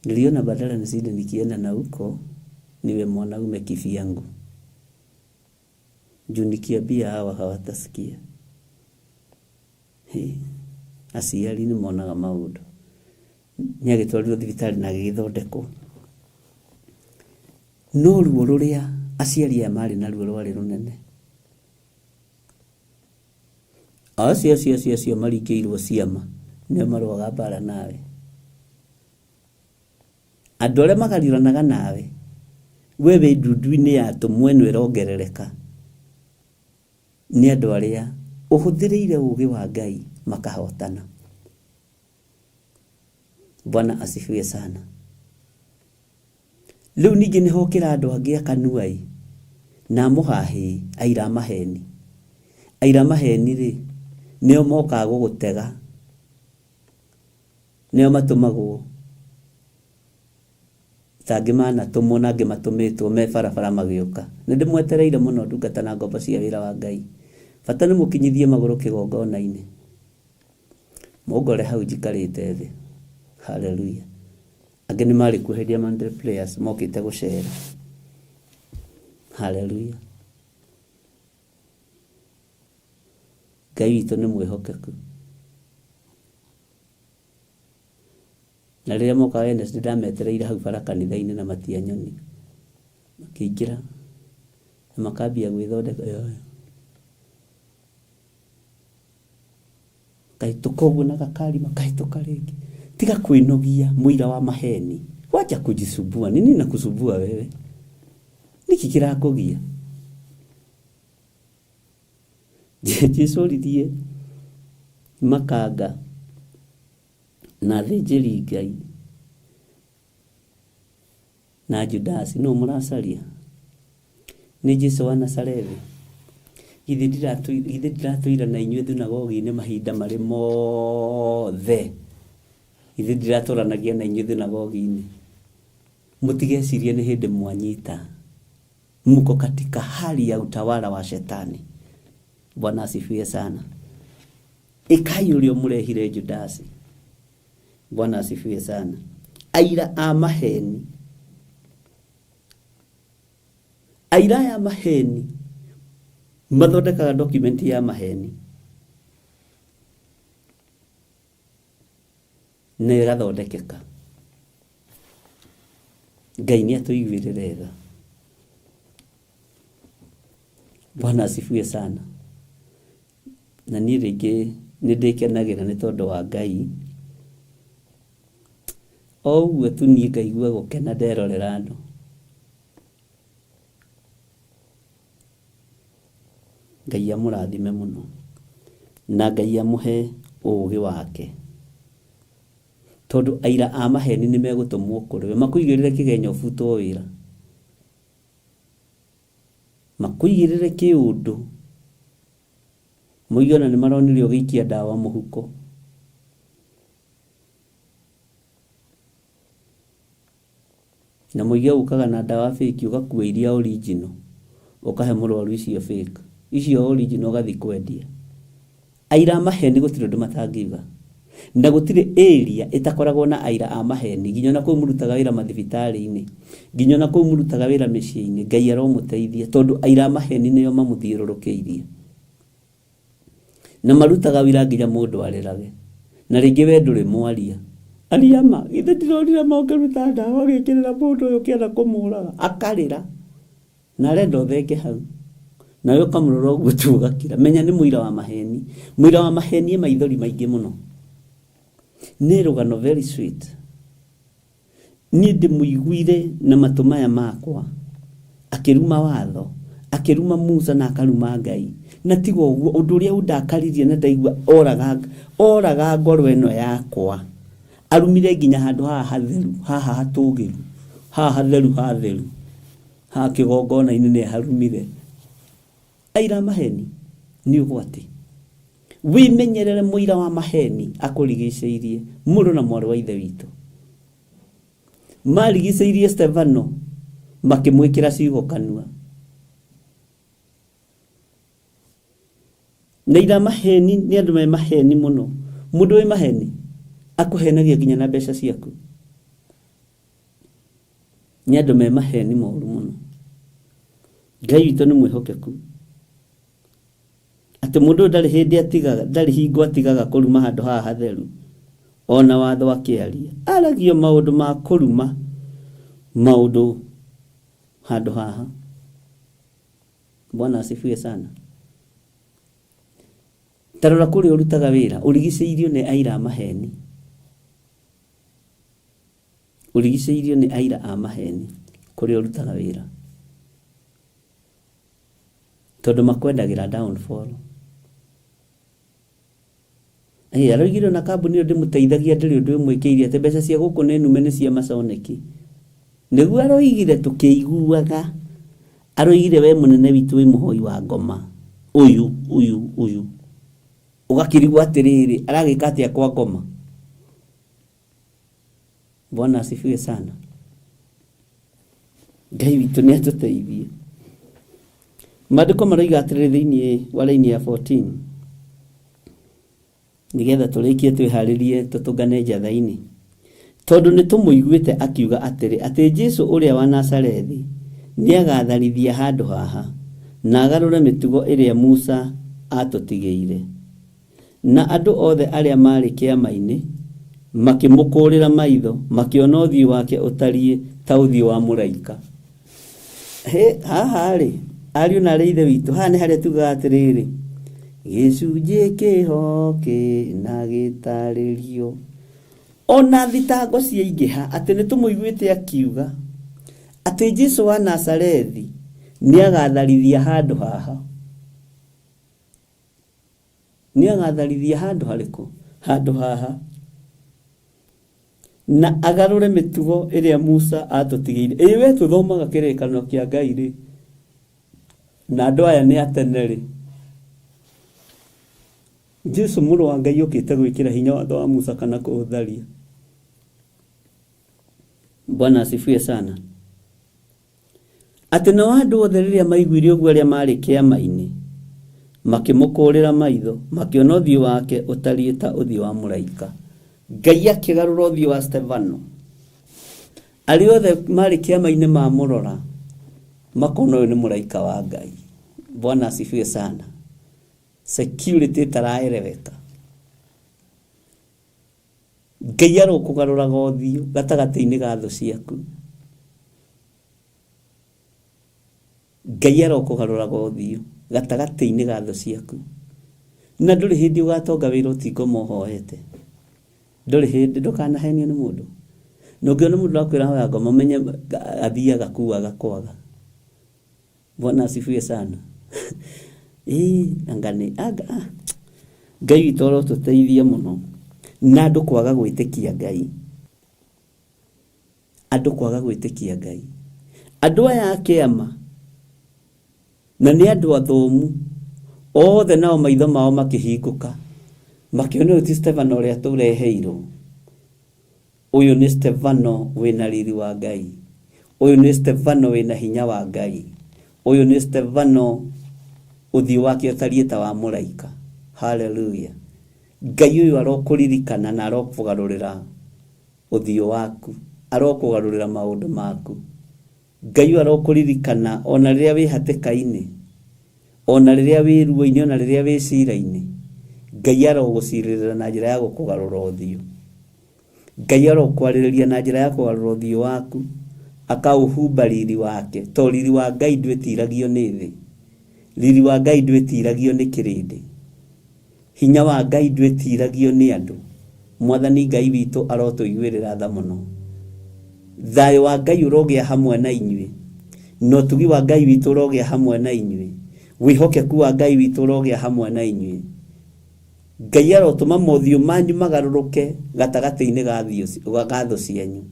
niliona badala nisinde nikienda na huko niwe mwanaume kivyangu. Juu nikiambia hawa hawatasikia. Hĩ, aciari nĩ monaga maũndũ. Nĩ agĩtwarirwo thibitarĩ na agĩgĩthondekwo. No ruo rũrĩa aciari aya marĩ naruo rwarĩ rũnene. Acio acio acio acio maringĩirwo ciama nĩo marũaga mbara nawe. Andũ arĩa magariũranaga nawe, we wĩ ndundu-inĩ ya tũmwe ĩno ĩrongerereka, nĩ andũ arĩa ũhũthĩrĩire ũgĩ wa Ngai makahotana. Bwana asifiwe sana. Rĩu ningĩ nĩ hokĩra andũ angĩ akanuai na mũhahĩ aira a maheni. Aira a maheni rĩ, nĩo mokaga gũgũtega, nĩo matũmagwo ta angĩ manatũmwo na angĩ matũmĩtwo me barabara magĩũka. Nĩ ndĩmwetereire mũno ndungata na ngombo cia wĩra wa Ngai. Bata nĩ mũkinyithie magũrũ kĩgongona-inĩ. Mũngore hau njikarĩte thĩ. Hallelujah. Angĩ nĩ marĩ kuo hĩndĩ ya Monday prayers mokĩte gũcera. Hallelujah. Ngai witũ nĩ mwĩhokeku. Na rĩrĩa moka Wednesday ndametereire hau bara kanitha-inĩ na matianyoni. Makĩingĩra na makambia gwĩthondeka. Kahĩtũka ũguo na gakari makahĩtũka rĩngĩ. Tiga kwĩnogia mũira wa maheni. Wacha kujisumbua. Nini nakusumbua wewe? Niki kĩrakũgia? Jesu oririe makanga na athĩnjĩri Ngai na Judasi nũ mũracaria? Nĩ Jesu wa Nazarethi. Githĩ ndiratũira na inyuĩ thunagogi-inĩ mahinda marĩ mothe? Githĩ ndiratũranagia na inyuĩ thunagogi-inĩ? Mũtigecirie nĩ hĩndĩ mwanyita. Mko katika hali ya utawala wa shetani. Bwana asifiwe sana. Ĩkai ũrĩa mũrehire Judasi. Bwana asifiwe sana. Aira a maheni. Aira ya maheni mathondekaga document ya maheni na ĩgathondekeka. Ngai nĩ atũiguĩrĩre tha. Bwana asifiwe sana. Na niĩ rĩngĩ nĩ ndĩkenagĩra nĩ tondũ wa Ngai. O ũguo tu niĩ ngaigua gũkena nderorera andũ. Ngai amũrathime mũno na Ngai amũhe ũũgĩ wake. Tondũ aira a maheni nĩ megũtũmwo kũrĩ we makũigĩrĩre kĩgenyo ũbutwo wĩra. Makũigĩrĩre kĩũndũ. Moige ona nĩ maronire ũgĩikia ndawa mũhuko. Na moige ũkaga na ndawa fake ũgakua iria original ũkahe mũrwaru icio fake. Icio original ũgathiĩ kwendia. Aira a maheni gũtirĩ ũndũ matangiuga. Na gũtirĩ area ĩtakoragwo na aira a maheni nginya ona kũu mũrutaga wĩra mathibitarĩ-inĩ, nginya ona kũu mũrutaga wĩra mĩciĩ-inĩ. Ngai aromũteithia tondũ aira a maheni nĩo mamũthiũrũrũkĩirie. Na marutaga wĩra nginya mũndũ arĩrage. Na rĩngĩ we ndũrĩ mwaria. Aria ma, githĩ ndironire ma ũkĩruta ndawa ũgĩkĩrĩra mũndũ ũyũ ũkĩenda kũmũraga. Akarĩra. Na arenda ũthenge hau. Nawe ũkamũrora ũguo tu ũgakira. Menya nĩ mũira wa maheni. Mũira wa maheni e maithori maingĩ mũno. Nĩ rũgano very sweet. Niĩ ndĩmũiguire na matũ maya makwa akĩruma watho, akĩruma Musa na akaruma Ngai. Na tiga ũguo, ũndũ ũrĩa ũndakaririe na ndaigua oraga, oraga ngoro ĩno yakwa. Arumire nginya handũ haha hatheru, haha hatũgĩru, haha hatheru hatheru, haha kĩgongona-inĩ nĩ harumire. Aira maheni nĩ ũgwati. Wĩmenyerere mũira wa maheni akũrigicĩirie, mũrũ na mwarĩ wa ithe witũ. Marigicĩirie Stefano makĩmwĩkĩra ciugo kanua. Na ira maheni nĩ andũ me maheni mũno. Mũndũ wĩ maheni akũhenagia nginya na mbeca ciaku. Nĩ andũ me maheni moru mũno. Ngai witũ nĩ mwĩhokeku. Atĩ mũndũ ũyũ ndarĩ hĩndĩ atigaga, ndarĩ hingo atigaga kũruma handũ haha hatheru. Ona watho akĩaria. Aragio maũndũ ma kũruma maũndũ handũ haha. Bwana asifiwe sana. Ta rora kũrĩa ũrutaga wĩra, ũrigicĩirio nĩ aira a maheni. Ũrigicĩirio nĩ aira a maheni kũrĩa ũrutaga wĩra. Tondũ makwendagĩra downfall. Ĩ, aroigire ona kambuni ĩyo ndĩmũteithagia ndĩrĩ ũndũ ĩmwĩkĩire atĩ mbeca cia gũkũ nĩ nume nĩ cia maconeki. Nĩguo aroigire tũkĩiguaga. Aroigire we mũnene witũ wĩ mũhoi wa ngoma. Ũyũ, ũyũ, ũyũ. Ũgakĩrigwo atĩrĩrĩ, aragĩka atĩa kwa ngoma? Bwana asifiwe sana. Ngai witũ nĩ atũteithie. Maandĩko maroiga atĩrĩrĩ thĩinĩ wa raini ya 14. Nĩgetha tũrĩkie twĩharĩrie tũtũngane njatha-inĩ. Tondũ nĩ tũmũiguĩte akiuga atĩrĩ, atĩ Jesu ũrĩa wa Nazarethi nĩagatharithia handũ haha, na agarũre mĩtugo ĩrĩa Musa atũtigĩire. Na andũ othe arĩa maarĩ kĩama-inĩ makĩmũkũũrĩra maitho, makĩona ũthiũ wake ũtariĩ ta ũthiũ wa mũraika. He, haha rĩ, ariũ na arĩ ithe witũ, haha nĩ harĩa tugaga atĩrĩrĩ, gĩcunjĩ kĩho kĩna gĩtarĩrio. Ona thitango ciaingĩha, atĩ nĩ tũmũiguĩte akiuga, atĩ Jesu wa Nazarethi nĩagatharithia handũ haha. Nĩagatharithia handũ harĩkũ? Handũ haha. Na agarũre mĩtugo ĩrĩa Musa atũtigĩire. Ĩ we tũthomaga kĩrĩkanĩro kĩa Ngai rĩ, na andũ aya nĩ atene rĩ. Jesu mũrũ wa Ngai okĩte gwĩkĩra hinya watho wa Musa kana kũũtharia. Bwana asifiwe sana. Atĩ nao andũ othe rĩrĩa maiguire ũguo arĩa maarĩ kĩama-inĩ, makĩmũkũũrĩra maitho, makĩona ũthiũ wake ũtariĩ ta ũthiũ wa mũraika. Ngai akĩgarũra ũthiũ wa Stefano. Arĩa othe maarĩ kĩama-inĩ mamũrora, makona ũyũ nĩ mũraika wa Ngai. Bwana asifiwe sana. Security ĩtaraeleweka. Ngai arokũgarũraga ũthiũ gatagatĩ-inĩ ga thũ ciaku. Ngai arokũgarũraga ũthiũ gatagatĩ-inĩ ga thũ ciaku. Na ndũrĩ hĩndĩ ũgatonga wĩra ũtingoma ũhoete. Ndũrĩ hĩndĩ, ndũkanahenio nĩ mũndũ. Na ũngĩona mũndũ ũrakwĩra hoya ngoma, ũmenye athiaga kuaga kwaga. Bwana asifiwe sana. Ĩĩ, anga nĩ, anga, ah. Ngai witũ arotũteithia mũno. Na andũ kwaga gwĩtĩkia Ngai. Andũ kwaga gwĩtĩkia Ngai. Andũ aya a kĩama, na nĩ andũ athomu, othe nao maitho mao makĩhingũka, makĩona ũyũ ti Stefano ũrĩa tũreheirwo. Ũyũ nĩ Stefano wĩna riri wa Ngai. Ũyũ nĩ Stefano wĩna hinya wa Ngai. Ũyũ nĩ Stefano ũthiũ wake ũtariĩ ta wa mũraika. Hallelujah. Ngai ũyũ arokũririkana na arokũgarũrĩra ũthiũ waku, arokũgarũrĩra maũndũ maku. Ngai ũyũ arokũririkana ona rĩrĩa wĩ hatĩka-inĩ, ona rĩrĩa wĩ ruo-inĩ, ona rĩrĩa wĩ cira-inĩ. Ngai arogũcirĩrĩra na njĩra ya gũkũgarũra ũthiũ. Ngai arokwarĩrĩria na njĩra ya kũgarũra ũthiũ waku akaũhumba riri wake, to riri wa Ngai ndwĩtiragio nĩ thĩ, riri wa Ngai ndwĩtiragio nĩ kĩrĩndĩ, hinya wa Ngai ndwĩtiragio nĩ andũ. Mwathani Ngai witũ arotũiguĩrĩra tha mũno. Thayũ wa Ngai ũrogĩa hamwe na inyuĩ, na ũtugi wa Ngai witũ ũrogĩa hamwe na inyuĩ, wĩhokeku wa Ngai witũ ũrogĩa hamwe na inyuĩ. Ngai arotũma mothiũ manyu magarũrũke gatagatĩ-inĩ ga thũ cianyu.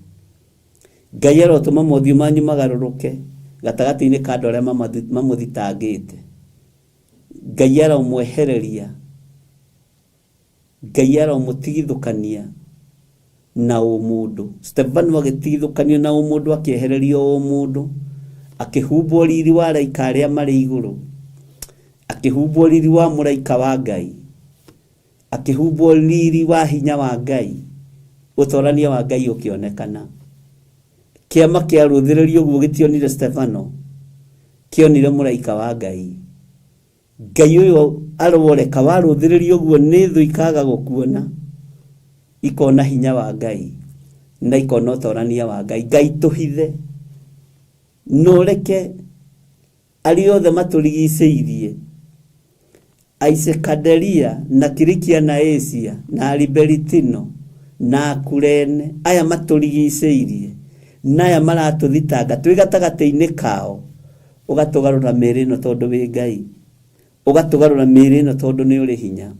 Ngai arotũma mothiũ manyu magarũrũke gatagatĩ-inĩ ka andũ arĩa mamũthitangĩte. Ngai aromwehereria, Ngai aromũtigithũkania na ũmũndũ. Stefano agĩtigithũkanio na ũmũndũ, akĩehererio ũmũndũ, akĩhumbwo riri wa araika arĩa marĩ igũrũ, akĩhumbwo riri wa mũraika wa Ngai, akĩhumbwo riri wa hinya wa Ngai, ũtorania wa Ngai ũkĩonekana. Kĩama kĩarũthĩrĩrio ũguo gĩtionire Stefano, kĩonire mũraika wa Ngai. Ngai ũyũ aroreka warũthĩrĩrio ũguo nĩ thũ ikaga gũkuona, ikona hinya wa Ngai na ikona ũtorania wa Ngai. Ngai tũhithe, na ũreke arĩa othe matũrigicĩirie, Aisekanderia na Kilikia na Asia na Aliberitino na Akurene, aya matũrigicĩirie na aya maratũthitanga twĩ gatagatĩ-inĩ kao, ũgatũgarũra mĩĩrĩ ĩno tondũ wĩ Ngai, ũgatũgarũra mĩĩrĩ ĩno tondũ nĩ ũrĩ hinya.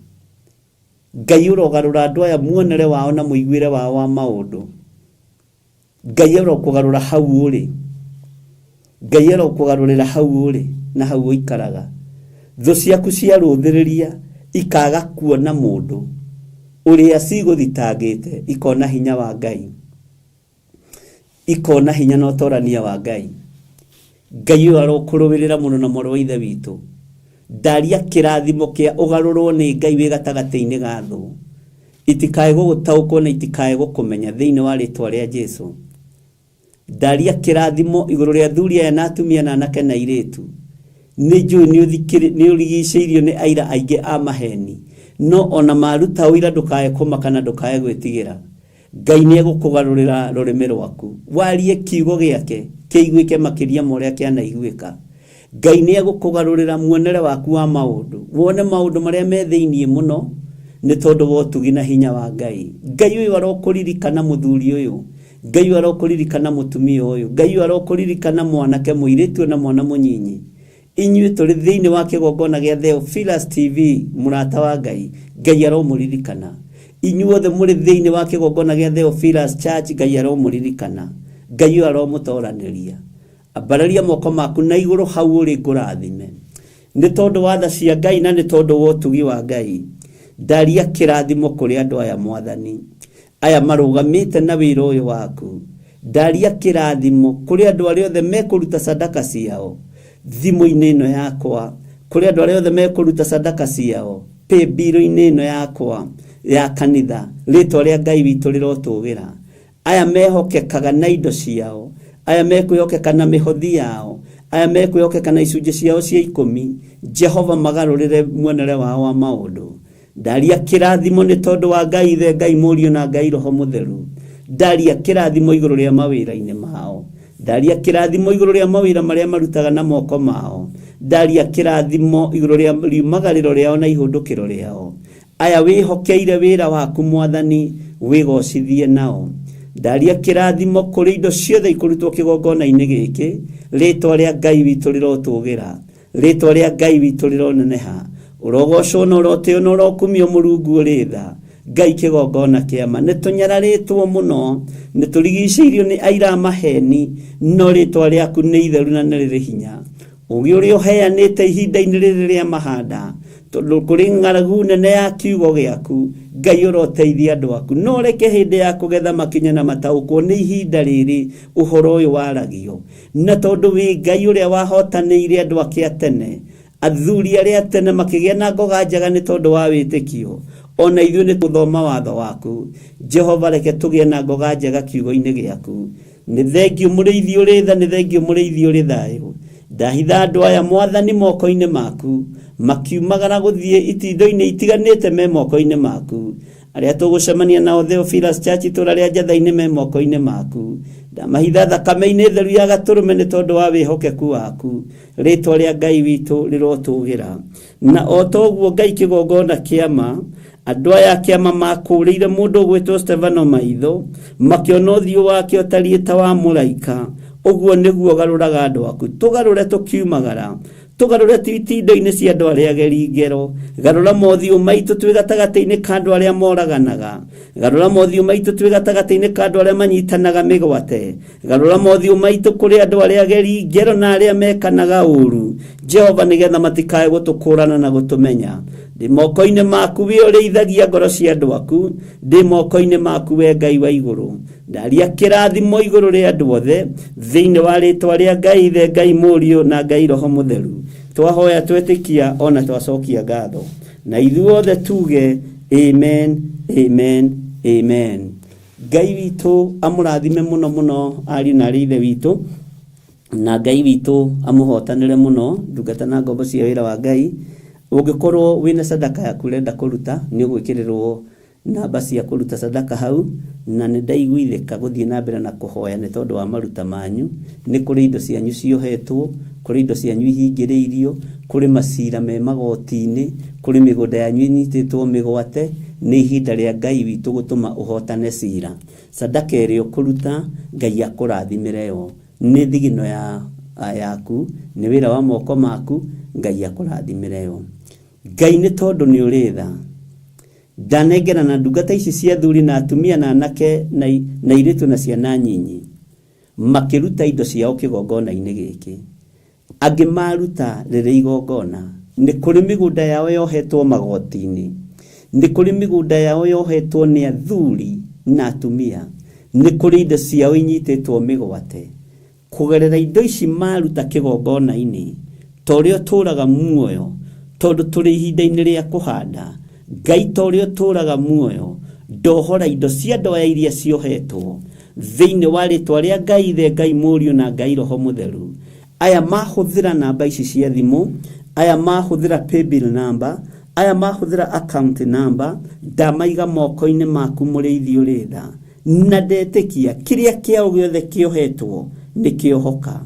Ngai ũrogarũra andũ aya muonere wao na mũiguĩre wao wa maũndũ. Ngai arokũgarũra hau ũrĩ, Ngai arokũgarũrĩra hau ũrĩ na hau ũikaraga. Thũ ciaku ciarũthĩrĩria ikaga kuona mũndũ ũrĩa cigũthitangĩte, ikona hinya wa Ngai, ikona hinya na ũtorania wa Ngai. Ngai ũyũ arokũrũĩrĩra mũno na mwarĩ wa ithe witũ. Ndaria kĩrathimo kĩa ũgarũrwo nĩ Ngai wĩ gatagatĩ-inĩ ga thũ, itikae gũgũtaũkwo na itikae gũkũmenya thĩinĩ wa rĩtwa rĩa Jesu. Ndaria kĩrathimo igũrũ rĩa athuri aya na atumia na anake na airĩtu. Nĩ njũĩ nĩ ũrigicĩirio nĩ aira aingĩ a maheni, no ona maruta ũira ndũkae kũmaka na ndũkae gwĩtigĩra. Ngai nĩ egũkũgarũrĩra rũrĩmĩ rwaku, warie kiugo gĩake kĩiguĩke makĩria ma ũrĩa kĩanaiguĩka. Ngai nĩ egũkũgarũrĩra muonere waku wa maũndũ, wone maũndũ marĩa me thĩiniĩ mũno nĩ tondũ wa ũtugi na hinya wa Ngai. Ngai ũyũ arokũririkana mũthuri ũyũ, Ngai ũyũ arokũririkana mũtumia ũyũ, Ngai ũyũ arokũririkana mwanake mũirĩtu na mwana mũnyinyi. Inyuĩ tũrĩ thĩinĩ wa kĩgongona gĩa Theophilus TV, mũrata wa Ngai, Ngai aromũririkana. Inyuothe mũrĩ thĩinĩ wa kĩgongona gĩa Theophilus Church, Ngai aromũririkana. Ngai ũyũ aromũtoranĩria. Ambararia moko maku na igũrũ hau ũrĩ ngũrathime, nĩ tondũ wa tha cia Ngai na nĩ tondũ wa ũtugi wa Ngai. Ndaria kĩrathimo kũrĩ andũ aya Mwathani, aya marũgamĩte na wĩra ũyũ waku. Ndaria kĩrathimo kũrĩ andũ arĩa othe mekũruta sadaka ciao thimũ-inĩ ĩno yakwa, kũrĩ andũ arĩa othe mekũruta sadaka ciao pay bill-inĩ ĩno yakwa ya kanitha. Rĩtwa rĩa Ngai witũ rĩrotũgĩra. Aya mehokekaga na indo ciao, aya mekwĩhokeka na mĩhothi yao, aya mekwĩhokeka na icunjĩ ciao cia ikũmi, Jehova magarũrĩre muonere wao wa maũndũ. Ndaria kĩrathimo nĩ tondũ wa Ngai Ithe, Ngai Mũriũ na Ngai Roho Mũtheru. Ndaria kĩrathimo igũrũ rĩa mawĩra-inĩ mao. Ndaria kĩrathimo igũrũ rĩa mawĩra marĩa marutaga na moko mao. Ndaria kĩrathimo igũrũ rĩa riumagarĩro rĩao na ihũndũkĩro rĩao. Aya wĩhokeire wĩra waku Mwathani, wĩgocithie nao. Ndaria kĩrathimo kũrĩ indo ciothe ikũrutwo kĩgongona-inĩ gĩkĩ. Rĩtwa rĩa Ngai witũ rĩrotũgĩra, rĩtwa rĩa Ngai witũ rĩroneneha. Ũrogocwo na ũrotĩo na ũrokumio Mũrungu ũrĩ tha. Ngai kĩgongona kĩama, nĩ tũnyararĩtwo mũno, nĩ tũrigicĩirio nĩ aira a maheni, no rĩtwa rĩaku nĩ itheru na nĩ rĩrĩ hinya. Ũgĩ ũrĩa ũheanĩte ihinda-inĩ rĩrĩ rĩa mahanda, tondũ kũrĩ ng'aragu nene ya kiugo gĩaku, Ngai ũroteithia andũ aku. No reke hĩndĩ ya kũgetha makinye na mataũkwo nĩ ihinda rĩrĩ ũhoro ũyũ waragio. Na tondũ wĩ Ngai ũrĩa wahotanĩire andũ ake a tene, athuri arĩa a tene makĩgĩa na ngoga njega nĩ tondũ wa wĩtĩkio, ona ithuĩ nĩ tũthoma watho waku. Jehova reke tũgĩe na ngoga njega kiugo-inĩ gĩaku. Nĩ thengio mũrĩithi ũrĩ tha, nĩ thengio mũrĩithi ũrĩ thayũ. Ndahitha andũ aya Mwathani moko-inĩ maku, makiumagara gũthiĩ itindo-inĩ itiganĩte me moko-inĩ maku. Arĩa tũgũcemania nao Theophilus Church itũũra rĩa Njatha-inĩ me moko-inĩ maku. Ndamahitha thakame-inĩ theru ya gatũrũme nĩ tondũ wa wĩhokeku waku. Rĩtwa rĩa Ngai witũ rĩrotũgĩra. Na o toguo Ngai kĩgongona kĩama, andũ aya kĩama makũrĩire mũndũ ũgwĩtwo Stefano maitho, makĩona ũthiũ wake ũtariĩ ta wa mũraika. Ũguo nĩguo garũraga andũ aku. Tũgarũre tũkiumagara. Tũgarũre itindo-inĩ cia andũ arĩa ageri ngero. Garũra mothiũ maitũ twĩ gatagatĩ-inĩ ka andũ arĩa moraganaga. Garũra mothiũ maitũ twĩ gatagatĩ-inĩ ka andũ arĩa manyitanaga mĩgwate. Garũra mothiũ maitũ kũrĩ andũ arĩa ageri ngero na arĩa mekanaga ũru. Jehova, nĩgetha matikae gũtũkũrana na gũtũmenya. Ndĩ moko-inĩ maku we ũrĩithagia ngoro cia andũ aku. Ndĩ moko-inĩ maku we Ngai wa igũrũ. Ndaria kĩrathimo igũrũ rĩa andũ othe thĩinĩ wa rĩtwa rĩa Ngai Ithe, Ngai Mũriũ na Ngai Roho Mũtheru. Twahoya twetĩkia ona twacokia ngatho. Na ithuothe tuge amen, amen, amen. Ngai witũ amũrathime mũno mũno ariũ na arĩ ithe witũ, na Ngai witũ amũhotanĩre mũno ndungata na ngombo cia wĩra wa Ngai. Ũngĩkorwo wĩna sadaka yaku ũrenda kũruta, nĩ ũgwĩkĩrĩrwo namba cia kũruta sadaka hau, na nĩ ndaiguithĩka gũthiĩ na mbere na kũhoya nĩ tondũ wa maruta manyu. Nĩ kũrĩ indo cianyu ciohetwo, kũrĩ indo cianyu ihingĩrĩirio, kũrĩ macira me magoti-inĩ, kũrĩ mĩgũnda yanyu ĩnyitĩtwo mĩgwate. Nĩ ihinda rĩa Ngai witũ gũtũma ũhotane cira. Sadaka ĩrĩa ũkũruta, Ngai akũrathimĩre yo. Nĩ thigino yaku, nĩ wĩra wa moko maku, Ngai akũrathimĩre yo. Ngai nĩ tondũ nĩ ũrĩ tha. Ndanengerana ndungata ici cia athuri na atumia na anake na airĩtu na ciana nyinyi makĩruta indo ciao kĩgongona-inĩ gĩkĩ. Angĩ maruta rĩrĩ igongona. Nĩ kũrĩ mĩgũnda yao yohetwo magoti-inĩ, nĩ kũrĩ mĩgũnda yao yohetwo nĩ athuri na atumia, nĩ kũrĩ indo ciao inyitĩtwo mĩgwate. Kũgerera indo ici maruta kĩgongona-inĩ, ta ũrĩa ũtũũraga muoyo, tondũ tũrĩ ihinda-inĩ rĩa kũhanda, Ngai ta ũrĩa ũtũũraga muoyo, ndohora indo cia andũ aya iria ciohetwo thĩinĩ wa rĩtwa rĩa Ngai Ithe, Ngai Mũriũ na Ngai Roho Mũtheru. Aya mahũthĩra namba ici cia thimũ, aya mahũthĩra paybill number, aya mahũthĩra account number, ndamaiga moko-inĩ maku mũrĩithi ũrĩ tha. Na ndetĩkia kĩrĩa kĩao gĩothe kĩohetwo nĩ kĩohoka.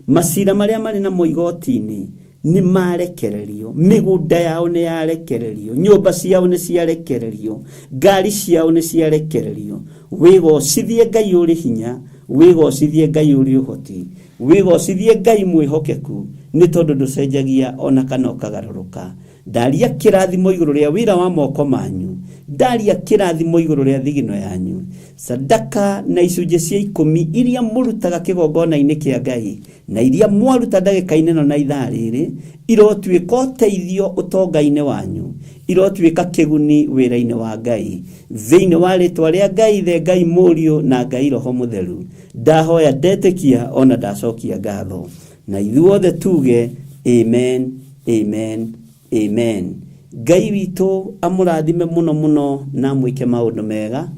Macira marĩa marĩ namo igoti-inĩ nĩ marekererio, mĩgũnda yao nĩ yarekererio, nyũmba ciao nĩ ciarekererio, ngari ciao nĩ ciarekererio. Wĩgocithie Ngai ũrĩ hinya, wĩgocithie Ngai ũrĩ ũhoti, wĩgocithie Ngai mwĩhokeku, nĩ tondũ ndũcenjagia ona kana ũkagarũrũka. Ndaria kĩrathimo igũrũ rĩa wĩra wa moko manyu, ndaria kĩrathimo igũrũ rĩa thigino yanyu. Sadaka na icunjĩ cia ikũmi iria mũrutaga kĩgongona-inĩ kĩa Ngai na iria mwaruta ndagĩka-inĩ ĩno na ithaa rĩrĩ, irotuĩka ũteithio ũtonga-inĩ wanyu, irotuĩka kĩguni wĩra-inĩ wa Ngai. Thĩinĩ wa rĩtwa rĩa Ngai Ithe, Ngai Mũriũ na Ngai Roho Mũtheru, ndahoya ndetĩkia ona ndacokia ngatho. Na ithuothe tuge amen, amen, amen. Ngai witũ amũrathime mũno mũno na amwĩke maũndũ mega,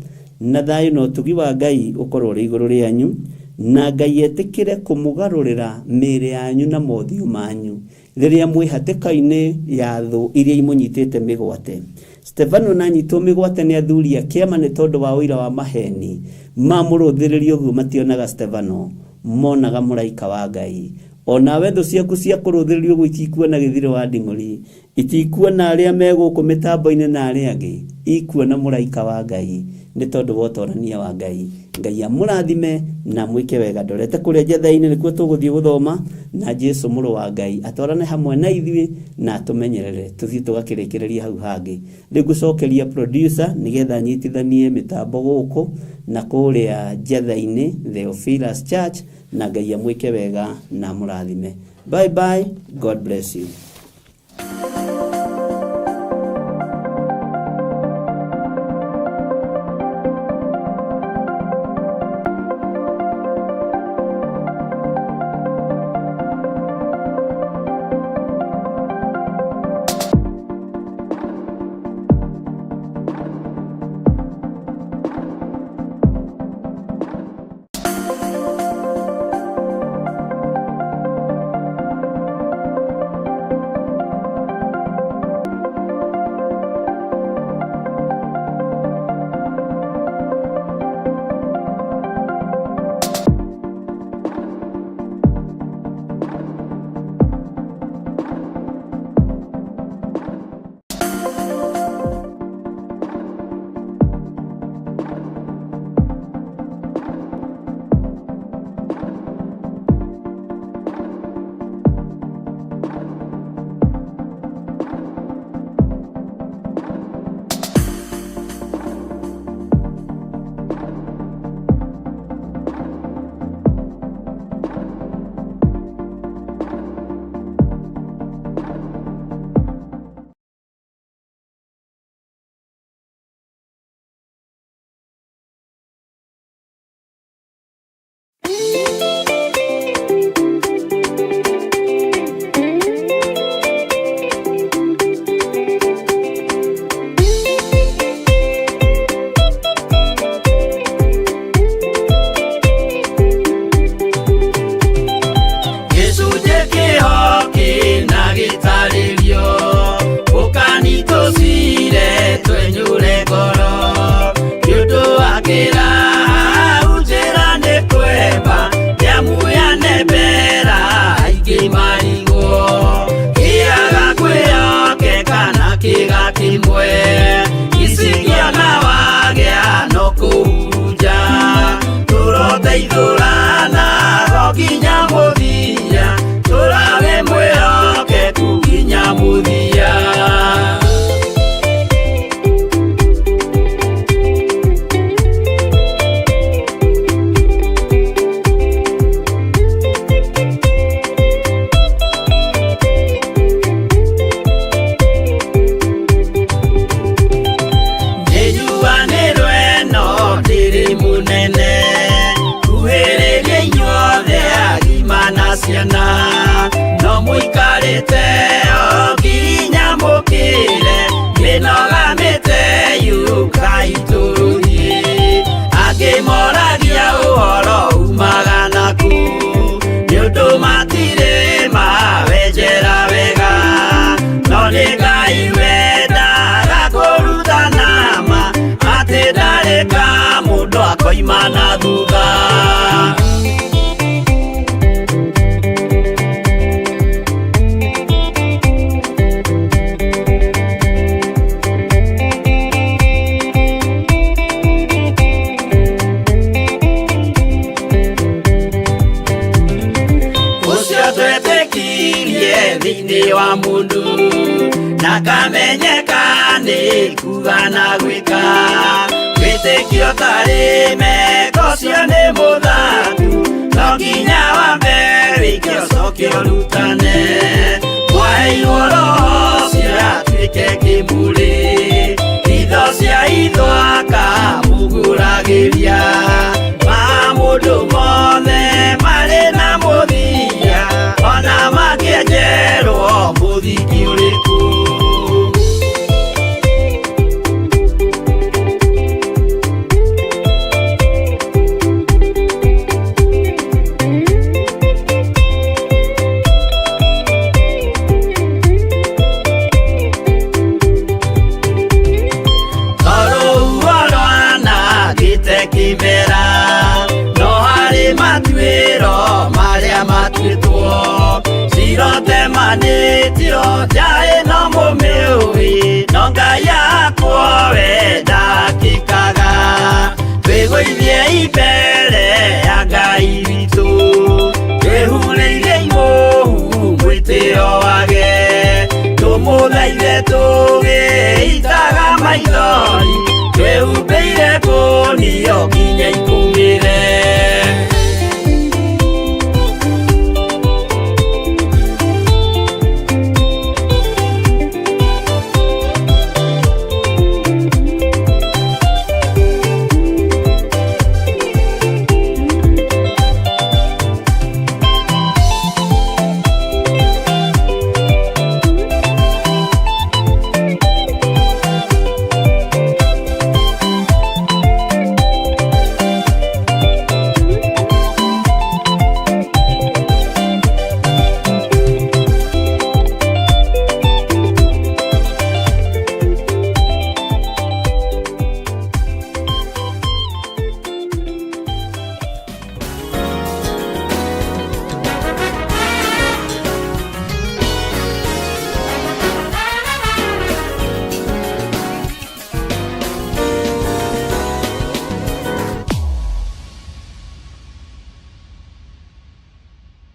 na thayũ na ũtugi wa Ngai ũkorwo ũrĩ igũrũ rĩanyu, na Ngai etĩkĩre kũmũgarũrĩra mĩĩrĩ yanyu na mothiũ manyu rĩrĩa mwĩ hatĩka-inĩ ya thũ iria imũnyitĩte mĩgwate. Stefano nanyitwo mĩgwate nĩ athuri a kĩama nĩ tondũ wa ũira wa maheni mamũrũthĩrĩria ũguo mationaga Stefano, monaga mũraika wa Ngai. Onawe thũ ciaku cia kũrũthĩrĩria ũguo itikuona gĩthirĩ wa nding'ũri, itikuona arĩa me gũkũ mĩtambo-inĩ na arĩa angĩ, ikuona mũraika wa Ngai nĩ tondũ wa ũtorania wa Ngai. Ngai amũrathime na amwĩke wega. Ndorete kũrĩa Njatha-inĩ nĩkuo tũgũthiĩ gũthoma, na Jesu mũrũ wa Ngai atwarane hamwe na ithuĩ na atũmenyerere tũthiĩ tũgakĩrĩkĩrĩria hau hangĩ. Rĩu ngũcokeria producer nĩgetha anyitithanie mĩtambo gũkũ na kũrĩa Njatha-inĩ Theophilus Church, na Ngai amwĩke wega na amũrathime. Bye bye, God bless you. Tũrĩteithũranaga nginya mũthia, tũrawe mwĩhokeku nginya mũthia. Nĩnjuanĩrwo ĩno ndĩrĩ mũnene, kuhĩrĩria inyuothe agima na ciana, no mũikarĩte o nginya mũkĩre, mĩnoga mĩteyũkai tũthiĩ. Angĩ moragia ũhoro umaga naku, nĩ ũndũ matirĩ mawenjera wega, no nĩ Ngai wendaga kũrutana ma, atĩ ndarĩ ka mũndũ akoima na thutha. Ũcio twetĩkirie thĩinĩ wa mũndũ, na kamenyeka nĩ kuga na gwĩka, wĩtĩkio tarĩ meko ũcio nĩ mũthaku, no nginya wambe wĩke ũcoke ũrutane. Mwaheirwo roho ũcio atuĩke kĩmũrĩ, itho cia itho akamũgũragĩria, ma mũndũ mothe marĩ na mũthia, ona makĩenjerwo mũthingi ũrĩkũ. Tondũ rwanangĩte kĩmera, no harĩ matuĩro marĩa matuĩtwo, cirotemanĩtio nja ĩno mũmĩũĩ, no Ngai akwo we ndakĩkaga. Twĩgũithie mbere ya Ngai witũ, twĩhurĩire imũhu mwĩtĩo wage, tũmũthaithe tũgĩitaga maithori, twĩhumbĩire kũnio nginya